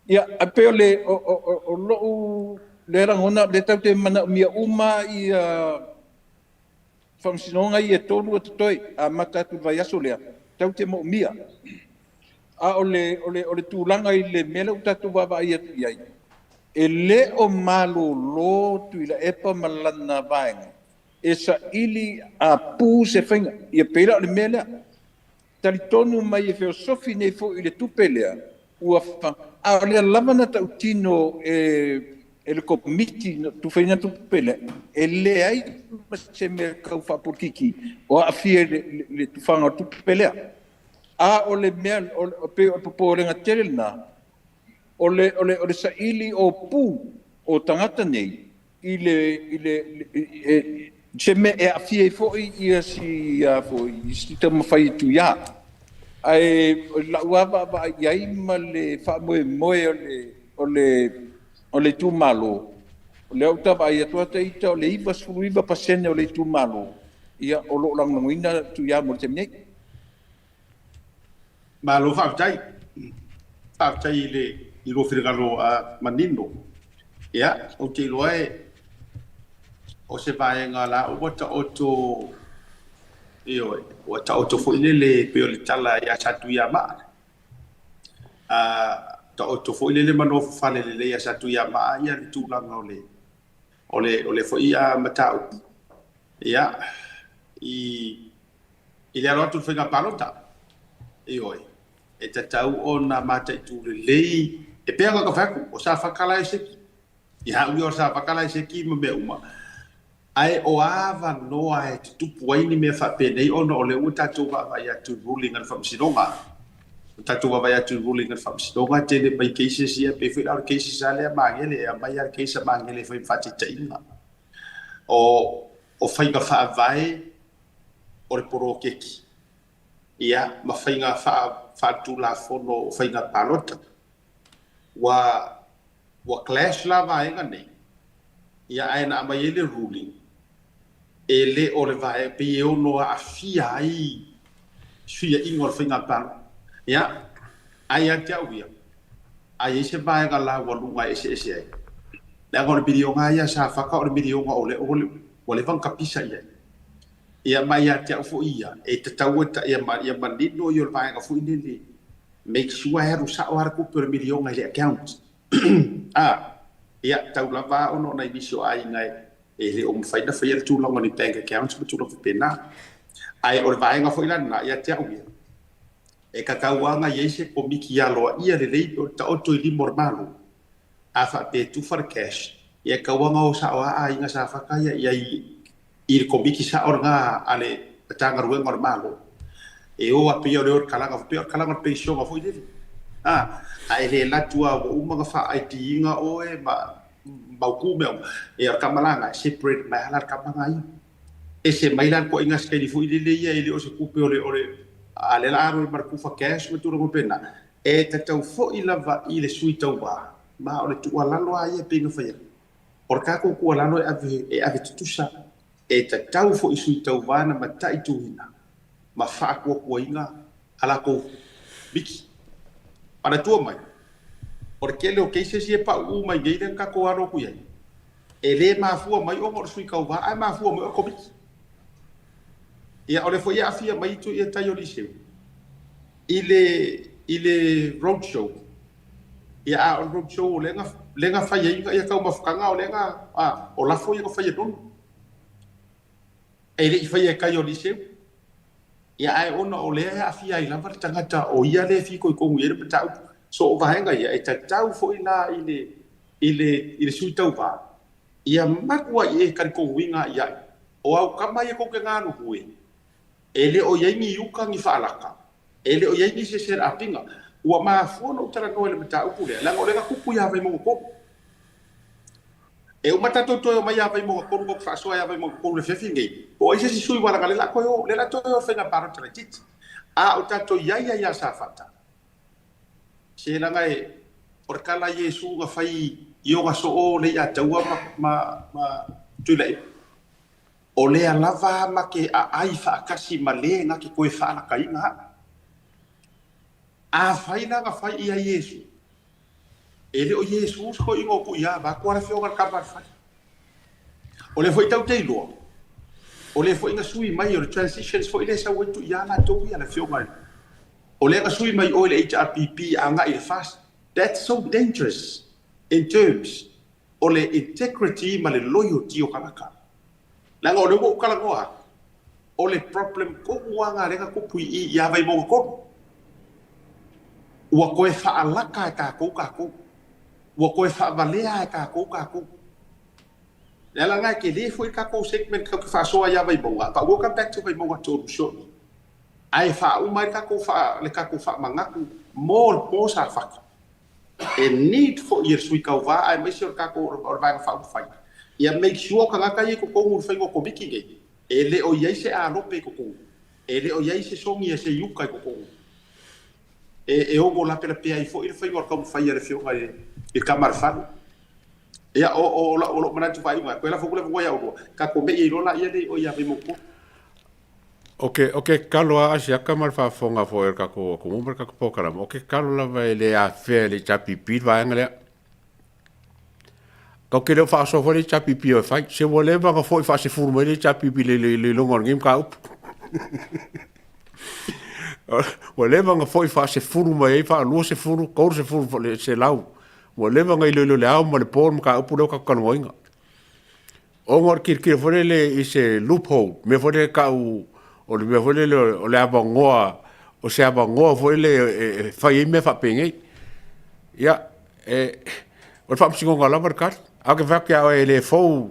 Ia, ae pei o le, o, o, o, o lou lea lagona, lea tatou te manaomia uma ia faamasinoga ia e tolu e totoe, amata atu i le vaiaso lea, tatou te moomia. A o le, o le, o le tulaga i le mea lea ua tatou vaavaai atu i ai, e le o malolo Tuilaepa ma lana vaega e saili a pu se faiga. Ia pei la o le mea lea. Talitonu mai e feosofi nei foi i le tupe lea ua fa, a o lea lava na tautino e e le Komiti na tufaina tupe lea, e leai ma se mea tau faapolokiki o aafia i le, le tufaga o tupe lea. A o le mea, o, pei o le popolega tele lena, o le, o le, o le saili o pu o tagata nei i le, i le, e, se mea e aafia ai foi ia si a foi si taumafai e tuiā. Ae o lau lava vaavaai i ai ma le faamoemoe o le, o le, o le itumalo, o lea ou te vaai atu ata ita o le 99% o le itumalo, ia o lo o lagolagoina tuiā mo le taimi nei. Malo faafetai. Faafetai i le i lou finagalo manino. Ia, ou te iloa e o se vaega la ua taoto ioe, ua taoto foi lele pei o le tala ia Satuiamaa. Taoto foi lele ma nofo fale lelei ia Satuiamaa ia le tulaga o le o le o le foi mataupu. Ia, i i le alo atu i le faiga palota. Ioe, e tatau ona mataitu lelei e pei ona fai atu, o Safata la e seki. Ia au ia o Safata la e seki ma mea uma. Ae o avanoa e tutupu ai ni mea faapenei ona o lea ua tatou vaavaai atu i ruling a le Faamasinoga. Ua tatou vaavaai atu i ruling a le Faamasinoga, tele mai cases ia, pei foi la o le cases lava lea a Magele, e aumai lava le case a Magele e fai ma faataitaiga. O faiga faavae o le poloketi, ia, ma faiga faaletulafono o faiga palota. Ua, ua clash la vaega nei, ia, ae na aumai ai le ruling, e le o le vaega, pei e ono aafia ai suiaiga o le faiga palota. Ia, ae ia te au ia, a i ai se vaega laualuga e eseese ai, leaga o le miliona ia sa faka o le miliona o le, ua leva ona tapisa i ai. Ia ma ia te au foi ia, e tatau e ia, ia manino ia o le vaega foi lele, make sure e alu sao lava le tupe o le miliona i le account. Ia, tau lava ona o nai nisi o aiga e le o mafai ona faia le tulaga o ni bank accounts ma tulaga faapena. Ae o le vaega foi la lena, ia te au ia, e tatau lava ona i ai se komiti aloaia lelei pe o le taoto i lima o le Malo. A faapea e tufa le cash, ia e tatau lava ona o sao lava aiga Safata ia i ai i le komiti sao lena a le Matagaluega o le Malo. E o a pei o le o le kalaga, pei o le kalaga o le penisiona foi lele. A e le alu atu lava ua uma ona faa-ID ina oe ma mautu mea uma. Ia o le tama la lena, e separate mai lava la le tama lena ia. Ese mai la le toaiga sekeli foi lele ia e le o se tupe o le, o le, a lea la a alu ai ma le tufa cash ma tulaga faapena. E tatau foi lava i le sui tauva, ma o le tuualalo lava ia pei ona fai atu. O le tatou tuualalo e ave, e ave tutusa, e tatau foi i sui tauva na mataituina ma faatuatuaina a latou miki. Manatua mai, o le tele o cases ia e pauu mai nei lea na tatou alo atu i ai, e le mafua mai ona o le sui tauva, ae mafua mai o le Komiti. Ia, o lea foi e aafia mai itu ia tai o Liceu i le, i le road show. Ia, a o le road show o lea na, lea na fai ai ia taumafataga o lea na, a, o lafo ia na fai e nonu. E le i faia e tai o Liceu. Ia, ae ona o lea e aafia ai lava le tagata o ia lea e fitoitonu i ai le mataupu. So, o vaega ia, e tatau foi la i le, i le, i le sui tauva, ia matuai e talitonuina i ai, o au tama ia tou te galulue, e le o i ai ni uka ni faalaka, e le o i ai ni sese apiga. Ua mafua ona ou talanoa i le mataupu lea, leaga o lea na tupu ia Vaimauga 3. E uma tatou toe omai ia Vaimauga 3 tou te faasoa ia Vaimauga 3 i le afiafi lenei, po o ai se isi sui ua laga lea o le a toe o, lea o le a toe o i le faiga palota laitiiti. A o tatou i ai ia Safata, se leaga e, o le tala a Iesu na fai i ona soo le iataua ma, ma, ma Tuilaepa, o lea lava ma te aai faatasi ma le na te toe faalakaina au. Afai la na fai ia Iesu, e le o Iesu se toeaina o Tuiā, vaeatu lava le afioga i le tama a le fale. O lea foi tatou te iloa, o lea foi na sui mai, o le transitions foi lea e sau ai Tuiā latou ia, le afioga i le, o lea na sui mai o i le HRPP agai i le FAST. That's so dangerous in terms o le integrity ma le loyalty o tagata. Leaga o lea ua ou talanoa atu, o le problem tonu lava lena lea na tupu i i ia Vaimauga 3. Ua toe faalaka e tatou tatou. Ua toe faavalea e tatou tatou. Le ala lena e tele foi le tatou segment tatou te faasoa ia Vaimauga, but we'll come back to Vaimauga 3 shortly. Ae faauma ai le tatou faa, le tatou faamanatu mo le po Safata. E need foi e le sui tauva aemaise o le tatou o le Vaega Faaupufai ia make sure o tagata ia i totonu i le faiga o Komiti nei, e le o i ai se alope i totonu, e le o i ai se sogi a se iuka i totonu. E, e ono lapelapea ai foi le faiga o le taumafai a le Afioga i le Tama a le Fale. Ia, o, o, o lou manatu faaiuga, toe lafo atu le avanoa ia oulua, tatou me'i ai loa laia nei i o ia Vaimauga 3. O ke, o ke tatalo a Asiata ma le faafofoga foi a le tatou atunuu ma le tatou polokalame, o ke tatalo lava e le afea e le HRPP le vaega lea. Tatou te le o faasoa foi le HRPP e fai. Se ua leva ona foi faasefulu mai le HRPP i le iloiloga o lenei mataupu. Ua leva ona foi faasefulu mai ai, faa-20, 30, 100. Ua leva ona iloilo i le ao ma le po le mataupu lea ua tatou talanoaina. Ona o le tilotilo foi lele i se loophole, mea foi lele e tau o le mea foi lele o le avanoa, o se avanoa foi lele e fai ai mea faapenei. Ia, e, o le faamasinoga lava le tali. Ae ou te fai atu ia oe e le fou,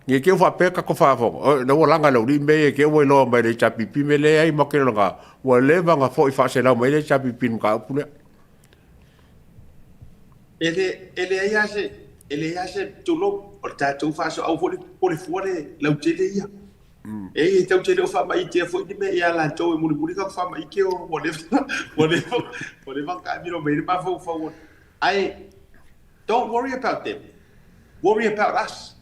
ne i te i ua faapea tatou faafofoga, oi, ua laga e le aualii mea ia i te i ua iloa mai e le HRPP mea leai ma te lona, ua leva ona foi faaselau mai le HRPP i le mataupu lea. E le, e leai lava se, e leai lava se, tulou, o le tatou faasoau foi le popole fua le lautele ia. E e tatou te le o faamaitea foi ni mea ia latou e mulimuli tatou faamaite o ua leva, ua leva, ua leva ona taamilo mai ai le mafaufau. Ae, don't worry about them, worry about us.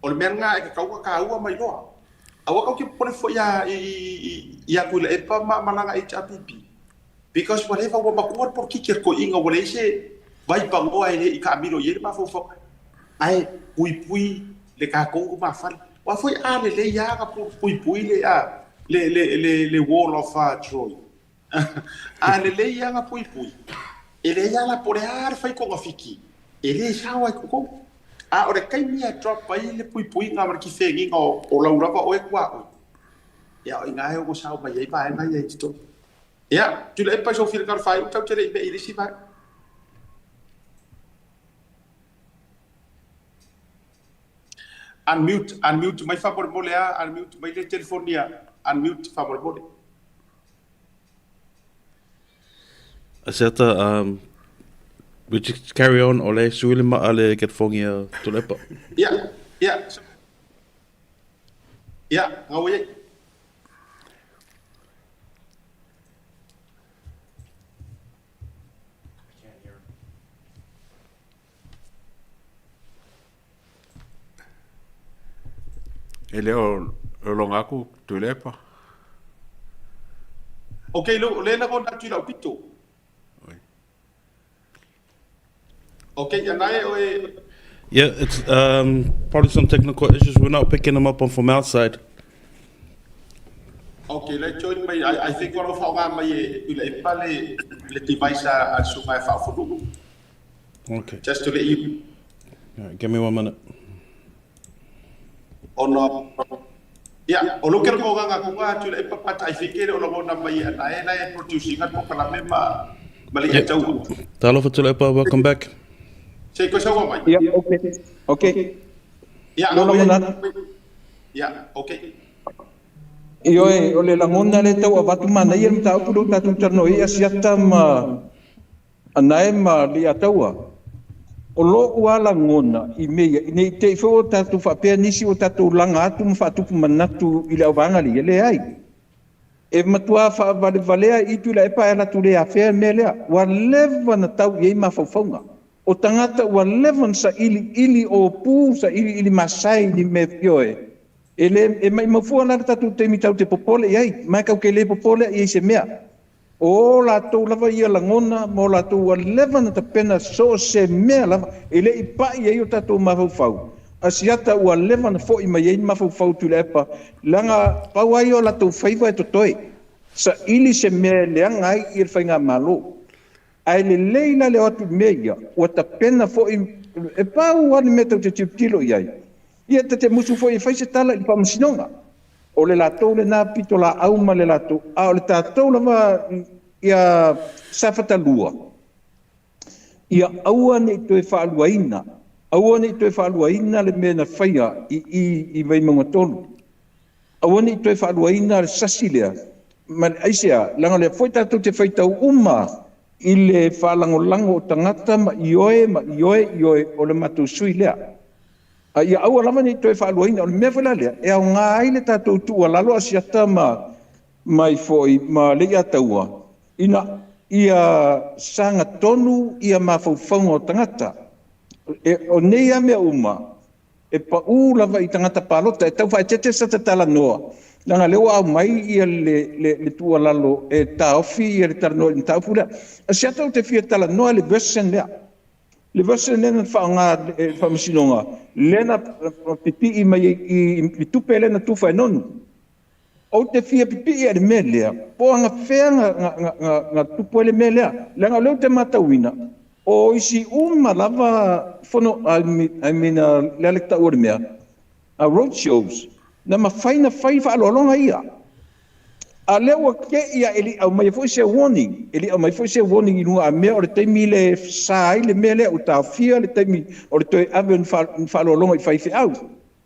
O le mea lena e tatau ona taua ma iloa. Aua tatou te popole fua ia, i, i, ia Tuilaepa ma, ma lana HRPP. Because ua leva ua matua le polokiki a le toeaina ua leai se vai pagoa e le i taamilo i ai le mafaufau ae puipui le tatou lumafale. Aua foi a lelei lava na puipui le a le le le le wall of Troy. A lelei lava na puipui e leai lava la po o le a le fai togafiti e le sao ai totonu. A o le taimi e drop ai le puipuiga ma le kifegiga o lau lava oe tuaoi, ia o i ina e ono sao mai ai vaega ia i totonu. Ia, Tuilaepa i sou finagalo faaiu, tatou te le i me'i i le isi vaega. Unmute, unmute mai faamolemole a, unmute mai le telefoni a, unmute faamolemole. Asiata, we just carry on o le sui le maa le telefoni a Tuilaepa. Ia, ia, ia, gaua iai. E le o lologa atu Tuilaepa. Ok, lo, le lagona atu i lau pito. Ok, ia nae oe. Yeah, it's probably some technical issues. We're not picking them up on from outside. Ok, le join mai, I think o lo whaonga mai e Tuilaepa le, le device a le susuga e Faaofonuu. Okay. Just to let you. All right, give me one minute. Ona, ia, o lo ke longa nga kunga atu le papa tai fike le o lagona mai e ana e la e producing a pokalame ma ma le Yeah. tau. Talofa Tuilaepa, welcome back. Se ko saua mai. Ia, okay. Okay. Ia, Lo nga lagona. Ia, okay. Ioe, o le lagona lea e tau avatu manaia le mataupu lea ua tatou talanoa ai, Asiata ma Anae ma Leiataua. O lo'u lava lagona i mea ia, ne i te i foi ua tatou faapea nisi ua tatou laga atu ma faatupu manatu i le auvaega lea, leai. E matua faavalevalea i Tuilaepa ae latou le afea le mea lea. Ua leva na tau i ai mafaufauga. O tagata ua leva na sailiili opu, sailiili masae i ni mea, ioe. E le, e maimau fua la le tatou taimi tatou te popole i ai, ma e kau ke le popole i ai se mea. O latou lava ia lagona ma o latou ua leva na tapena so o se mea lava e le i pa'i ai o tatou mafaufau. Asiata ua leva na fo'i mai ai ni mafaufau Tuilaepa, leaga pau lava ia o latou faiva e totoe, saili se mea e leaga ai le faigamalo. Ae lelei la le o atu i mea ia, ua tapena fo'i, e pau lava le mea tou te tilotilo i ai, ia ta te musu foi e fai se tala i le Faamasinoga. O le latou lena pitolaau ma le latou, a o le tatou lava ia Safata 2, Ia aua ne i toe faaluaina, aua ne i toe faaluaina le mea na faia i i i Vaimauga 3. Aua ne i toe faaluaina le sasi lea, ma le aisea, leaga o lea foi tatou te faitau uma i le faalagolago o tagata ma ioe ma ioe ioe o le matou sui lea. A ia aua lava ne i toe faaluaina. O le mea foi la lea e aoga ai le tatou tuualalo Asiata ma mai foi ma Leiataua ina ia sagatonu ia mafaufauga o tagata. E, o nei lava mea uma e pau lava i tagata palota e tau faaeteete sa talanoa leaga lea ua aumai ia le tuualalo e taofi ia le talanoa i le mataupu lea. Asiata ou te fia talanoa i le version lea. Le version lea na faaaoga e le Faamasinoga lea na pipii mai i le tupe lea na tufa e Nonu. Ou te fia pipii i le mea lea, po o agafea na tupu ai le mea lea. Leaga o lea ou te matauina, o isi uma lava fono, I mean, le a le tau o le mea, road shows, na mafai na fai faaaloaloga ia. A lea ua te i a e le i aumaia foi se warning, e le i aumaia foi se warning i luga a mea o le taimi le sa ai le mea lea ua taofia le taimi o le toe ave o ni faaaloaloga i faifeau.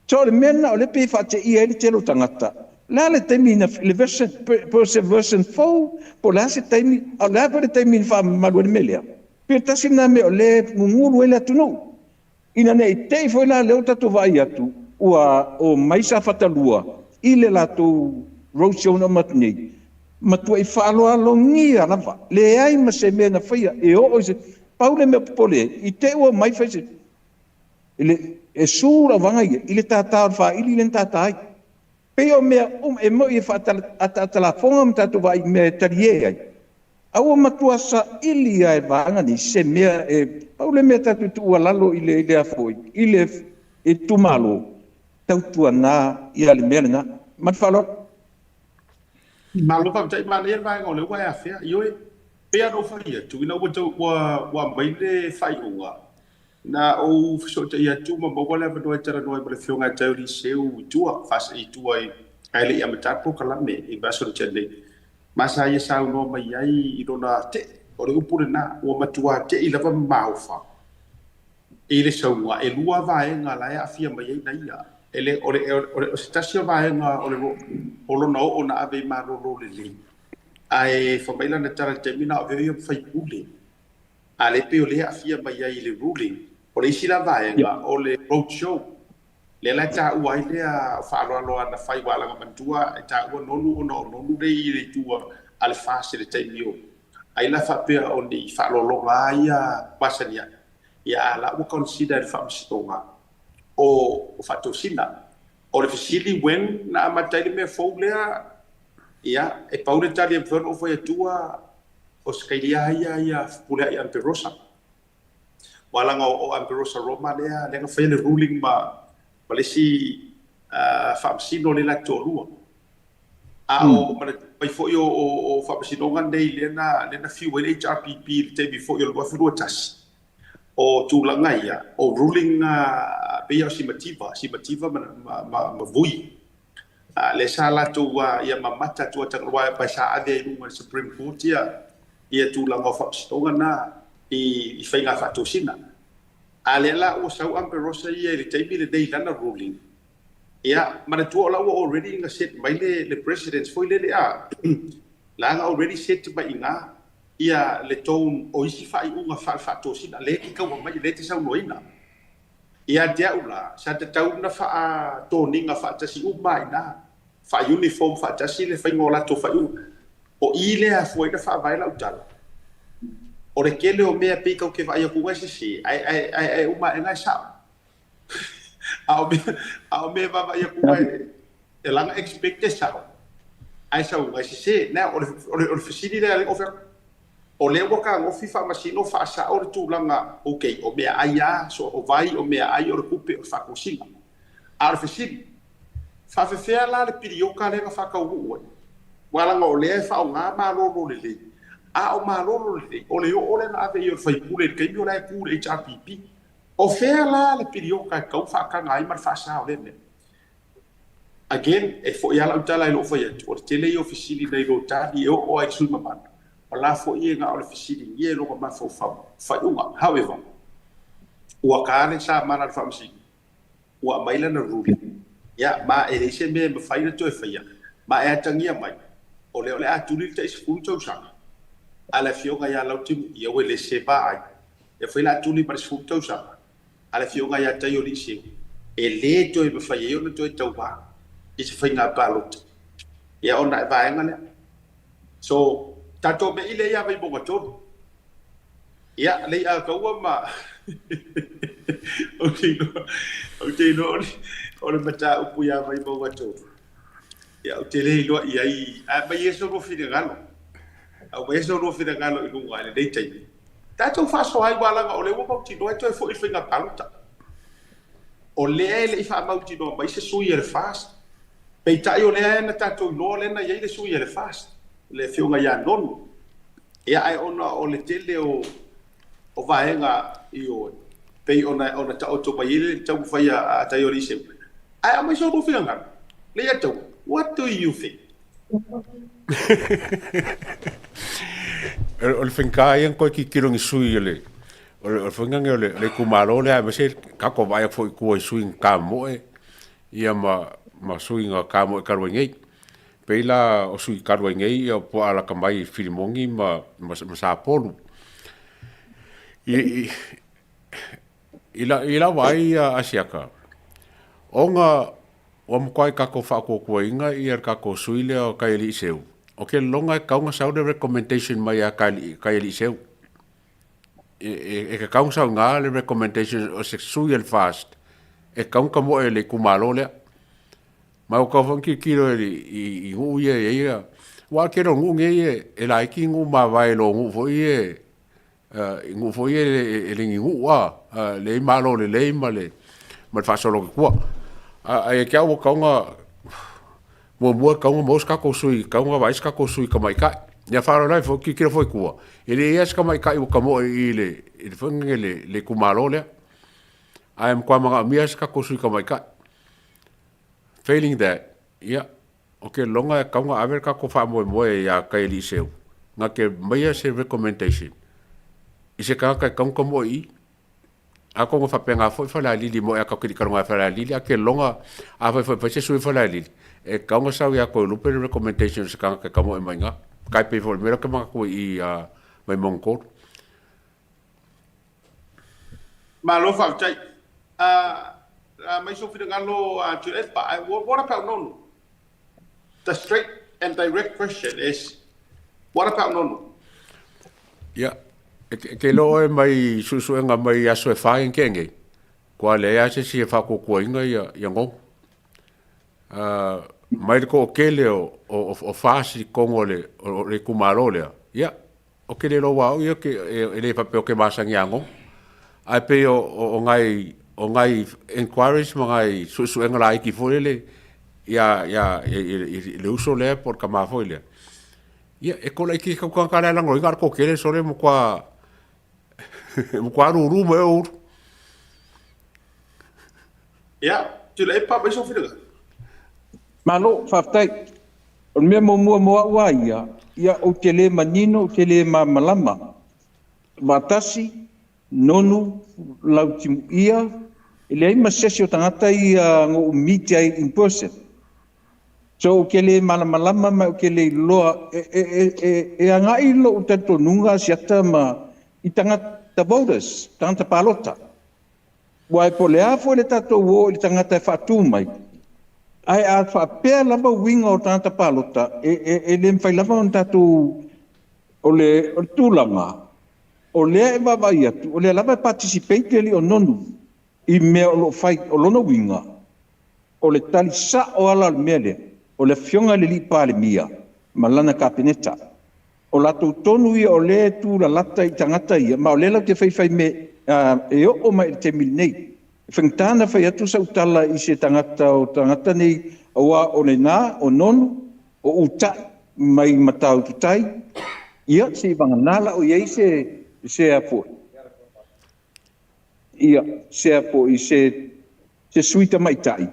So o le mea lena o lea pei e faateia ai le tele o tagata. O le a le taimi na le version po o se version fou po o le a se taimi, a o le a foi le taimi na faamamalu ai le mea lea? Pei o le tasi lena mea o lea e gugulu ai le atunuu. Ina ne i te i foi la lea ua tatou vaai atu ua omai Safata 2 i le latou roadshow na uma atu nei, matuai faaaloalogia lava, leai ma se mea na faia e oo i se pau le mea popole ai, i te i ua omai fai se le, e su lauvaga ia i le tātā o le faaili lea na tātā ai. Pei o mea uma, e moi e faataatalafoga ma tatou vaai i mea e talie ai, a ua matua saili lava e vaega nei se mea e pau le mea tatou tuualalo i le, i le a foi, i le itumalo, tautuana ia le mea lena. Ma le faaaloalo. Malo faafetai, manaia le vaega o lea ua e afea. Ioe, pei lava ona ou fai atu, ina ua tau, ua aumai le faaiuga, Na ou fesootai atu ma maua le avanoa e talanoa ai ma le Afioga ia Taeoli Seu i tua, i tua i, ae le i amata le polokalame i vaiaso na tea nei. Ma sa ia saunoa mai ai i lona te'i, o le upu lena, ua matua te'i lava ma maofa i le sauga. E lua vaega la e aafia mai ai na ia. E le, o le, o le, o se tasi o vaega o le, o lona oo na ave i malolo lelei. Ae fai mai lana tala i le taimi na o avea ia ma faipule. A lea pei o lea e aafia mai ai i le ruling. O le isi la vaega, o le road show. Lea la e taua ai lea faaaloalo na fai aua Alamatua e taua Nonu ona o Nonu lea i le itu a le FAST i le taimi o ai la faapea o ni faaaloaloga lava ia masani ai. Ia a la ua consider e le Faamasinoga o faatosina. O le fesili when na amata ai le mea fou lea, ia e pau le tali e mafai ona ou fai atua, O Australia ia ia Fepuleai Amperosa. Ua laga o Amperosa Roma lea lea na faia le ruling ma ma le isi faamasino lea la te toalua. A o manatua mai foi o o faamasinoga nei lea na lea na fiu ai le HRPP i le taimi foi o le 2021. O tulaga ia, o ruling pei o Simativa, Simativa ma ma ma Vui. Lea sa latou ia mamata atu aua e sa ave ai i luga i le Supreme Court ia tulaga o faamasinoga na i faiga faatosina. A lea la ua sau Amberosa ia i le taimi lenei i lana ruling, ia manatua o la ua already na set mai le precedence foi lele a, leaga already set mai i ina ia le tone o isi faaiuga faale-faatosina lea e te taua mai, lea e te saunoaina. Ia te au la, sa tatau ona faatoniga faatasi uma lava i ina, faa-uniform faatasi le faiga o latou faaiuga. O i lea e afua ai ona faavae lau tala, o le tele o mea pei tatou te vaai atu e sese, ae uma aena e sao. A o mea, a o mea e vaavaai atu e laga expect e sao, ae sau e sese. Now, o le fesili lea lea na ou fai atu, O lea ua fetagofi faamasino faasao le tulaga, ok, o meaai a, so o vai, o meaai o le tupe, o le faatosina. A o le fesili, faafefea la le pilioka lea na faataunuu ai? Aua leaga o lea e faaaoga malolo lelei, a o malolo lelei, o le oo lea na ave i ai o le faipule i le taimi o la e tu le HRPP. O fea la le pilioka e tatau ona faataga ai ma le faasa o lea mea? Again, e foi lava lau tala i lou fai atu, o le tele ia o fesili nai lo tali e oo lava i le sui usufono mamalu. O la foi e na o le fesiligia e lona mafaufau faaiuga. However, ua ta le samala a le Faamasino, ua aumai lana ruling, ia, ma e leai se mea e mafai ona toe faia, ma e atagia mai, o lea o le a tuli le tai 10 tausaga a le Afioga ia Lautimuia ua le seva ai, e fai o le a tuli ma le 10 tausaga a le Afioga ia Taioliiseu, e le toe mafai ai ona toe tauva i se faiga palota. Ia ona e vaega lea. So, tatou mea i lea ia Vaimauga 3. Ia, lei a taua ma ou te iloa, ou te iloa o le mataupu ia Vaimauga 3. Ia, ou te le iloa i ai, ae aumai ia so lua finagalo. Aumai so lua finagalo i luga i lenei taimi. Tatou faasoa ai, aua leaga o lea ua mautinoa e toe foi i le faiga palota. O lea e le i faamautinoa mai se sui a le FAST. Peitai o lea na tatou iloa lea na i ai le sui a le FAST, le Afioga ia Nonu. Ia, ae ona o le tele o vaega ioe, pei ona taoto mai ai le taumafai a Taioliiseu. Ae aumai so lua finagalo, Leiataua, what do you think? O le faigata ia ona toe tilotilo i ni sui o le o le faiga o le itumalo lea, aemaise tatou vaai atu foi i tua i sui na tamoe ia ma sui na tamoe talu ai nei. Pei la o sui talu ai nei ia po alata mai Filimoni ma Sapolu. I lau vaai Asiata, ona ua matua tatou faatuatuaina ia le tatou sui lea o Taialiiseu, o ke lona e tatau ona sau le recommendation mai ia Taialiiseu. E tatau ona sau i ina le recommendation o se sui o le FAST e tatau ona tamoe i le itumalo lea. Ma ua tatau foi ona tilotilo i nuu ia e i ai aua o le tele o nuu nei e laiti nuu mavae i lo nuu foi ia i nuu foi ia e le ni nuu lava, leai malo lelei ma le faasolo atu i tua. Ae ia te au ua tatau ona muamua e tatau ona maua se tatou sui, e tatau ona vaai se tatou sui tamaitai. Ia faalavelave foi, tilotilo foi i tua, e leai lava se tamaitai ua tamoe i le foi le itumalo lea. Ae matua manaomia se tatou sui tamaitai. Failing that, ia, ou te lagona e tatau ona ave le tatou faamoemoe ia Taialiiseu na te aumaia se recommendation i se tagata e tatau ona tamoe i i. Atonu e faapena foi Falealili mo ea tatou te le i talanoa ia Falealili, ae ou te lagona afai foi e fai se sui o Falealili, e tatau ona sau ia Toelupe le recommendation o se tagata e tamoe mai i ina. Tai pei foi o le mea lea ou te manatu ai i i ia Vaimauga 3. Malo faafetai. Aumai sou finagalo Tuilaepa. What about Nonu? The straight and direct question is, what about Nonu? Ia, e te iloa oe mai suesuega mai aso e fa i tea nei, kua leai lava se isi e faatuatuaina ia Nonu. Mai le toatele o FAST i totonu o le itumalo lea, ia, Ou te le iloa aua o au ia e le faapea ou te masani ia Nonu. Ae pei o nai o nai enquiries ma nai suesuega laiti foi lele ia ia i le uso lea po o le tama foi lea. Ia e toa laitiiti atu tagata la e lagolagoina a o le toatele sole e matua matua lulu mai o ulu. Ia, Tuilaepa aumai sou finagalo. Malo, faafetai. O le mea muamua mo au lava ia, ia ou te le manino, ou te le malamalama. Vaatasi, Nonu, Lautimuia, e leai ma se isi o tagata ia na ou meet ai in person. So ou te le malamalama ma ou te le iloa, e, e, e, e, e agai lou talitonuga Asiata ma i tagata voters, tagata palota. Aua po o le a foi le tatou o i le tagata e faatu mai, ae a faapea lava uiga o tagata palota, e, e, e le mafai lava ona tatou o le, o le tulaga, o lea e vaavaai atu, o lea lava e participate le alii o Nonu i mea o lo o fai. O lona uiga, o le tali sao lava la o le mea lea, o le Afioga i le alii Palemia ma lana Kapeneta. O latou tonu ia o lea e tulalata i tagata ia, ma o lea latou te faifai me e oo mai i le taimi lenei. E faigata ona fai atu sau tala i se tagata o tagata nei, aua o lena, o Nonu, o Utai mai Matautu Tai, ia se i vagana la o i ai se, se a foi, ia, se a foi, se sui tamaitai,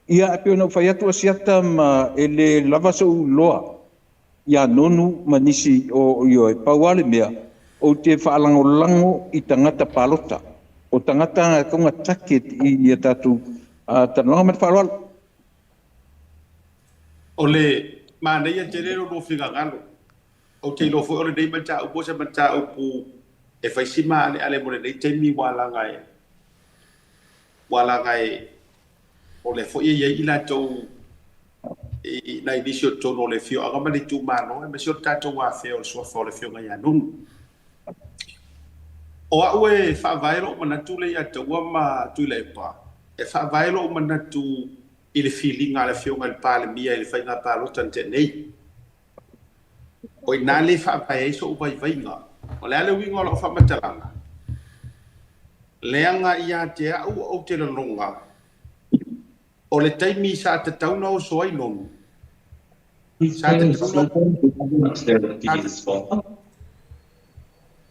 ia, e pei ona ou fai atu Asiata ma e le lava sou iloa. ia Nonu ma nisi o ioe. Pau lava le mea, ou te faalagolago i tagata palota. O tagata e tatau ona target i a tatou talanoaga. Ma le faaaloalo. O le manaia tele lo lua finagalo. Ou te iloa foi o lenei mataupu o se mataupu e fai si maaleale mo lenei taimi ua laga e ua laga e o lea foi e i ai i latou i nai nisi o totonu o le afioaga ma le itumalo aemaise o le tatou afea o le suafa o le Afioga ia Nunu. O au e faavae lou manatu lea ia Taua ma Tuilaepa, e faavae lou manatu i le filiga a le Afioga i le Palemia i le faiga palota na tea nei. O i ina lea e faavae ai sou vaivaiga. O le a le uiga o lau faamatalaga? Leaga ia te au ou te lagona, o le taimi sa tatau ona oso ai Nonu, sa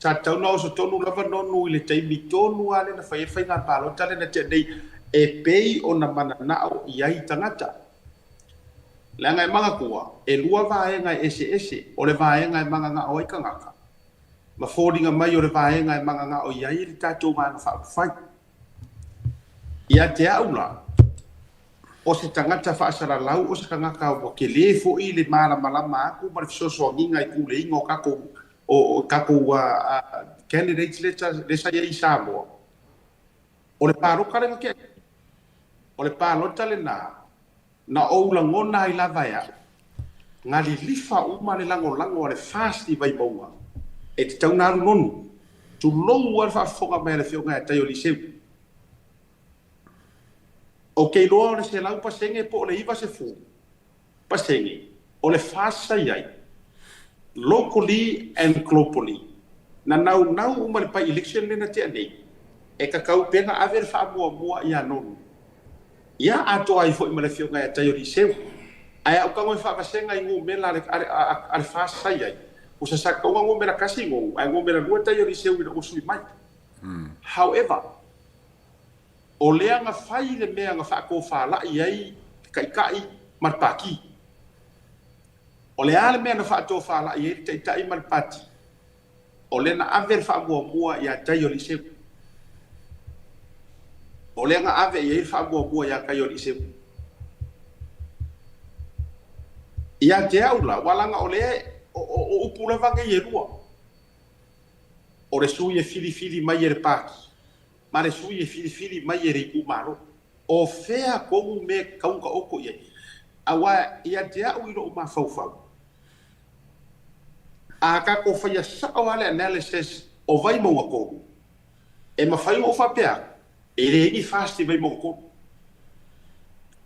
tatau ona oso tonu lava Nonu i le taimi tonu lava lea na fai ai le faiga palota lea na tea nei e pei ona mananao i ai tagata. Leaga e manatua, e lua vaega e eseese, o le vaega e mananao ai tagata, ma foliga mai o le vaega e mananao i ai le tatou Vaega Faaupufai. Ia te au la, o se tagata faasalalau, o se tagata ua tele foi le malamalama atu ma le fesoasoaniga i puleaina o tatou o tatou candidates lea sa i ai i Samoa, o le palota lea na tea nei, o le palota lena na ou lagona ai lava e au, na lilifa uma le lagolago a le FAST i Vaimauga e tatau ona alu Nonu. Tulou lava le faafofoga mai a le Afioga ia Taioliseui. Ou te iloa o le 100% po o le 90% o le FAST sa i ai, locally and globally, na naunau uma i le by-election lea na tea nei, e tatau pea ona ave le faamuamua ia Nonu. Ia atoa ai foi ma le Afioga ia Taioliseui. Ae a ou tago e faavasega i numera a le FAST sa i ai, ua sasa tatau ona numera tasi Nonu, ae numera lua Taioliseui ina ua sui mai. However, o lea na fai le mea na faatofalai ai le Taitai ma le Pati. O le a le mea na faatofalai ai le Taitai ma le Pati? O lea na ave le faamuamua ia Taioliseui. O lea na ave i ai le faamuamua ia Taioliseui. Ia te au la, ua laga o lea o upu lava nei e lua. O le sui e filifili mai e le Pati, ma le sui e filifili mai e le itumalo. O fea tonu mea e tatau ona taoto i ai? Aua ia te au i lou mafaufau, a tatou faia sao lava le analysis o Vaimauga 3, e mafai ona ou faapea atu, e leai ni FAST i Vaimauga 3.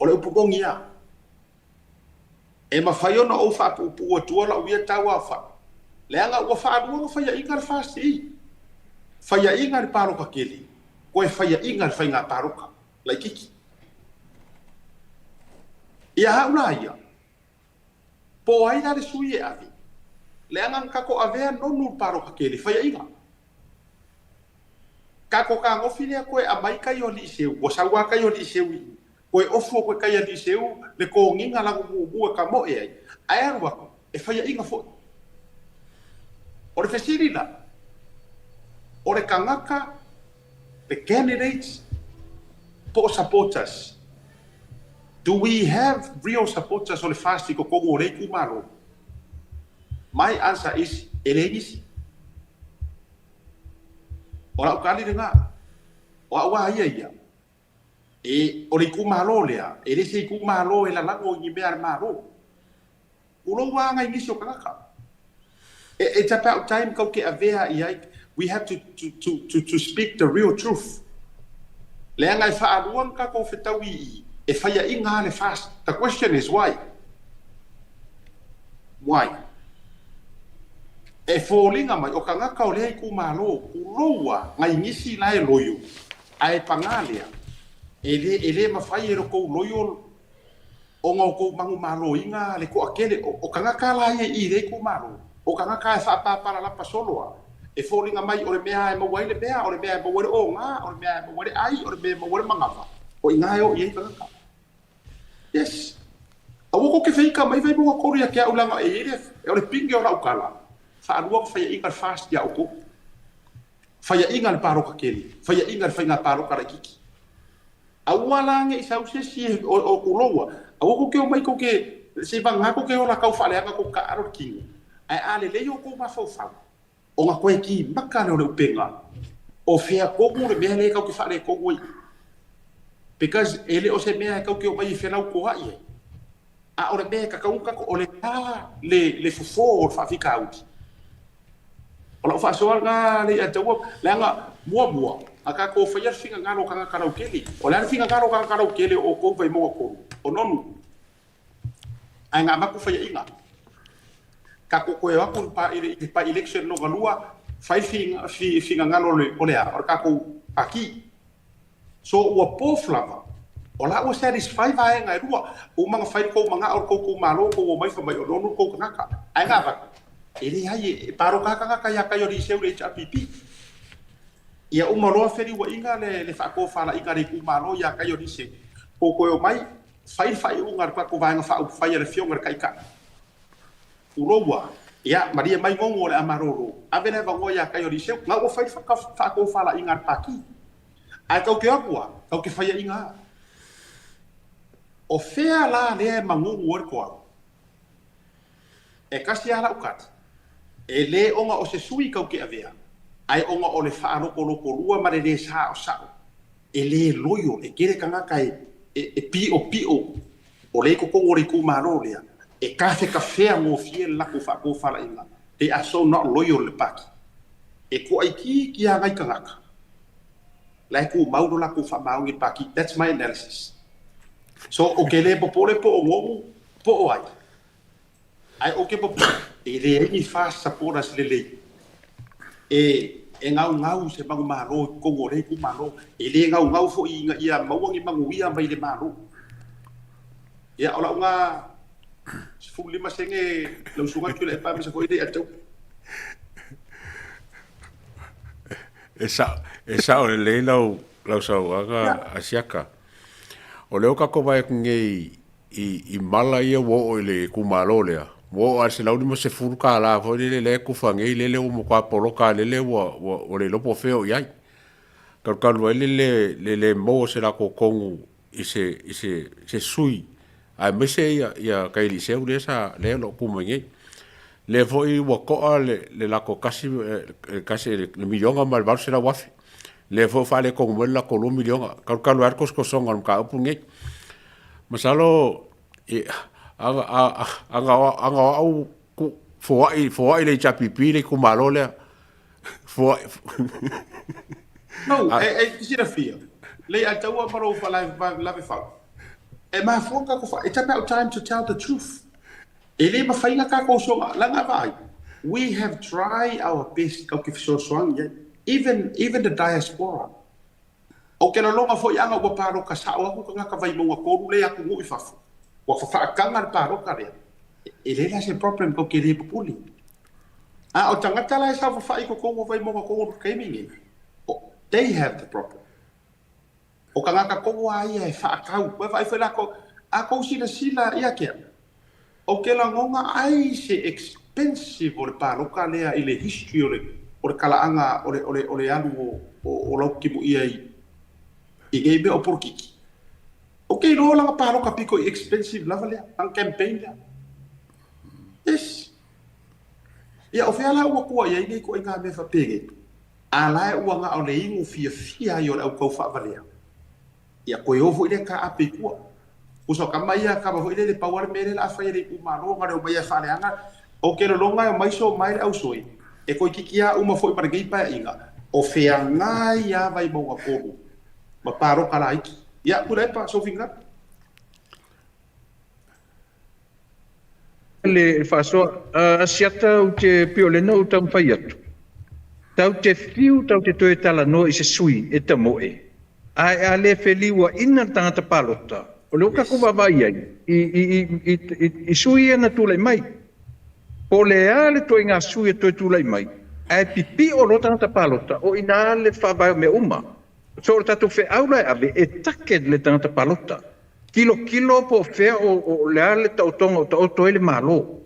O le upu moni lava. E mafai ona ou faapuupuu atua lau ia tauaofai, leaga ua faalua ona faiaina le FAST i faiaina le palota tele, toe faiaina le faiga palota laitiiti. Ia au la ia, po o ai la le sui e ave, leaga na tatou avea Nonu le palota tele faiaina. Tatou tagofi lea toe aumai tai o alii seu, ua sau lava tai o alii seu i i, toe ofu atu e tai alii seu le toniga lanu mumu e tamoe ai, ae alu atu e faiaina foi. O le fesili la, o le tagata, the candidates po o supporters, do we have real supporters o le FAST i totonu o lea itumalo? My answer is, e leai nisi. O lau tali lena. O au lava ia ia, e, o le itumalo lea, e le se itumalo e lalago i ni mea a le Malo. Tulou lava nai nisi o tagata. It's about time kou te avea i ai, we have to, to, to, to, to speak the real truth. Leaga e faalua ona tatou fetaui i i, e faiaina lava le FAST. The question is why? Why? E foliga mai o tagata o lea itumalo, tulou lava, nai nisi la e loio, ae paga lea, e le, e le mafai e lo tou loio ona o tou manumaloina le toatele. O tagata la ia i i lea itumalo, o tagata e faapapalalapa solo lava, e foliga mai o le mea e maua ai le mea, o le mea e maua ai le oga, o le mea e maua ai le ai, o le mea e maua ai le manava, o i ina e oo i ai tagata. Yes. Aua kou ke feika mai Vaimauga 3 ia te a'u leaga e iai le o le pinge o la'u tala, faalua ona faia'iga le FAST ia outou. Faia'iga le paloka tele, faia'iga le faiga paloka laitiiti. Aua la ne i sau se isi e o tuloua, aua tou te omai tou te se i vagana tou te ola tau faaleaga tou taaalo le tino. Ae a lelei outou mafaufau, ona toe timata lea o le upega, o fea tonu le mea lea e tatou te faaletonu ai. Because e le o se mea e tatou te omai e felautoa'i ai, a o le mea e tatau ona tatou, o le a le, le fofo o le faafitauli. O lau faasoa lena Leiataua, leaga muamua, a tatou faia le finagalo o tagata lautele. O le a le finagalo o tagata lautele o outou Vaimauga 3? O Nonu. Ae na avatu faiaina. Tatou toe o atu i le by election lona lua, fai le finagalo o le a? O le tatou Pati. So ua both lava, o la ua satisfy vaega e lua. Uma ona fai le tou manao i le tou itumalo, tou omai fai mai o Nonu le tou tagata. Ae na avatu, e leai, e palota lava tagata ia tai o Liceu i le HRPP. Ia uma loa feliuaiga le faatofalaiga a le itumalo ia tai o Liceu, tou toe omai, Fai le faaiuga a le tatou Vaega Faaupufai a le Afioga i le Taitai. Uloua, Ia, malie mai Gogo o le a malolo. Ave le avanoa ia Tai o Liceu. Na ua fai le faatofalaiga a le Pati. Ae tou te o atu a, tou te faiaina a. O fea la lea e magugu ai le toau? E tasi lava lau tali, e le ona o se sui tou te avea, ae ona o le faalotolotolua ma le le saosao. E le loio, e tele tagata e piopio o lea i totonu o le itumalo lea, e tafetafea gofie le latou faatofalaiga, they are so not loyal i le party. E toaitiiti lava nai tagata la e tumau lo latou faamaoni i le party. That's my analysis. So, ou te le popole po o Nonu po o ai, ae ou te popole e leai ni fast supporters lelei e gaugau se manumalo i totonu o lea itumalo. E le gaugau foi ina ia maua ni manuia mai le Malo. Ia, o lau na 15 sene lau susuga Tuilaepa aemaise foi Leiataua. E sao, e sao lelei lau, lau sauaga Asiaka. O lea ua tatou vaai atu nei i mala ia ua oo i le itumalo lea, ua oo lava i le $150 foi lele lea e tufa nei lele ua matua poloka lava lele ua ua le iloa po o fea o i ai. Talu talu ai le le le le maua o se latou tonu i se i se se sui aemaise ia ia tai Liceu lea sa lea o lo o tu mai nei. Lea foi ua to'a le le latou tasi tasi le miliona ma le $800,000. Lea foi ua faaletonu mai le latou $2 miliona. Talu talu ai le tosotosoga o le mataupu lenei. Masalo ana o au foai foai le HRPP le itumalo lea. Foai. No, e te silafia, lei ataua ma lou lavefau. E mafua ona tatou fa, it's about time to tell the truth. E le mafai ona tatou soga, leaga vaai, we have tried our best tatou te fesoasoani ai, even, even the diaspora. Ou te lagona foi ana ua palota sao atu tagata Vaimauga 3 lea i atunuu i fafo, ua fafaataga le palota lea, e leai la se problem tou te le pupuni. A o tagata la e saofafai i totonu o Vaimauga 3 i le taimi lenei, they have the problem. O tagata tonu lava ia e faatau. Ua vaai foi latou, a tou silasila ia te au, ou te lagona ai se expensive o le palota lea i le history o le o le talaaga o le o le o le alu o o Lautimuia i i nei mea o polokiki. Ou te iloa lana palota pito i expensive lava lea, lana campaign lea. Yes. Ia, o fea la ua tua i ai nei ituaiga mea faapenei? A la e ua na o le inu fiafia ai o le au taufaavalea, ia toe o foi lea taape i tua. Uso tama ia kava foi lele pau lava le mea lea o le a fai e le itumalo na o le omai e faaleaga. Ou te lolona e omai so mai le ausoi e toeitiiti lava uma foi ma lenei paeaiga o feagai lava Vaimauga 3 ma palota laiti. Ia, Tuilaepa, sou finagalo. Le faasoa Asiata ou te pei o lena ou taumafai atu. Tau te fiu tau te toe talanoa i se sui e tamoe, ae a le feliuaina le tagata palota, o lea ua tatou vaavaai ai i sui ia na tulai mai. Po o le a le ituaiga sui e toe tulai mai, ae pipio loa tagata palota, o i ina le faavae o mea uma. So o le tatou feau la e ave, e target le tagata palota. Tilotilo po o fea o le a le taotoga o taoto ai le Malo.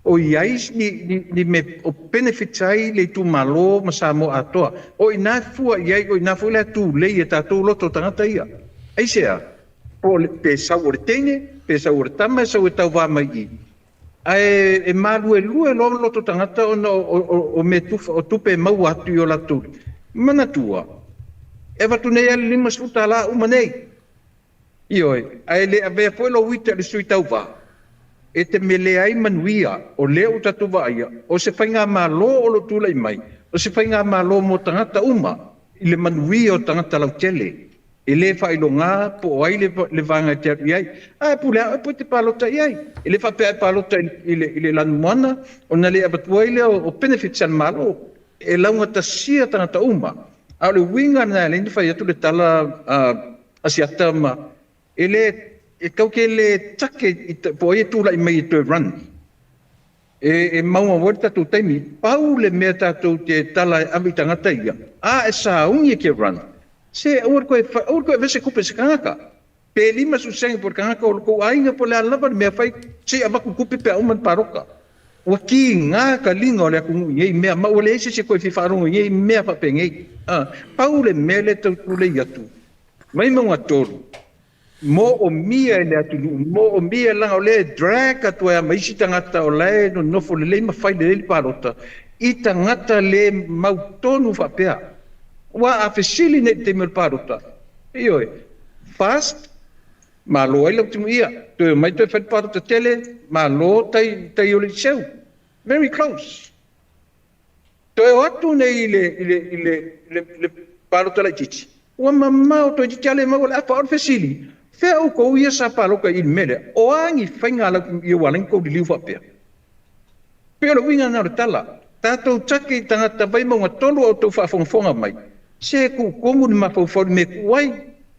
O i ai ni mea o benefits ai le itumalo ma Samoa atoa. O i ina e fua i ai, o i ina foi la e tulei e tatou loto o tagata ia. Aisea? Po o le, pe sau o le teine, pe sau o le tama e sau e tauva mai i i. Ae e maluelue loa loto tagata ona o mea tufa, o tupe e maua atu i o latou. Manatua, e avatu nei lava le $50 uma nei. Ioe, ae le avea foi lou ita i le sui tauva e te melea ai manuia, o lea ua tatou vaaia, o se faigamalo o lo o tulai mai, o se faigamalo mo tagata uma, i le manuia o tagata lautele. E le faailoga po o ai le vaega e te alu i ai. Ae pule lava oe po e te palota i ai. E le faapea a e palota i le lanumoana ona le avatua ai lea o benefits a le Malo. E laugatasia tagata uma. A o le uiga lena e ala ai ona fai atu le tala Asiata ma e le e tau ke le take i po o ai e tulai mai e toe run. E maumau ai le tatou taimi. Pau le mea tatou te tala e ave i tagata ia, a e sauni e ke run, se aua le toe aua le toe avea se tupe i se tagata. Pe 50 sene po o le tagata o lo tou aiga po o le a lava le mea fai, se i avatu tupe pe a uma le palota. Ua kiga ka liga o le atunuu i nei mea, ma ua leai se isi e toe fia faalogo i nei mea faapenei. Pau le mea lea e tau tulei atu, mai mauga tolu, moomia e le atunuu, moomia leaga o lea e drag atu ai lava ma isi tagata o la e nonofo lelei ma fai lelei le palota i tagata le mautonu faapea. Aua a fesili nei i le taimi o le palota, ioe, fast, malo ai lau timuia, toe omai toe fai le palota tele, malo tai, tai o le Liceu. Very close. Toe o atu nei i le, i le, i le, le, le palota laitiiti, ua mamao toeitiiti lava le maua le afa. O le fesili, fea outou ia sa palota i le mea lea? O a ni faiga a lau ia ua ala ai ona tou liliu faapea? Pei o le uiga lena o le tala. Tatou take i tagata Vaimauga 3 a outou faafogafoga mai, se tuutonu le mafaufau i le mea e tuu ai,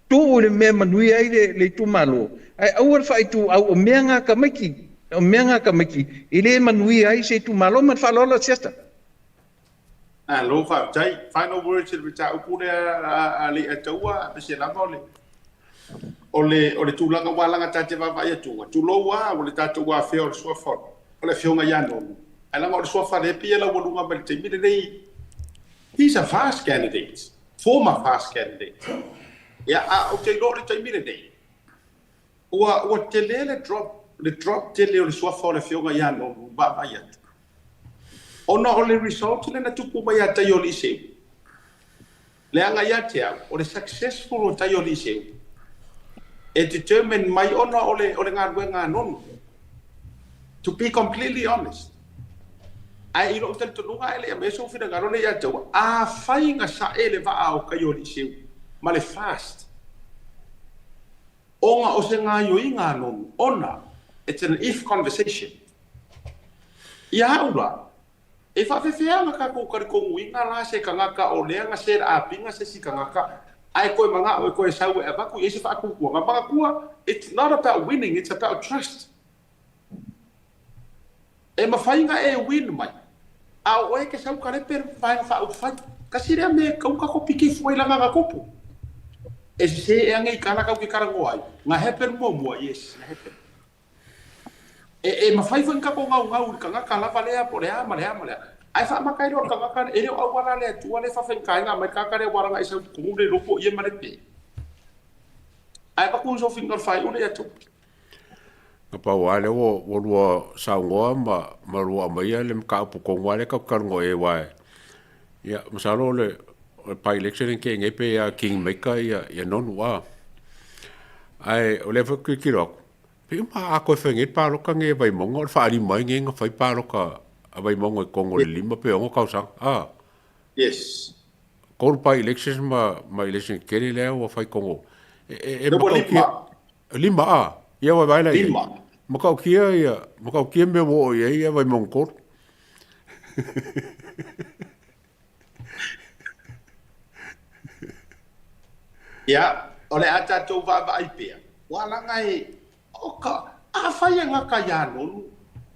tuu i le mea e manuia ai le itumalo, ae aua le faaituau o mea na a tamaiti, o mea na a tamaiti e le manuia ai se itumalo. Ma le faaaloalo Asiata. Malo faafetai. Final words i le mataupu lea a Leiataua, aemaise lava o le o le o le tulaga ua laga ta te vaavaai atu, tulou lava ua le tatou afea o le suafa o le afioga ia Nonu, ae leaga o le suafa lea e pei e laualuga mai le taimi lenei. He's a fast candidate, former fast candidate. Ia, a ou te iloa o le taimi lenei, ua tele le drop, le drop tele o le suafa o le afioga ia Nonu vaavaai atu. Ona o le result lea na tupu mai ia Taioliiseu, leaga ia te au, o le successful o Taioliiseu, e determine mai ona o le, o le galuega a Nonu. To be completely honest. Ae i lou talitonuga e le i aumaia sou finagalo lea ia te au, afai na sae le vaa o Kaioliiseu ma le fast, ona o se gaioiga a Nonu, ona it's an if conversation. Ia au la, e faafefea na tatou talitonuina la se tagata o lea na set up ina se isi tagata ae toe manao e toe sau e avatu i ai se faatuatuaga. Manatua, it's not about winning, it's about trust. E mafai na e win mai, a o oe e te sau ka lepe le vaega faaupufai. Kasi lea mea e tatau ona tatou piki fua i lana tupu. E sese ea nei tala tatou te talanoa ai, na happen muamua, yes, na happen. E mafai foi ona tatou naunau i le tagata lava lea po o le a ma le a ma le a. Ae faamata ai loa le tagata, e le o auala a le Atua lea e faafaigata ai ona aumai le tagata lea ua alaga i sau totonu le iloa po o ia ma le pe. Ae avatu sou finagalo faaiu lea ia te au. Na pau lava lea ua lua saunoa ma lua aumaia le mataupu tonu lava lea tatou te talanoa i ai aua ia masalo o le by-election lea na tea nei pei lava king maker ia Nonu a. Ae o lea foi ou te tilotilo atu, pei uma a toe fai nei le palota nei a Vaimauga o le faalima ai nei na fai palota a Vaimauga i totonu o le 5 pe 6 tausaga a. Yes. Tolu by-elections ma election tetele lea ua fai i totonu e matautia. Lima a, ia wae la i. Lima. Matautia ia, matautia mea ua oo i ai ia Vaimauga 3. Ia, o le a tatou vaavaai pea, ua laga e, o ka, afai e gata ia Nonu,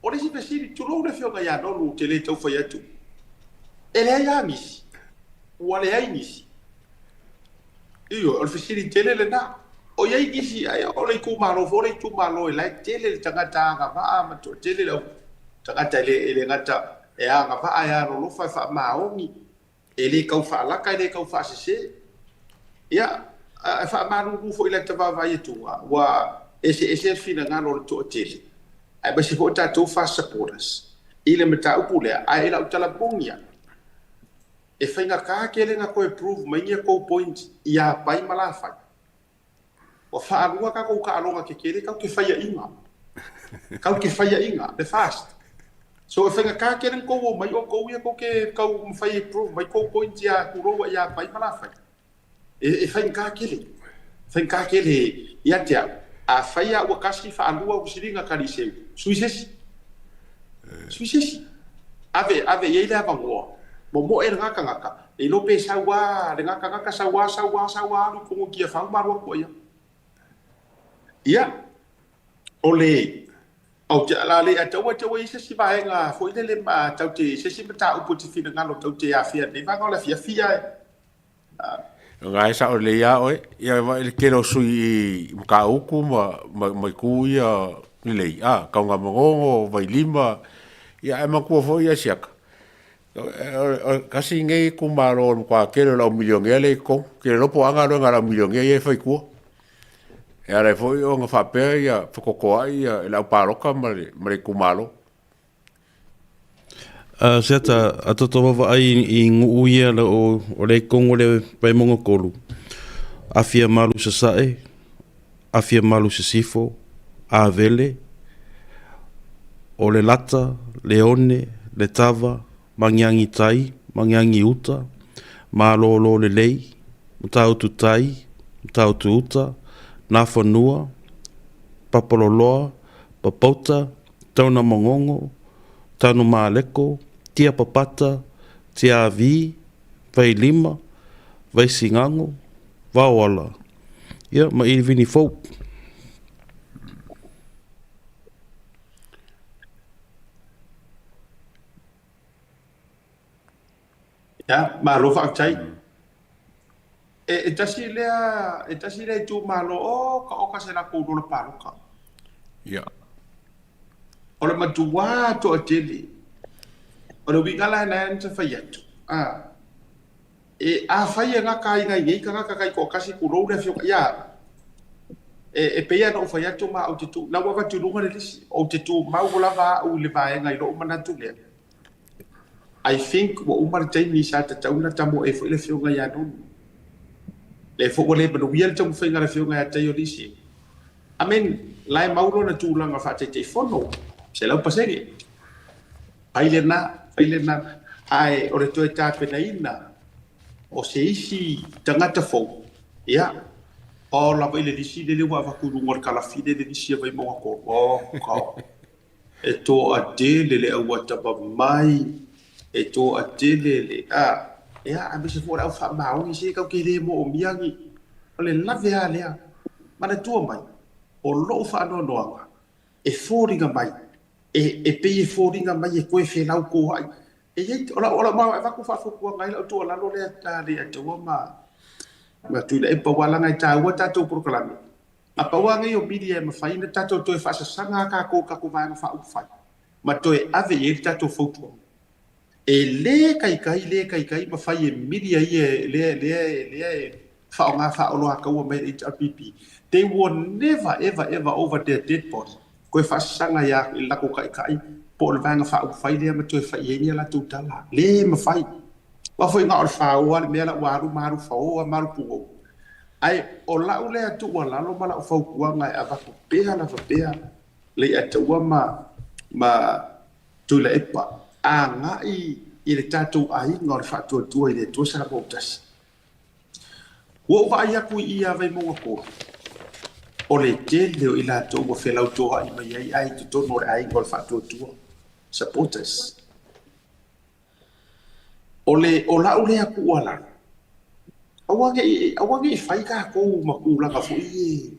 o le isi fesili, tulou le afioga ia Nonu ou te le tau fai atu, e leai lava nisi, ua leai nisi. Ioe, o le fesili tele lena. O i ai nisi, ai o le itumalo foi o le itumalo e la e tele le tagata agavaa ma toatele le au tagata e le, e le gata e agavaa e alolofa e faamaoni, e le tau faalaka e le tau faasese. Ia, e faamalulu foi i lata vaavaai atuga, ua eseese le finagalo o le toatele, aemaise foi o tatou FAST supporters i le mataupu lea, ae i lau tala moni lava, E faigata tele na toe prove mai ni a tou point ia Pai ma Lafai. Ua faalua tatou taaloga tetele tatou te faiaina. Tatou te faiaina, le fast. So e faigata tele na tou omai outou ia tou te tau mafai e prove mai tou point ia tulou ia Pai ma Lafai. E faigata tele. Faigata tele ia te au. Afai lava ua tasi faalua au fesiliga Taliseu, sui se isi. Sui se isi. Ave, ave i ai le avanoa. Momoe lena tagata, le iloa pe sau a lena tagata, sau a, sau a, sau a alu i totonu o Tiafau ma alu atu ai lava. Ia, o le, ou te, la le ataua te ua i ai se isi vaega foi lele ma tau te, se isi mataupu e te finagalo tau te afea i lenei vaega o le afiafi ae, Lena e sao lelei lava oe, ia vaai le tele o sui i Matautu ma ma itu ia lelei, a Taugamagogo, Vailima, ia ae manatua foi ia Asiata, o tasi lenei itumalo o le matua tele o le au milionea lea i totonu. Ou te le iloa po o a galuega a le au milionea ia e fai i tua. E ala ai foi ona faapea ia fetotoai ia le au palota ma le itumalo. Asiata, a toto vaavaai i nuu ia o lea i totonu o le Vaimauga 3, Afiamalu Sasae, Afiamalu Sisifo, Avele, o Lelata, Leone, Letava, Magiagi Tai, Magiagi Uta, Malolo Lelei, Matautu Tai, Matautu Uta, Nafanua, Papaloloa, Papauta, Taunamangogo, Tanumaleko, Tiapapata, Tiavi, Vailima, Vaisigago, Vaoala, ia, ma Ilivini Fou. Ia, malo faafetai. E, e tasi lea, e tasi lea itumalo, oka oka se latou lola palota. Ia. O le matuā toatele. O le uiga la lena na fai atu. A, e, afai e gata aiga i nei tagata taitoatasi tulou le afioga, ia, e, e pei lava ona ou fai atu ma ou te tu, la ua avatu i luga le lisi, ou te tumau lava au i le vaega i lou manatu lea. I think ua uma le taimi sa tatau ona tamoe foi le afioga ia Nonu. Lea foi ua le manuia le taumafaiga a le afioga ia Taiolisi. I mean, la e mau lona tulaga faa-Taitaifono, 100%. Fai lena, fai lena. Ae o le toe tapenaina o se isi tagata fou, ia, o lava i le lisi lele ua avatu i luga o le kalafile le lisi a Vaimauga 3. Oh, God. E toatele le auatamamai, e toatele le, a, ia, aemaise foi o le au faamaoni, se tatou te le moomia ni, o le lave lava lea. Manatua mai, o lou faanoanoaga, e foliga mai, e, e pei e foliga mai e toe felautoai. E i ai, o lau, o lau ma e avatu faafautuaga ai lau tuualalo lea a Leiataua ma, ma Tuilaepa, aua leaga e taua tatou polokalame. A pau lava nei o media e mafai ona tatou toe faasasaga a tatou i tatou Vaega Faaupufai ma toe ave i ai le tatou fautuaga. E le taitai, le taitai mafai e media ia lea, lea, lea e faaaoga faaoloataua mai e le HRPP. They will never ever ever over their dead body toe faasasaga ia i le latou taitai po o le Vaega Faaupufai lea ma toe fai i ai ni a latou tala. Le mafai. Aua foi na o le faoa le mea la ua alu ma alu faoa ma alu pugou. Ae o lau lea tuualalo ma lau fautuaga e avatu pea lava pea Leiataua ma ma Tuilaepa agai i le tatou aiga o le Faatuatua i le Atua Samoa ua tasi. Ua ou vaai atu i i ia Vaimauga 3, o le tele o i latou ua felautoa'i mai ai ae i totonu o le aiga o le Faatuatua, supporters. O le, o lau lea tuualalo, aua ne i, aua ne i fai tatou ma tulaga foi ia,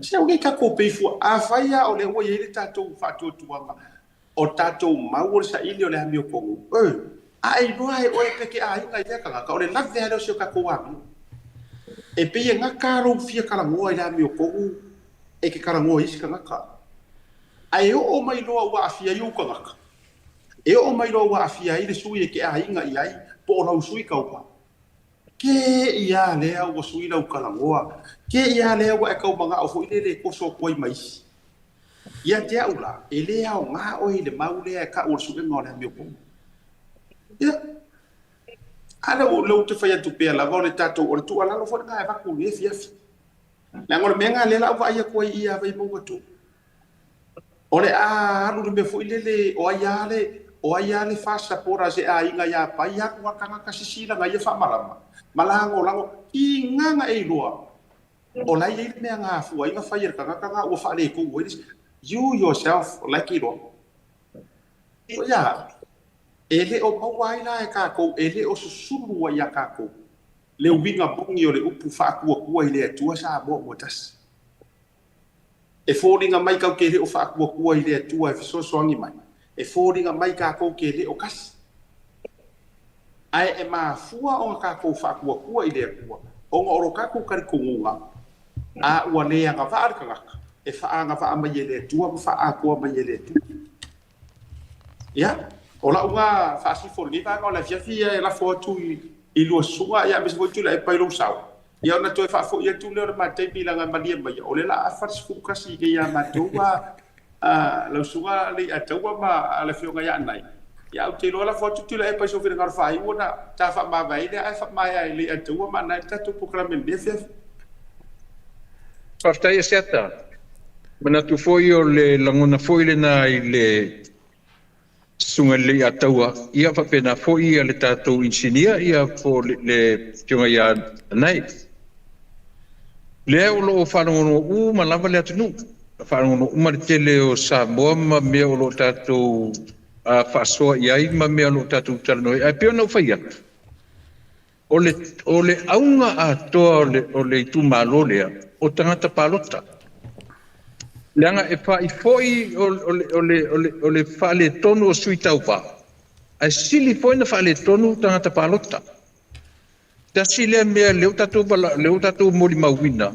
se aua ne i tatou pei fua. Afai lava o lea ua i ai le tatou faatuatuaga, o tatou mau o le saili o le amiotonu, e, a e iloa e oe pe te aiga i lea tagata, o le lave lava lea o si o tatou amio. E pei e gata lou fia talanoa i le amiotonu e te talanoa i isi tagata. Ae oo mai loa ua aafia ai ou tagata, e oo mai loa ua aafia ai le sui e te aiga i ai po o lau sui tauva, ke ia lea ua sui lau talanoa, ke ia lea ua e tau manao foi lele e toso atu ai ma isi. Ia te au la, e le aoga oe i le mau lea e tau o le suega o le amiotonu. Ia, a lea ou te fai atu pea lava o le tatou, o le tuualalo foi lena e avatu i lenei afiafi. Leaga o le mea lena lea o le a ou vaai atu ai i ia Vaimauga 2. O le a alu le mea foi lele, o ai lava le, o ai lava le FAST supporter a se aiga ia Pai, alu lava le tagata sisi lana ia faamalama ma lagolago i gaga e iloa o la e i ai le mea na afua ai ona fai e le tagata lena ua faaletonu ai le isi. You yourself, o la e te iloa. Ia, e le o maua ai la e tatou, e le o susulu ai ia tatou le uiga moni o le upu faatuatua i le Atua Samoa ua tasi. E foliga mai tatou te le o faatuatua i le Atua e fesoasoani mai, e foliga mai tatou te le o tasi. Ae e mafua ona tatou faatuatua i le Atua ona o lo tatou talitonuga a ua le agavaa le tagata, e faaagavaa mai e le Atua ma faaatoa mai e le Atua. Ia, o lau lena faasifo i lenei vaega o le afiafi e lafo atu i lua susuga, ia aemaise foi Tuilaepa i lou sao. Ia ona toe faafoi atu lea o le ma taimi leaga e malie mai, o lea o le a afa le 11 nei ia matou lau susuga Leiataua ma le Afioga ia Anae. Ia ae ou te iloa lafo atu Tuilaepa i sou finagalo faaiu ona ta faamavae ai lea ae faamaea e Leiataua ma Anae le tatou polokalame i lenei afiafi. Faafetai Asiata. Manatu foi o le lagona foi lena i le Susuga i le Leiataua, ia faapena foi ia le tatou inisinia ia po o le Afioga ia Anae. Lea o lo o faalogologo uma lava le atunuu, faalogologo uma le tele o Samoa ma mea o lo o tatou faasoa i ai ma mea o lo o tatou talanoa ai. Ae pei ona ou fai atu, o le, o le auga atoa o le itumalo lea, o tagata palota. Leaga e faifoi o le faaletonu o sui tauva, ae sili foi na faaletonu tagata palota. Tasi lea mea lea ua tatou molimauina,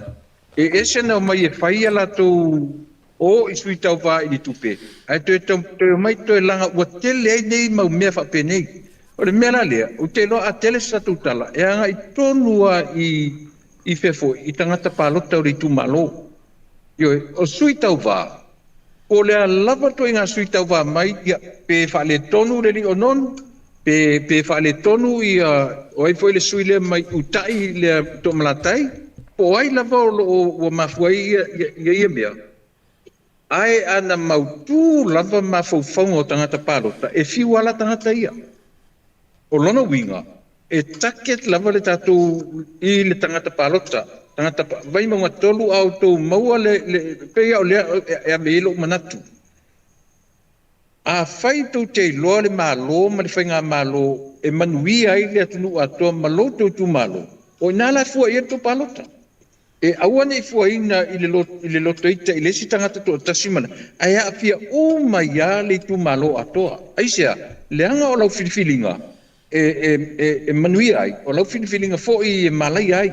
e ese na omai e fai a latou o i sui tauva i le tupe, ae toe omai toe laga ua tele ai nei mau mea faapenei. O le mea la lea, ou te iloa a tele se tatou tala, e agai tonu lava i fea foi, i tagata palota o le itumalo. Ioe, o sui tauva, po o le a lava le ituaiga sui tauva mai, ia, pe faaletonu le alii o Nonu, pe faaletonu ia, o ai foi le sui lea mai Utai lea Toomalatai, po o ai lava o lo o ua mafua ai ia mea, ae ana mautu lava mafaufauga o tagata palota, e fiu lava la tagata ia. O lona uiga, e target lava le tatou i le tagata palota, tagata Vaimauga 3 a outou maua le, pei lava o lea e ave i ai lou manatu. Afai tou te iloa le Malo ma le faigamalo e manuia ai le atunuu atoa ma lo outou itumalo, o i ina la e fua i ai le tou palota. E aua ne i fuaina i le lotoita i le isi tagata toatasi ma le, ae aafia uma ai lava le itumalo atoa. Aisea? Leaga o lau filifiliga e manuia ai, o lau filifiliga foi e malaia ai.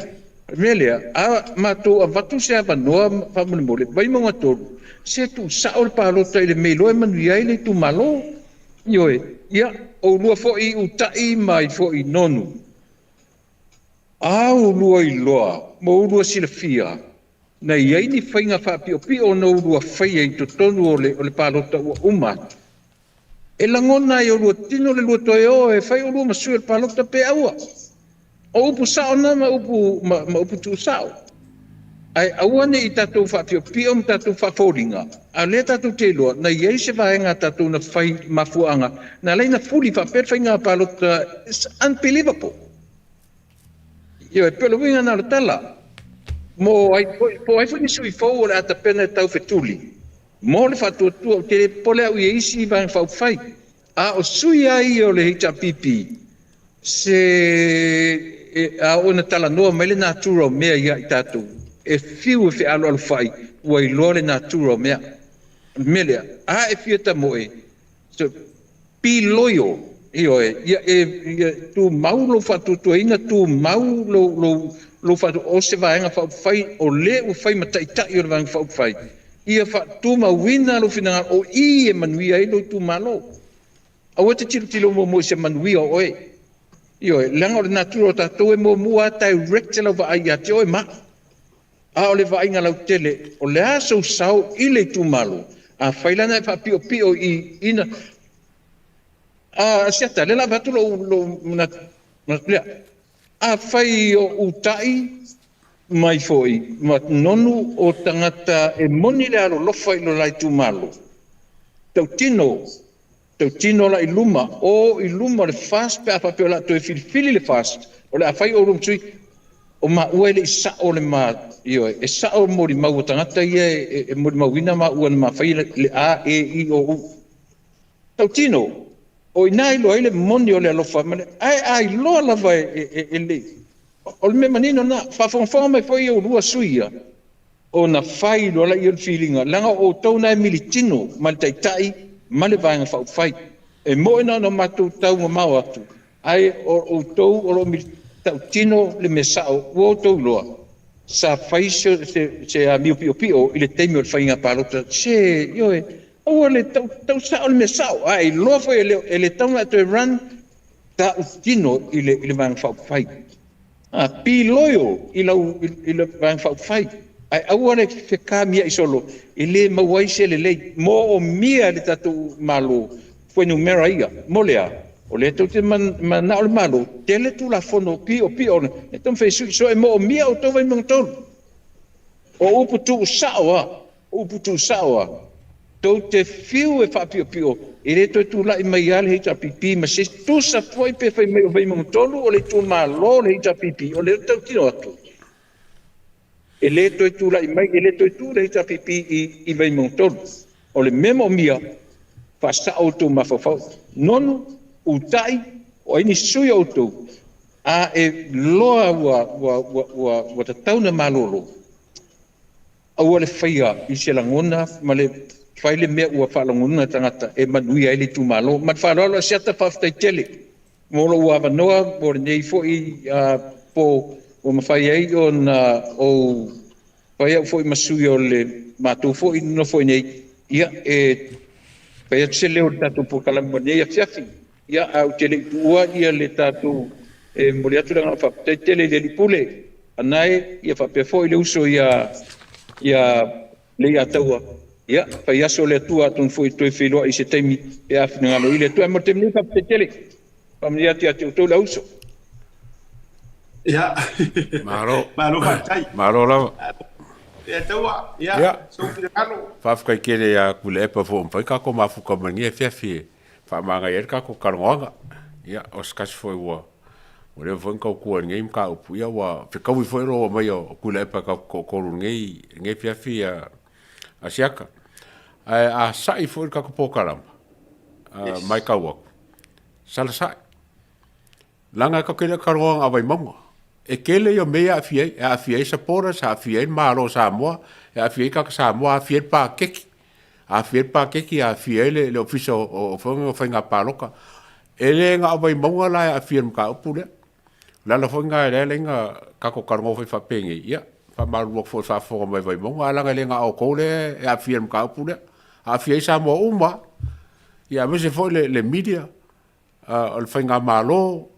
O le mea lea, a matou avatu se avanoa faamolemole, Vaimauga 3, se tuusao le palota i le mea iloa e manuia ai le itumalo. Ioe, ia, oulua foi Utai mai foi Nonu. A oulua iloa ma oulua silafia, na i ai ni faiga faapiopio na oulua faia i totonu o le palota ua uma atu, e lagona ai e oulua tino le lua toe o e fai oulua ma sui o le palota pe aua. O upu sao na ma upu tuusao. Ae aua ne i tatou faapiopio ma tatou faafoliga, a o lea tatou te iloa, na i ai se vaega a tatou na fai mafuaaga, na ala ai na fuli faapea le faiga palota. It's unbelievable. Ioe, pei o le uiga na o le tala. Mo ai foi, po o ai foi ni sui fou o le a tapena e taufetuli mo le faatuatua, ou te le popole au i isi vaega faaupufai. A o sui lava ia o le HRPP, se a oo ina talanoa mai le natura o mea ia i tatou, e fiu e fealoalofai, ua iloa le natura o mea. O le mea lea, a e fia tamoe, so, be loyal. Ioe, ia e, ia tumau lou faatuatuaina, tumau lou lou faatu o se Vaega Faaupufai o lē ua fai ma taʻitaʻi o le Vaega Faaupufai, ia faatumauina lou finagalo o i e manuia ai lou itumalo. Aua e te tilotilo muamua i se manuia o oe. Ioe, leaga o le natura o tatou e muamua lava direct lau vaai ia te oe ma au. A o le vaaiga lautele, o le a sou sao i le itumalo? Afai la na e faapiopio i ina a Asiata, lea la avatu lou lou manatu lea. Afai o utaʻi mai foi ma nonu o tagata e moni le alolofa i lo la itumalo, tautino tautino la i luma, o i luma o le FAST pe a faapea o le a toe filifili le FAST, o le a fai oulua ma sui, o maua e le i sao le ma, ioe, e sao molimau a tagata ia e molimauina maua na ma faia le A, E, I, O, U. Tautino, o i ina e iloa ai le moni o le alofa ma le, ae a iloa lava e, e, e le, o le mea manino lena, faafogafoga mai foi oulua sui ia, ona fai loa lea o le filiga, leaga o outou na e militino ma le Taitai ma le Vaega Faaupufai. E moe na ona matou tau mamao atu, ae o outou o lo o tautino le mea sao, ua outou iloa, sa fai se, se, se amio piopio i le taimi o le faiga palota. Se, ioe, aua le tau, tau sao le mea sao, ae iloa foi e le, e le tatau ona e toe run, tautino i le, i le Vaega Faaupufai. A, be loyal i lau i le Vaega Faaupufai, ae aua le fekamia'i solo e lē maua ai se lelei. Moomia e le tatou Malo fuainumera ia. Mo le a? O lea tou te mana'o le Malo, tele Tulafono piopio e taumafai e su'i. So e moomia outou Vaimauga 3. O upu tuusao a, o upu tuusao a, tou te fiu e faapiopio, e le toe tula'i mai lava le HRPP ma se isi. Tusa foi pe fai mai o Vaimauga 3 o le itumalo o le HRPP, o lea ou te tautino atu, e le toe tula'i mai, e le toe tu le HRPP i, i Vaimauga 3. O le mea moomia, faasa'o outou mafaufau. Nonu, uta'i, o ai nisi sui o outou, a e loa ua, ua, ua, ua, ua tatau na malolo, Aua le faia i se lagona ma le fai le mea ua faalogona tagata e manuia ai le itumalo. Ma le faaaloalo Asiata, faafetai tele mo lou avanoa mo lenei foi po ua mafai ai ona ou fai au foi ma sui o le matou foi nofo i nei, ia e fai atu se leo i le tatou polokalame mo lenei afiafi. Ia, ae ou te le i tuua ia le tatou e momoli atu le agaga faafetai tele i le Alii Pule Anae, ia faapea foi le uso ia ia Leiataua. Ia, fai aso le Atua atonu foi e toe feiloai i se taimi pe a finagalo i le Atua. Ae mo le taimi nei, faafetai tele. Faamanuia atu ia te outou le auso. Ia. Malo. Malo faafetai. Malo lava. Ia taua, ia, ia. sou finagalo. Faafetai tele ia Tuilaepa foi ua mafai tatou mafuta mai lenei afiafi e faamagaia ai le tatou talanoaga. Ia, o se tasi foi ua ua leva foi ona tautua i lenei mataupu, ia ua fetaui foi le omai o Tuilaepa tatou te toatolu i lenei, lenei afiafi a Asiata. Ae a sa'i foi le tatou polokalama, yes. Matau atu, sala sa'i. Leaga e tatou te le o talanoa na o Vaimauga. E tele ia o mea ia e aafia ai, e aafia ai supporters, e aafia ai le Malo o Samoa, e aafia ai tagata Samoa, aafia ai le paketi, aafia ai le paketi, aafia ai le, le Ofisa o, o, o, o Faiga Palota. E le na o Vaimauga la e aafia i le mataupu lea. O le ala foi lena e ala ai ona tatou talanoa foi faapenei, ia, faamalulu atu foi i le faafofoga mai a Vaimauga, ae leaga e le na o outou lea e aafia i le mataupu lea. Aafia ai Samoa uma lava. Ia aemaise foi le, le media, o le faigamalo,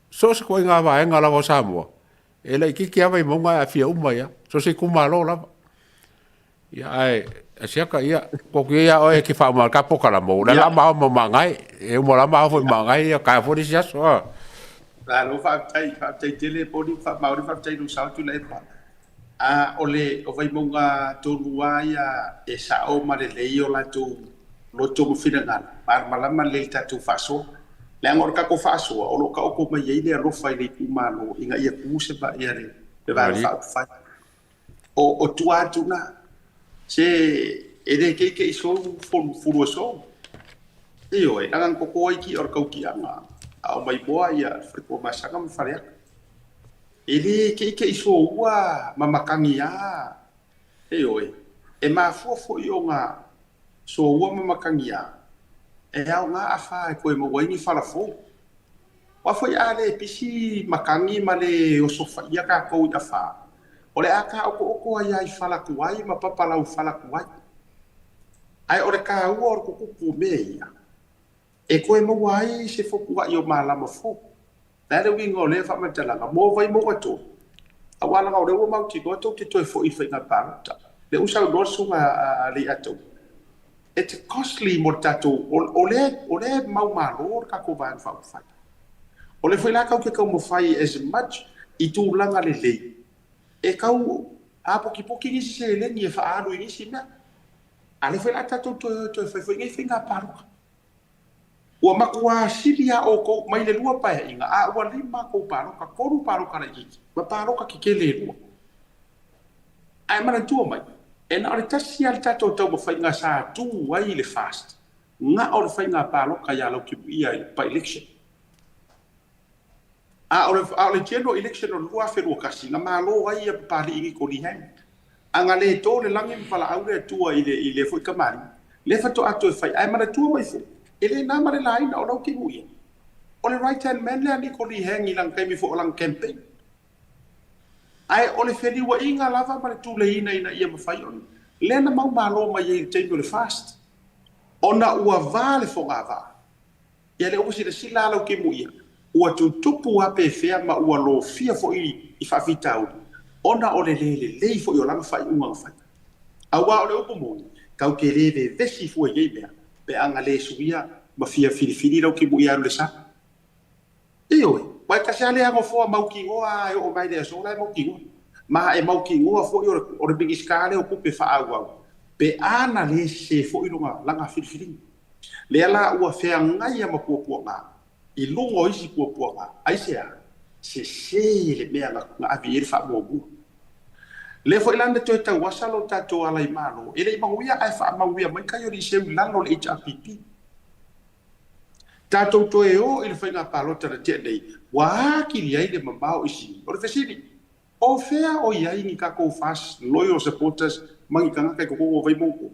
so o se ituaiga vaega lava o Samoa, e laitiiti lava Vaimauga ae aafia uma ai lava, so o se itumalo lava. Ia ae Asiata, ia, tuu atu ia ia oe e te faauma le ta polokalama, o le la ma ao ma Maangai, e uma la ma ao foi Maangai, ia taeao foi le isi aso. A. Malo faafetai, faafetai tele Poni, faamaoni faafetai i lou sao Tuilaepa. A o le o Vaimauga tonu lava ia e sao ma lelei o latou loto ma finagalo, malamalama lelei i le tatou faasoa. Leaga o le tatou faasoa o lo o taoto mai ai le alofa i le itumalo ina ia tu se ia le Vaega Faaupufai. O tua atu na, se e le keikei sou fulu sou. Ioe, leaga na toto ai ki o le tautiaga a o maimoa ia Faletuamasaga ma Faleata. E le keikei soua ma matagiā, ioe, e mafua foi ona soua ma matagiā, e aoga afa e toe maua ai ni fala fou. Aua foi a le pisi matagi ma le osofaia tatou i afa, o le a taoto'oto ai lava i fala tuai ma papalau fala tuai. Ae o le taua o le tutupu o mea ia, e toe maua ai se fotua'i o malama fou. O le a le uiga o lea faamatalaga? Mo Vaimauga 3, aua leaga o lea ua mautinoa tou te toe foi i le faiga palota. Lea ua saunoa le susuga a Leiataua, it's costly mo le tatou, o lea e mau malo le tatou Vaega Faaupufai. O lea foi la tatou te taumafai as much i tulaga lelei e tau apokipoki nisi seleni e faaalu i nisi mea. A lea foi la tatou toe fai foi nei faiga palota. Ua matua sili lava outou mai le lua paeaiga, a ua lima a tou palota, tolu palota laitiiti ma palota tetele e lua. Ae manatua mai, e na o le tasi lava le tatou taumafaiga sa tu ai le FAST, na o le faiga palota ia Lautimuia i le by-election. A o le, a o le general election o le 2021, na malo ai ia Papali'i Niko Lee Hang. A na le to le lagi ma valaau le Atua i le, i lea foi kamali'i, lea faatoa toe fai. Ae manatua mai foi, e le na ma le laina o Lautimuia. O le right hand man lea a Niko Lee Hang i lana taimi foi o lana campaign. Ae o le feliuaiga lava ma le tuleiina ina ia mafai ona, lea na mau malo mai ai i le taimi o le FAST, ona ua va le fogavaa. Ia lea ua silasila lava Lautimuia, ua tutupu lava pe fea ma ua lofia foi i faafitauli ona o le le lelei foi o lana faaiuga na fai. Aua o le upu moni, tatou te le vevesi fua i nei mea pe a na le suia ma fia filifili Lautimuia e alu i le sa. Ioe, aua e tasi lava lea nofoa mautinoa lava e oo mai le aso la e mautinoa. Ma e mautinoa foi o le Minisita lea o Tupe Faaauau pe a na le sese foi lona lana filifiliga. Lea la ua feagai ma puapuaga i luga o isi puapuaga, aisea? Sese le mea na ave i ai le faamuamua. Lea foi la na toe tauasa lo tatou ala i Malo, e le i manuia ae faamanuia mai kai o Liseu i lalo o le HRPP. Tatou toe o i le faiga palota na tea nei, ua atili ai le mamao i Sini. O le fesili, o fea o i ai ni tatou FAST loyal supporters ma ni tagata i totonu o Vaimauga?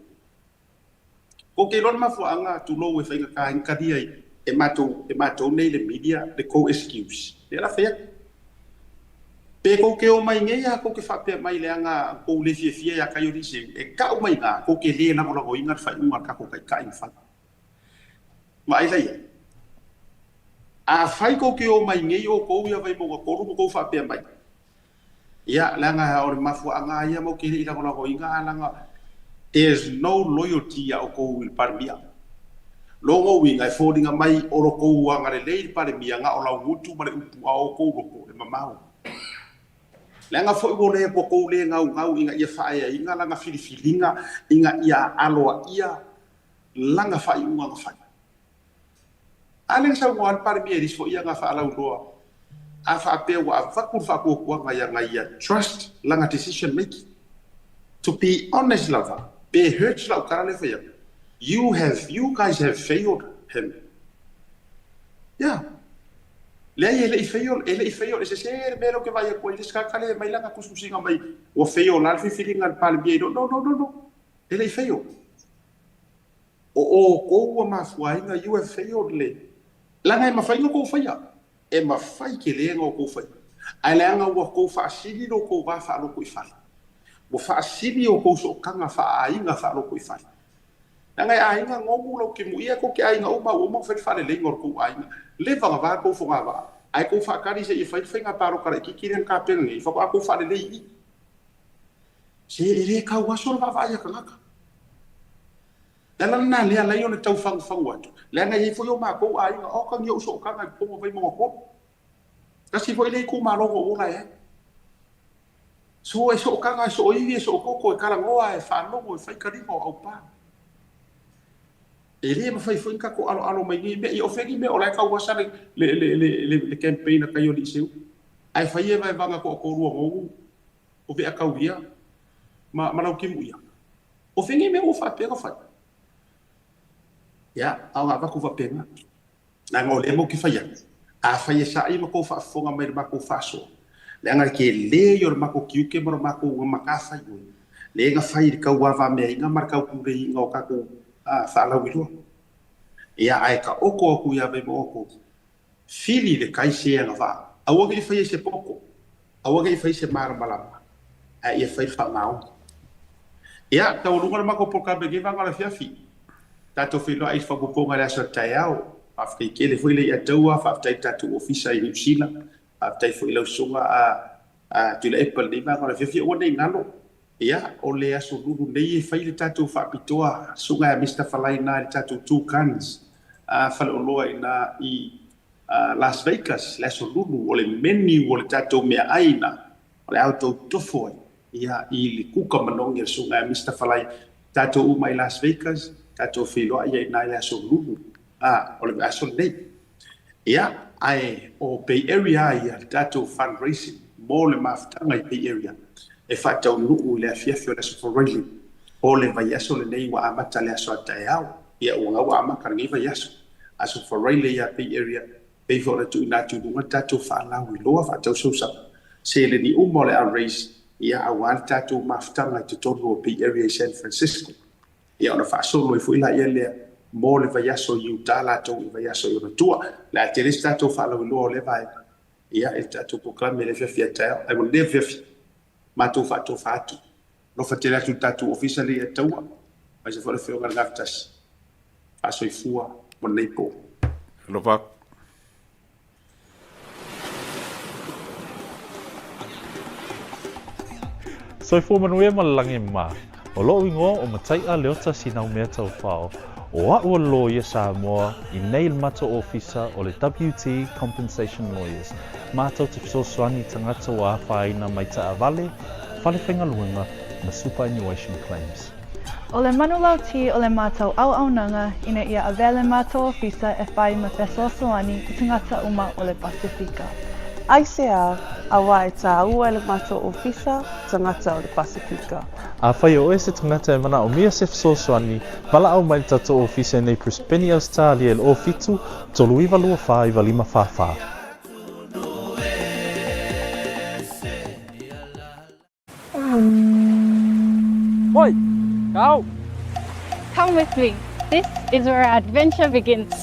Kou te iloa le mafuaaga tulou e faigata ai na talia ai e matou e matou nei le media le kou excuse. Lea la fai atu. Pe kou te o mai nei a kou te faapea mai leaga kou le fiafia ia Kaio Liseu, e tau mai na kou te le lagolagoina le faaiuga a le tatou Taitai na fai. Vaai la i ai. Afai kou te o mai nei outou ia Vaimauga 3 ma kou faapea mai, ia, leaga o le mafuaaga ia matou te le i lagolagoina a leaga there's no loyalty ia outou i le Palemia. Lona uiga e foliga mai o lo tou agalelei i le Palemia na o lau gutu ma le upu a o outou loto e mamao. Leaga foi ua le ua tou le gaugau ina ia faaeaina lana filifiliga ina ia aloaia lana faaiuga na fai. A lea na saunoa le Palemia i le isi foi aga faalauiloa, a faapea ua avatu le faatuatuaga ia na ia trust lana decision making. To be honest lava, pe hurts lau tala lea e fai atu, you have, you guys have failed him. Yeah. Leai e le i fail, e le i fail, e sese le mea lea ou te vaai atu ai, le isi tagata lea e aumai lana tusitusiga mai, ua fail la le filifiliga a le Palemia i lo, no, no, no, no, e le i fail. O outou ua mafua ai na you have failed le leaga e mafai ona tou faia, e mafai tele ona outou faia, ae leaga ua tou faasili lo outou va faalotoifale, ua faasili outou sootaga faaaiga faalotoifale. Leaga e aiga gomu lau timuia, tou te aiga uma ua uma ona fai le faaleleiga o le tou aiga, leva ona va tou fogavaa, ae tou faatali seia fai le faiga palota laitiiti lea na tapena nei, faatoa tou faalelei i i. Se e le tau aso le vaavaai a tagata. Le ala lena lea alai ona tau fagufagu atu, leaga e i ai foi o matou aiga, oka ni ou sootaga i totonu o Vaimauga 3. Tasi foi lea itumalo na ou ola ai. So e sootaga, e sooivi, e sookoko, e talanoa, e faalogo, e fai taliga o aupa. E le mafai foi ona tatou aloalo mai nei mea. Ia o fea nei mea o la e tau asa le, le, le, le, le, le campaign a kai o Liseu. Ae fai e vaevaga toatolu a gogu o Veakauia ma, ma Lautimuia. O fea nei mea ua faapea ona fai? Ia, a o avatu faapena. Leaga o lea matou te fai atu, afai e sa'i ma tou faafofoga mai i le matou faasoa, leaga le tele ia o le matou tiute ma le matou matafaioi, lea na fai i le tauavameaina ma le taupuleina o tatou faalauiloa. Ia, ae taoto atu ia Vaimauga 3. Fili le kai se agavaa, aua ne i faia se poto, aua ne i faia se malamalama, ae ia fai le faamaoni. Ia, taualuga le matou polokalame i lenei vaega o le afiafi. Tatou feiloai i le faaopoopoga i le aso a taeao. Faafetai tele foi le Iataua, faafetai i le tatou ofisa i Niu Sila, faafetai foi i lau susuga a a Tuilaepa i lenei vaega o le afiafi. Aua ne i galo, ia, o le aso Lulu nei e fai le tatou faapitoa susuga ia Mister Falai ina i le tatou Two Guns a faleoloa ina i Las Vegas, le aso Lulu, o le menu o le tatou meaai ina, o le a outou tofo ai ia i le kuka manogi a le susuga ia Mister Falai, tatou uma i Las Vegas, tatou feiloai ai ina i le aso Lulu, a, o le aso lenei. Ia, ae o Bay Area ia, le tatou fundraising mo le mafutaga i Bay Area e faataunuu i le afiafi o le aso Faraile o le vaiaso lenei ua amata le aso a taeao. Ia, ua gau amata lenei vaiaso, aso Faraile ia Bay Area, pei foi ona tuuina atu i luga le tatou faalauiloa faatausausau seleni uma o le a raise, ia, aua le tatou mafutaga i totonu o Bay Area i San Francisco. Ia ona faasolo ai foi laia lea mo le vaiaso i Utah latou i vaiaso i ona tua. O le a tele se tatou faalauiloa o lea vaega ia i le tatou polokalame i le afiafi a taeao. Ae ua lelei afiafi matou faatofa atu. Alofa tele atu i le tatou ofisa lea i Ataua, aemaise foi le Afioga i le Gafatasi. Faasoifua mo lenei po. Alofa atu. Soifua manuia ma le lagi e mama. O lo'u igoa o Matai'a Leota Sinaumea Taufao, o a'u o le loia Samoa i nei le matou ofisa o le WT Compensation Lawyers, matou te fesoasoani i tagata ua afaina mai taavale, fale faigaluega ma superannuation claims. O le manulauti o le matou auaunaga ina ia avea le matou ofisa e fai ma fesoasoani i tagata uma o le Pasefika. Aisea, auā e tāua e le matou ofisa tagata o le Pasefika. Afai o oe se tagata e manaomia se fesoasoani, valaau mai le tatou ofisa i nei Brisbane, Ausetalia i le 07 39 24 95 44. Oi, go! Come with me. This is where our adventure begins.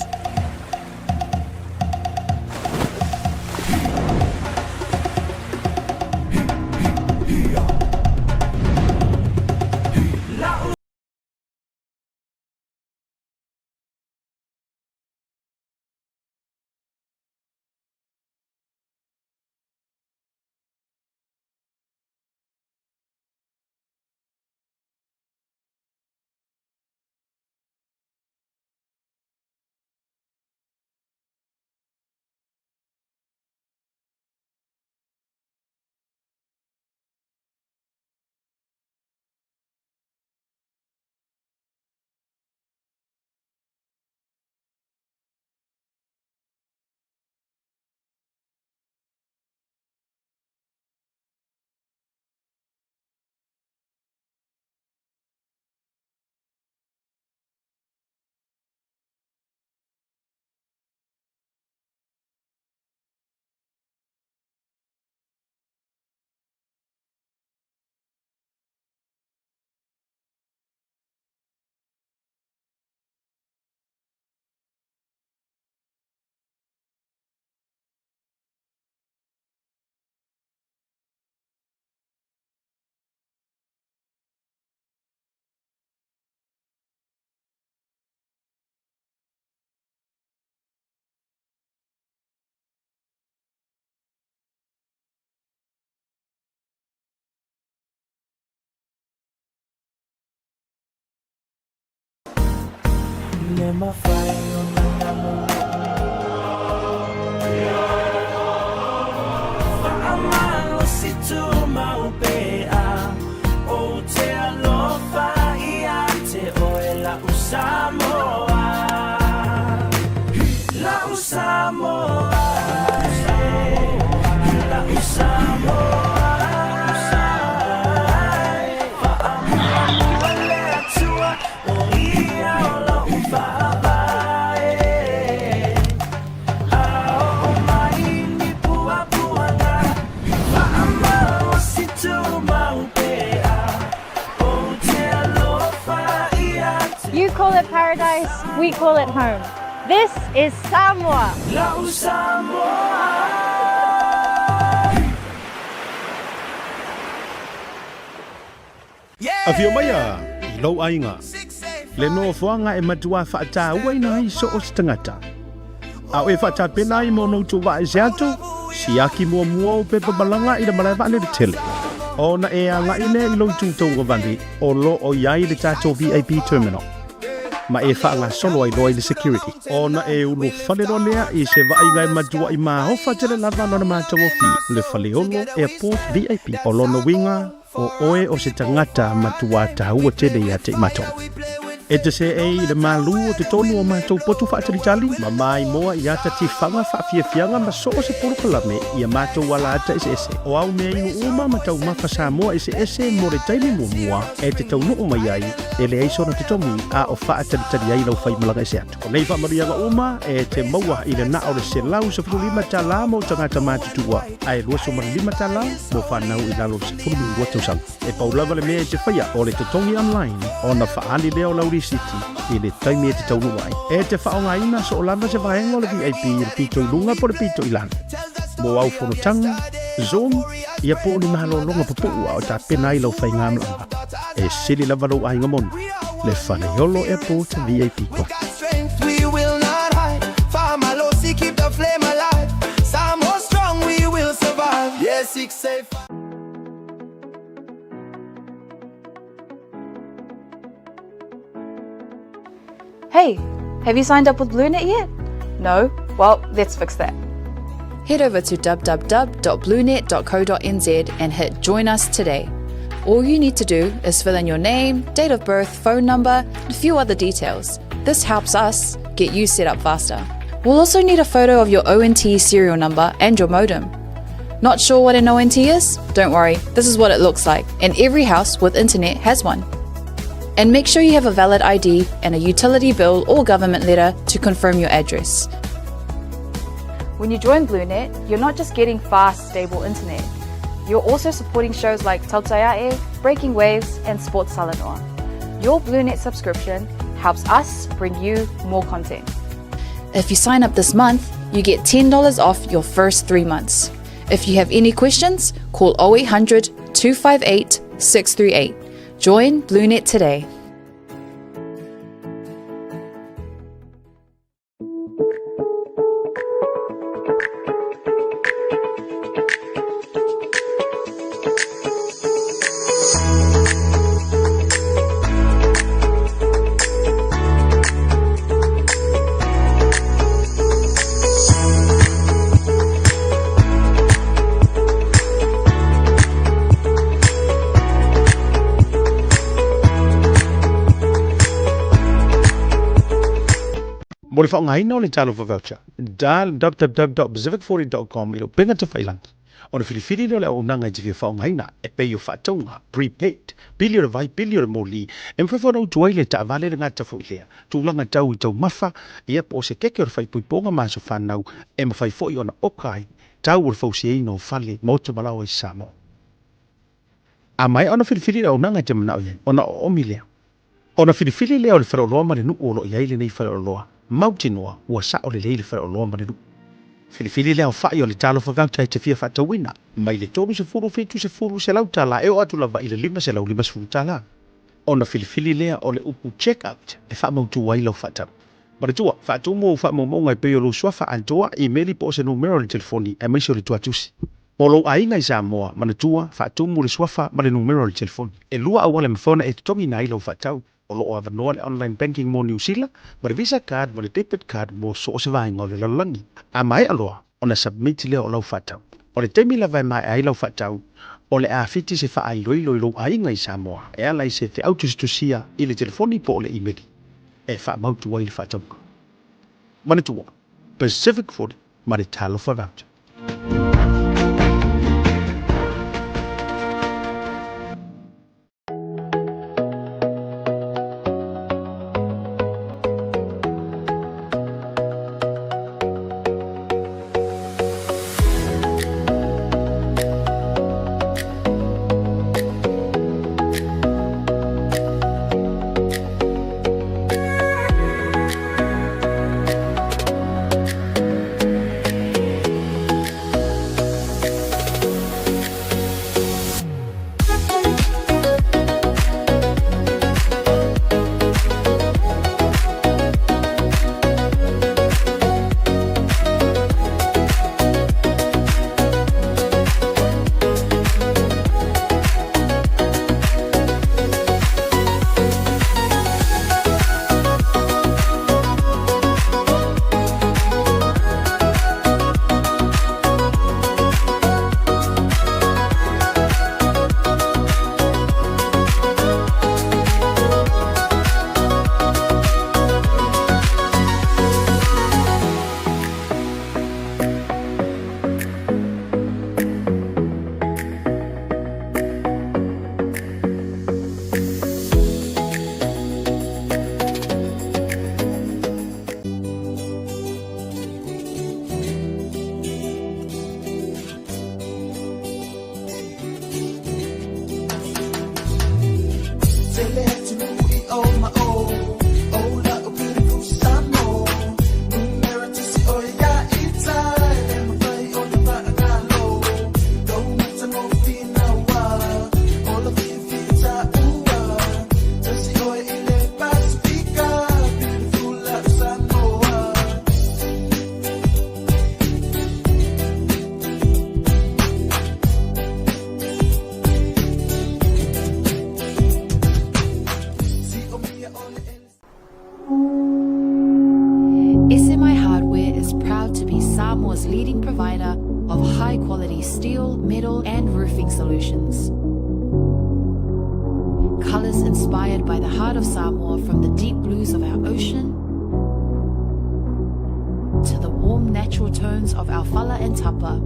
You call it paradise, we call it home. This is Samoa. La'u Samoa. Afio maia i lou aiga, le nofoaga e matuā faatauaina ai so o se tagata. A o e faatapena ai mo ona utu vaa ese atu, siaki muamua ou pepa malaga i le malae vaalele tele. Ona e agai lea i lou itu tauagavale o lo o i ai le tatou VIP terminal, ma e faagasolo ai loa i le security. Ona e ulufale loa lea i se vaaiga e matuai maofa tele lava lona matagofie, le Faleolo Airport VIP. O lona uiga, O oe o se tagata matuā taua tele ia te i matou. E te seei i le malū o totonu o matou potu faatalitali, ma maimoa i ata tifaga faafiafiaga ma so o se polokalame i a matou ala ata eseese. O au mea inu uma ma taumafa Samoa eseese mo le taimi muamua e te taunuu mai ai, e leai sona totogi a o faatalitali ai lau faimalaga ese atu. O nei faamanuiaga uma e te maua i le na o le $115 mo tagata matutua ae $25 mo fanau i lalo o le 12 tausaga. E pau lava le mea e te faia o le totogi online ona faaali lea o lau lisiti i le taimi e te taunuu ai. E te faaaogaina soo lava se vaega o le VIP i le pito i luga po o le pito i lalo. Mo au fonotaga, Zoom, ia po o ni malologa pupuu a o tapena ai lau faigamalaga. E sili lava lou aiga moni, le Faleolo Airport VIP Club. Hey, have you signed up with BlueNet yet? No? Well, let's fix that. Head over to www.bluenet.co.nz and hit Join Us today. All you need to do is fill in your name, date of birth, phone number, and a few other details. This helps us get you set up faster. We'll also need a photo of your ONT serial number and your modem. Not sure what an ONT is? Don't worry, this is what it looks like, and every house with internet has one. And make sure you have a valid ID and a utility bill or government letter to confirm your address. When you join BlueNet, you're not just getting fast, stable internet. You're also supporting shows like Tautaiae, Breaking Waves, and Sports Talanoa. Your BlueNet subscription helps us bring you more content. If you sign up this month, you get $10 off your first three months. If you have any questions, call 0800 258 638. Join BlueNet today. Mo le faaaogaina o le Talofa Voucher, dial www.pacific40.com i lou pega tafailaga ona filifili lea o le auaunaga e te fia faaaogaina e pei o faatauga, prepaid, pili o le vai, pili o le moli, e mafai foi ona utu ai le taavale le gata foi lea tulaga tau i taumafa, ia po o se keke o le faaipoipoga ma aso fanau e mafai foi ona oka ai tau o le fausiaina o fale, maota ma laoa i Samoa. A maea ona filifili le auaunaga e te manao i ai, ona oomi lea. Ona filifili lea o le faleoloa ma le nuu o lo o i ai lenei faleoloa, mautinoa ua sao lelei le faleoloa ma le nuu. Filifili le aofai o le talofa voucher e te fia faatauina, mai le 30, 70, $100 e oo atu lava i le $550. Ona filifili lea o le upu check out e faamautu ai lau faatau. Manatua, faatumu ou faamaumauga e pei o lou suafa atoa, imeli po o se numera o le telefoni aemaise o le tuatusi. Mo lou aiga i Samoa, manatua, faatumu le suafa ma le numera o le telefoni. E lua auala e mafai ona e totogiina ai lau faatau. O lo o avanoa le online banking mo Niu Sila, ma le Visa card ma le debit card mo so o se vaega o le lalolagi. A maea loa ona submit lea o lau faatau. O le taimi lava e maea ai lau faatau, o le a fiti se faailoilo i lou aiga i Samoa e ala i se feau tusitusia i le telefoni po o le imeli e faamautu ai le faatauga. Manatua, Pacific 40 ma le Talofa Voucher. leading provider of high quality steel, metal, and roofing solutions. Colors inspired by the heart of Samoa from the deep blues of our ocean to the warm natural tones of our fala and tapa.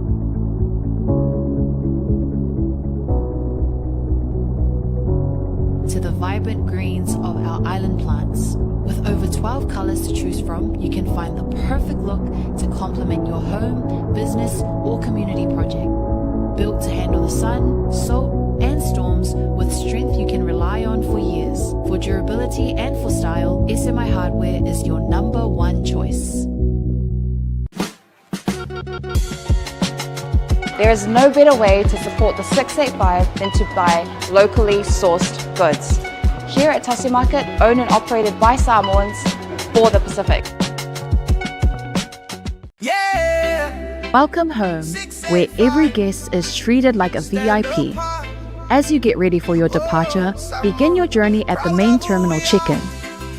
To the vibrant greens of our island plants. With over 12 colors to choose from, you can find the perfect look to complement your home, business, or community project. Built to handle the sun, salt, and storms with strength you can rely on for years. For durability and for style, SMI Hardware is your number one choice. There is no better way to support the 685 than to buy locally sourced goods. Here at Tasi Market, owned and operated by Samoans for the Pacific. Welcome home, where every guest is treated like a VIP. As you get ready for your departure, begin your journey at the main terminal check-in.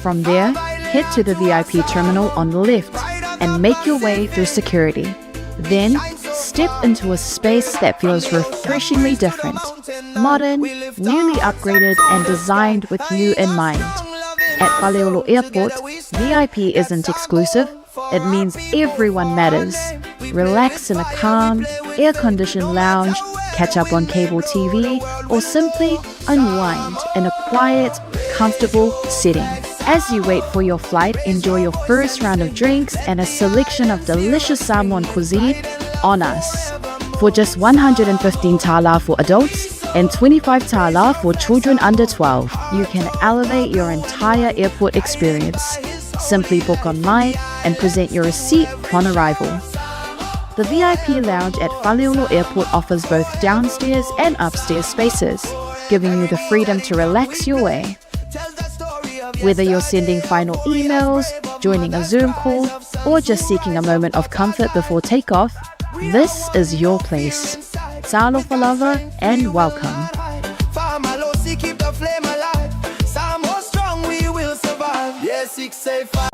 From there, head to the VIP terminal on the left and make your way through security. Then, step into a space that feels refreshingly different, modern, newly upgraded, and designed with you in mind. At Faleolo Airport, VIP isn't exclusive, it means everyone matters. Relax in a calm, air conditioned lounge, catch up on cable TV, or simply unwind in a quiet, comfortable setting. As you wait for your flight, enjoy your first round of drinks and a selection of delicious Samoan cuisine on us. For just 115 tala for adults and 25 tala for children under 12, you can elevate your entire airport experience. Simply book online and present your receipt upon arrival. The VIP lounge at Faleolo Airport offers both downstairs and upstairs spaces, giving you the freedom to relax your way. Whether you're sending final emails, joining a Zoom call, or just seeking a moment of comfort before takeoff, this is your place. Talofa lava and welcome. Famalosi, keep the flame alive. Samoa strong, we will survive. Yeah, 685.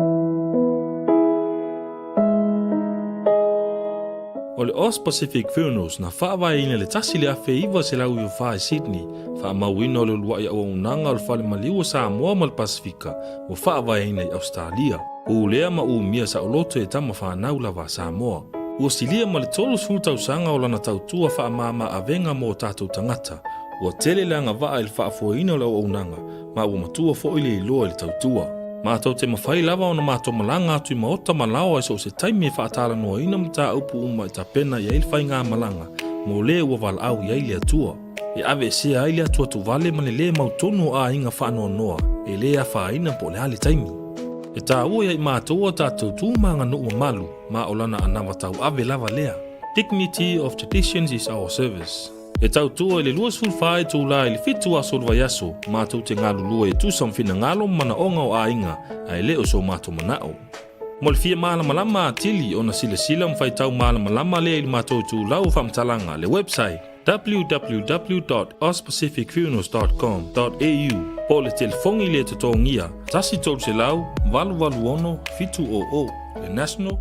O le Aus Pacific Funerals na faavaeina i le 1994 i Sydney, faamauina o le uluai auaunaga o le Fale Maliu o Samoa ma le Pasefika ua faavaeina i Ausetalia. Pulea ma umia saoloto e tama fanau lava a Samoa. Ua silia ma le 30 tausaga o lana tautua faamama avega mo o tatou tagata. Ua tele le agavaa i le faafoeina o le auaunaga, ma ua matua foi le iloa i le tautua. Matou te mafai lava ona matou malaga atu i maota ma laoa i so o se taimi e faatalanoaina mataupu uma e tapena i ai le faigamalaga mo le ua valaau i ai le Atua. E aveesea ai le atuatuvale ma le lē mautonu o aiga faanoanoa e lē afaina po o le a le taimi. E taua ia i matou a tatou tu ma aganuu mamalu ma o lana anava tauave lava lea. Dignity of traditions is our service. E tautua i le 24 itulā i le 7 aso o le vaiaso, matou te galulue e tusa ma finagalo ma manaoga o aiga, ae le o so matou manao. Mo le fia malamalama atili ona silasila ma faitau malamalama lea i le matou itulau o faamatalaga, le website, www.auspacificfunerals dot com dot au, po o le telefoni le totogia, 1 300 886 700, le National.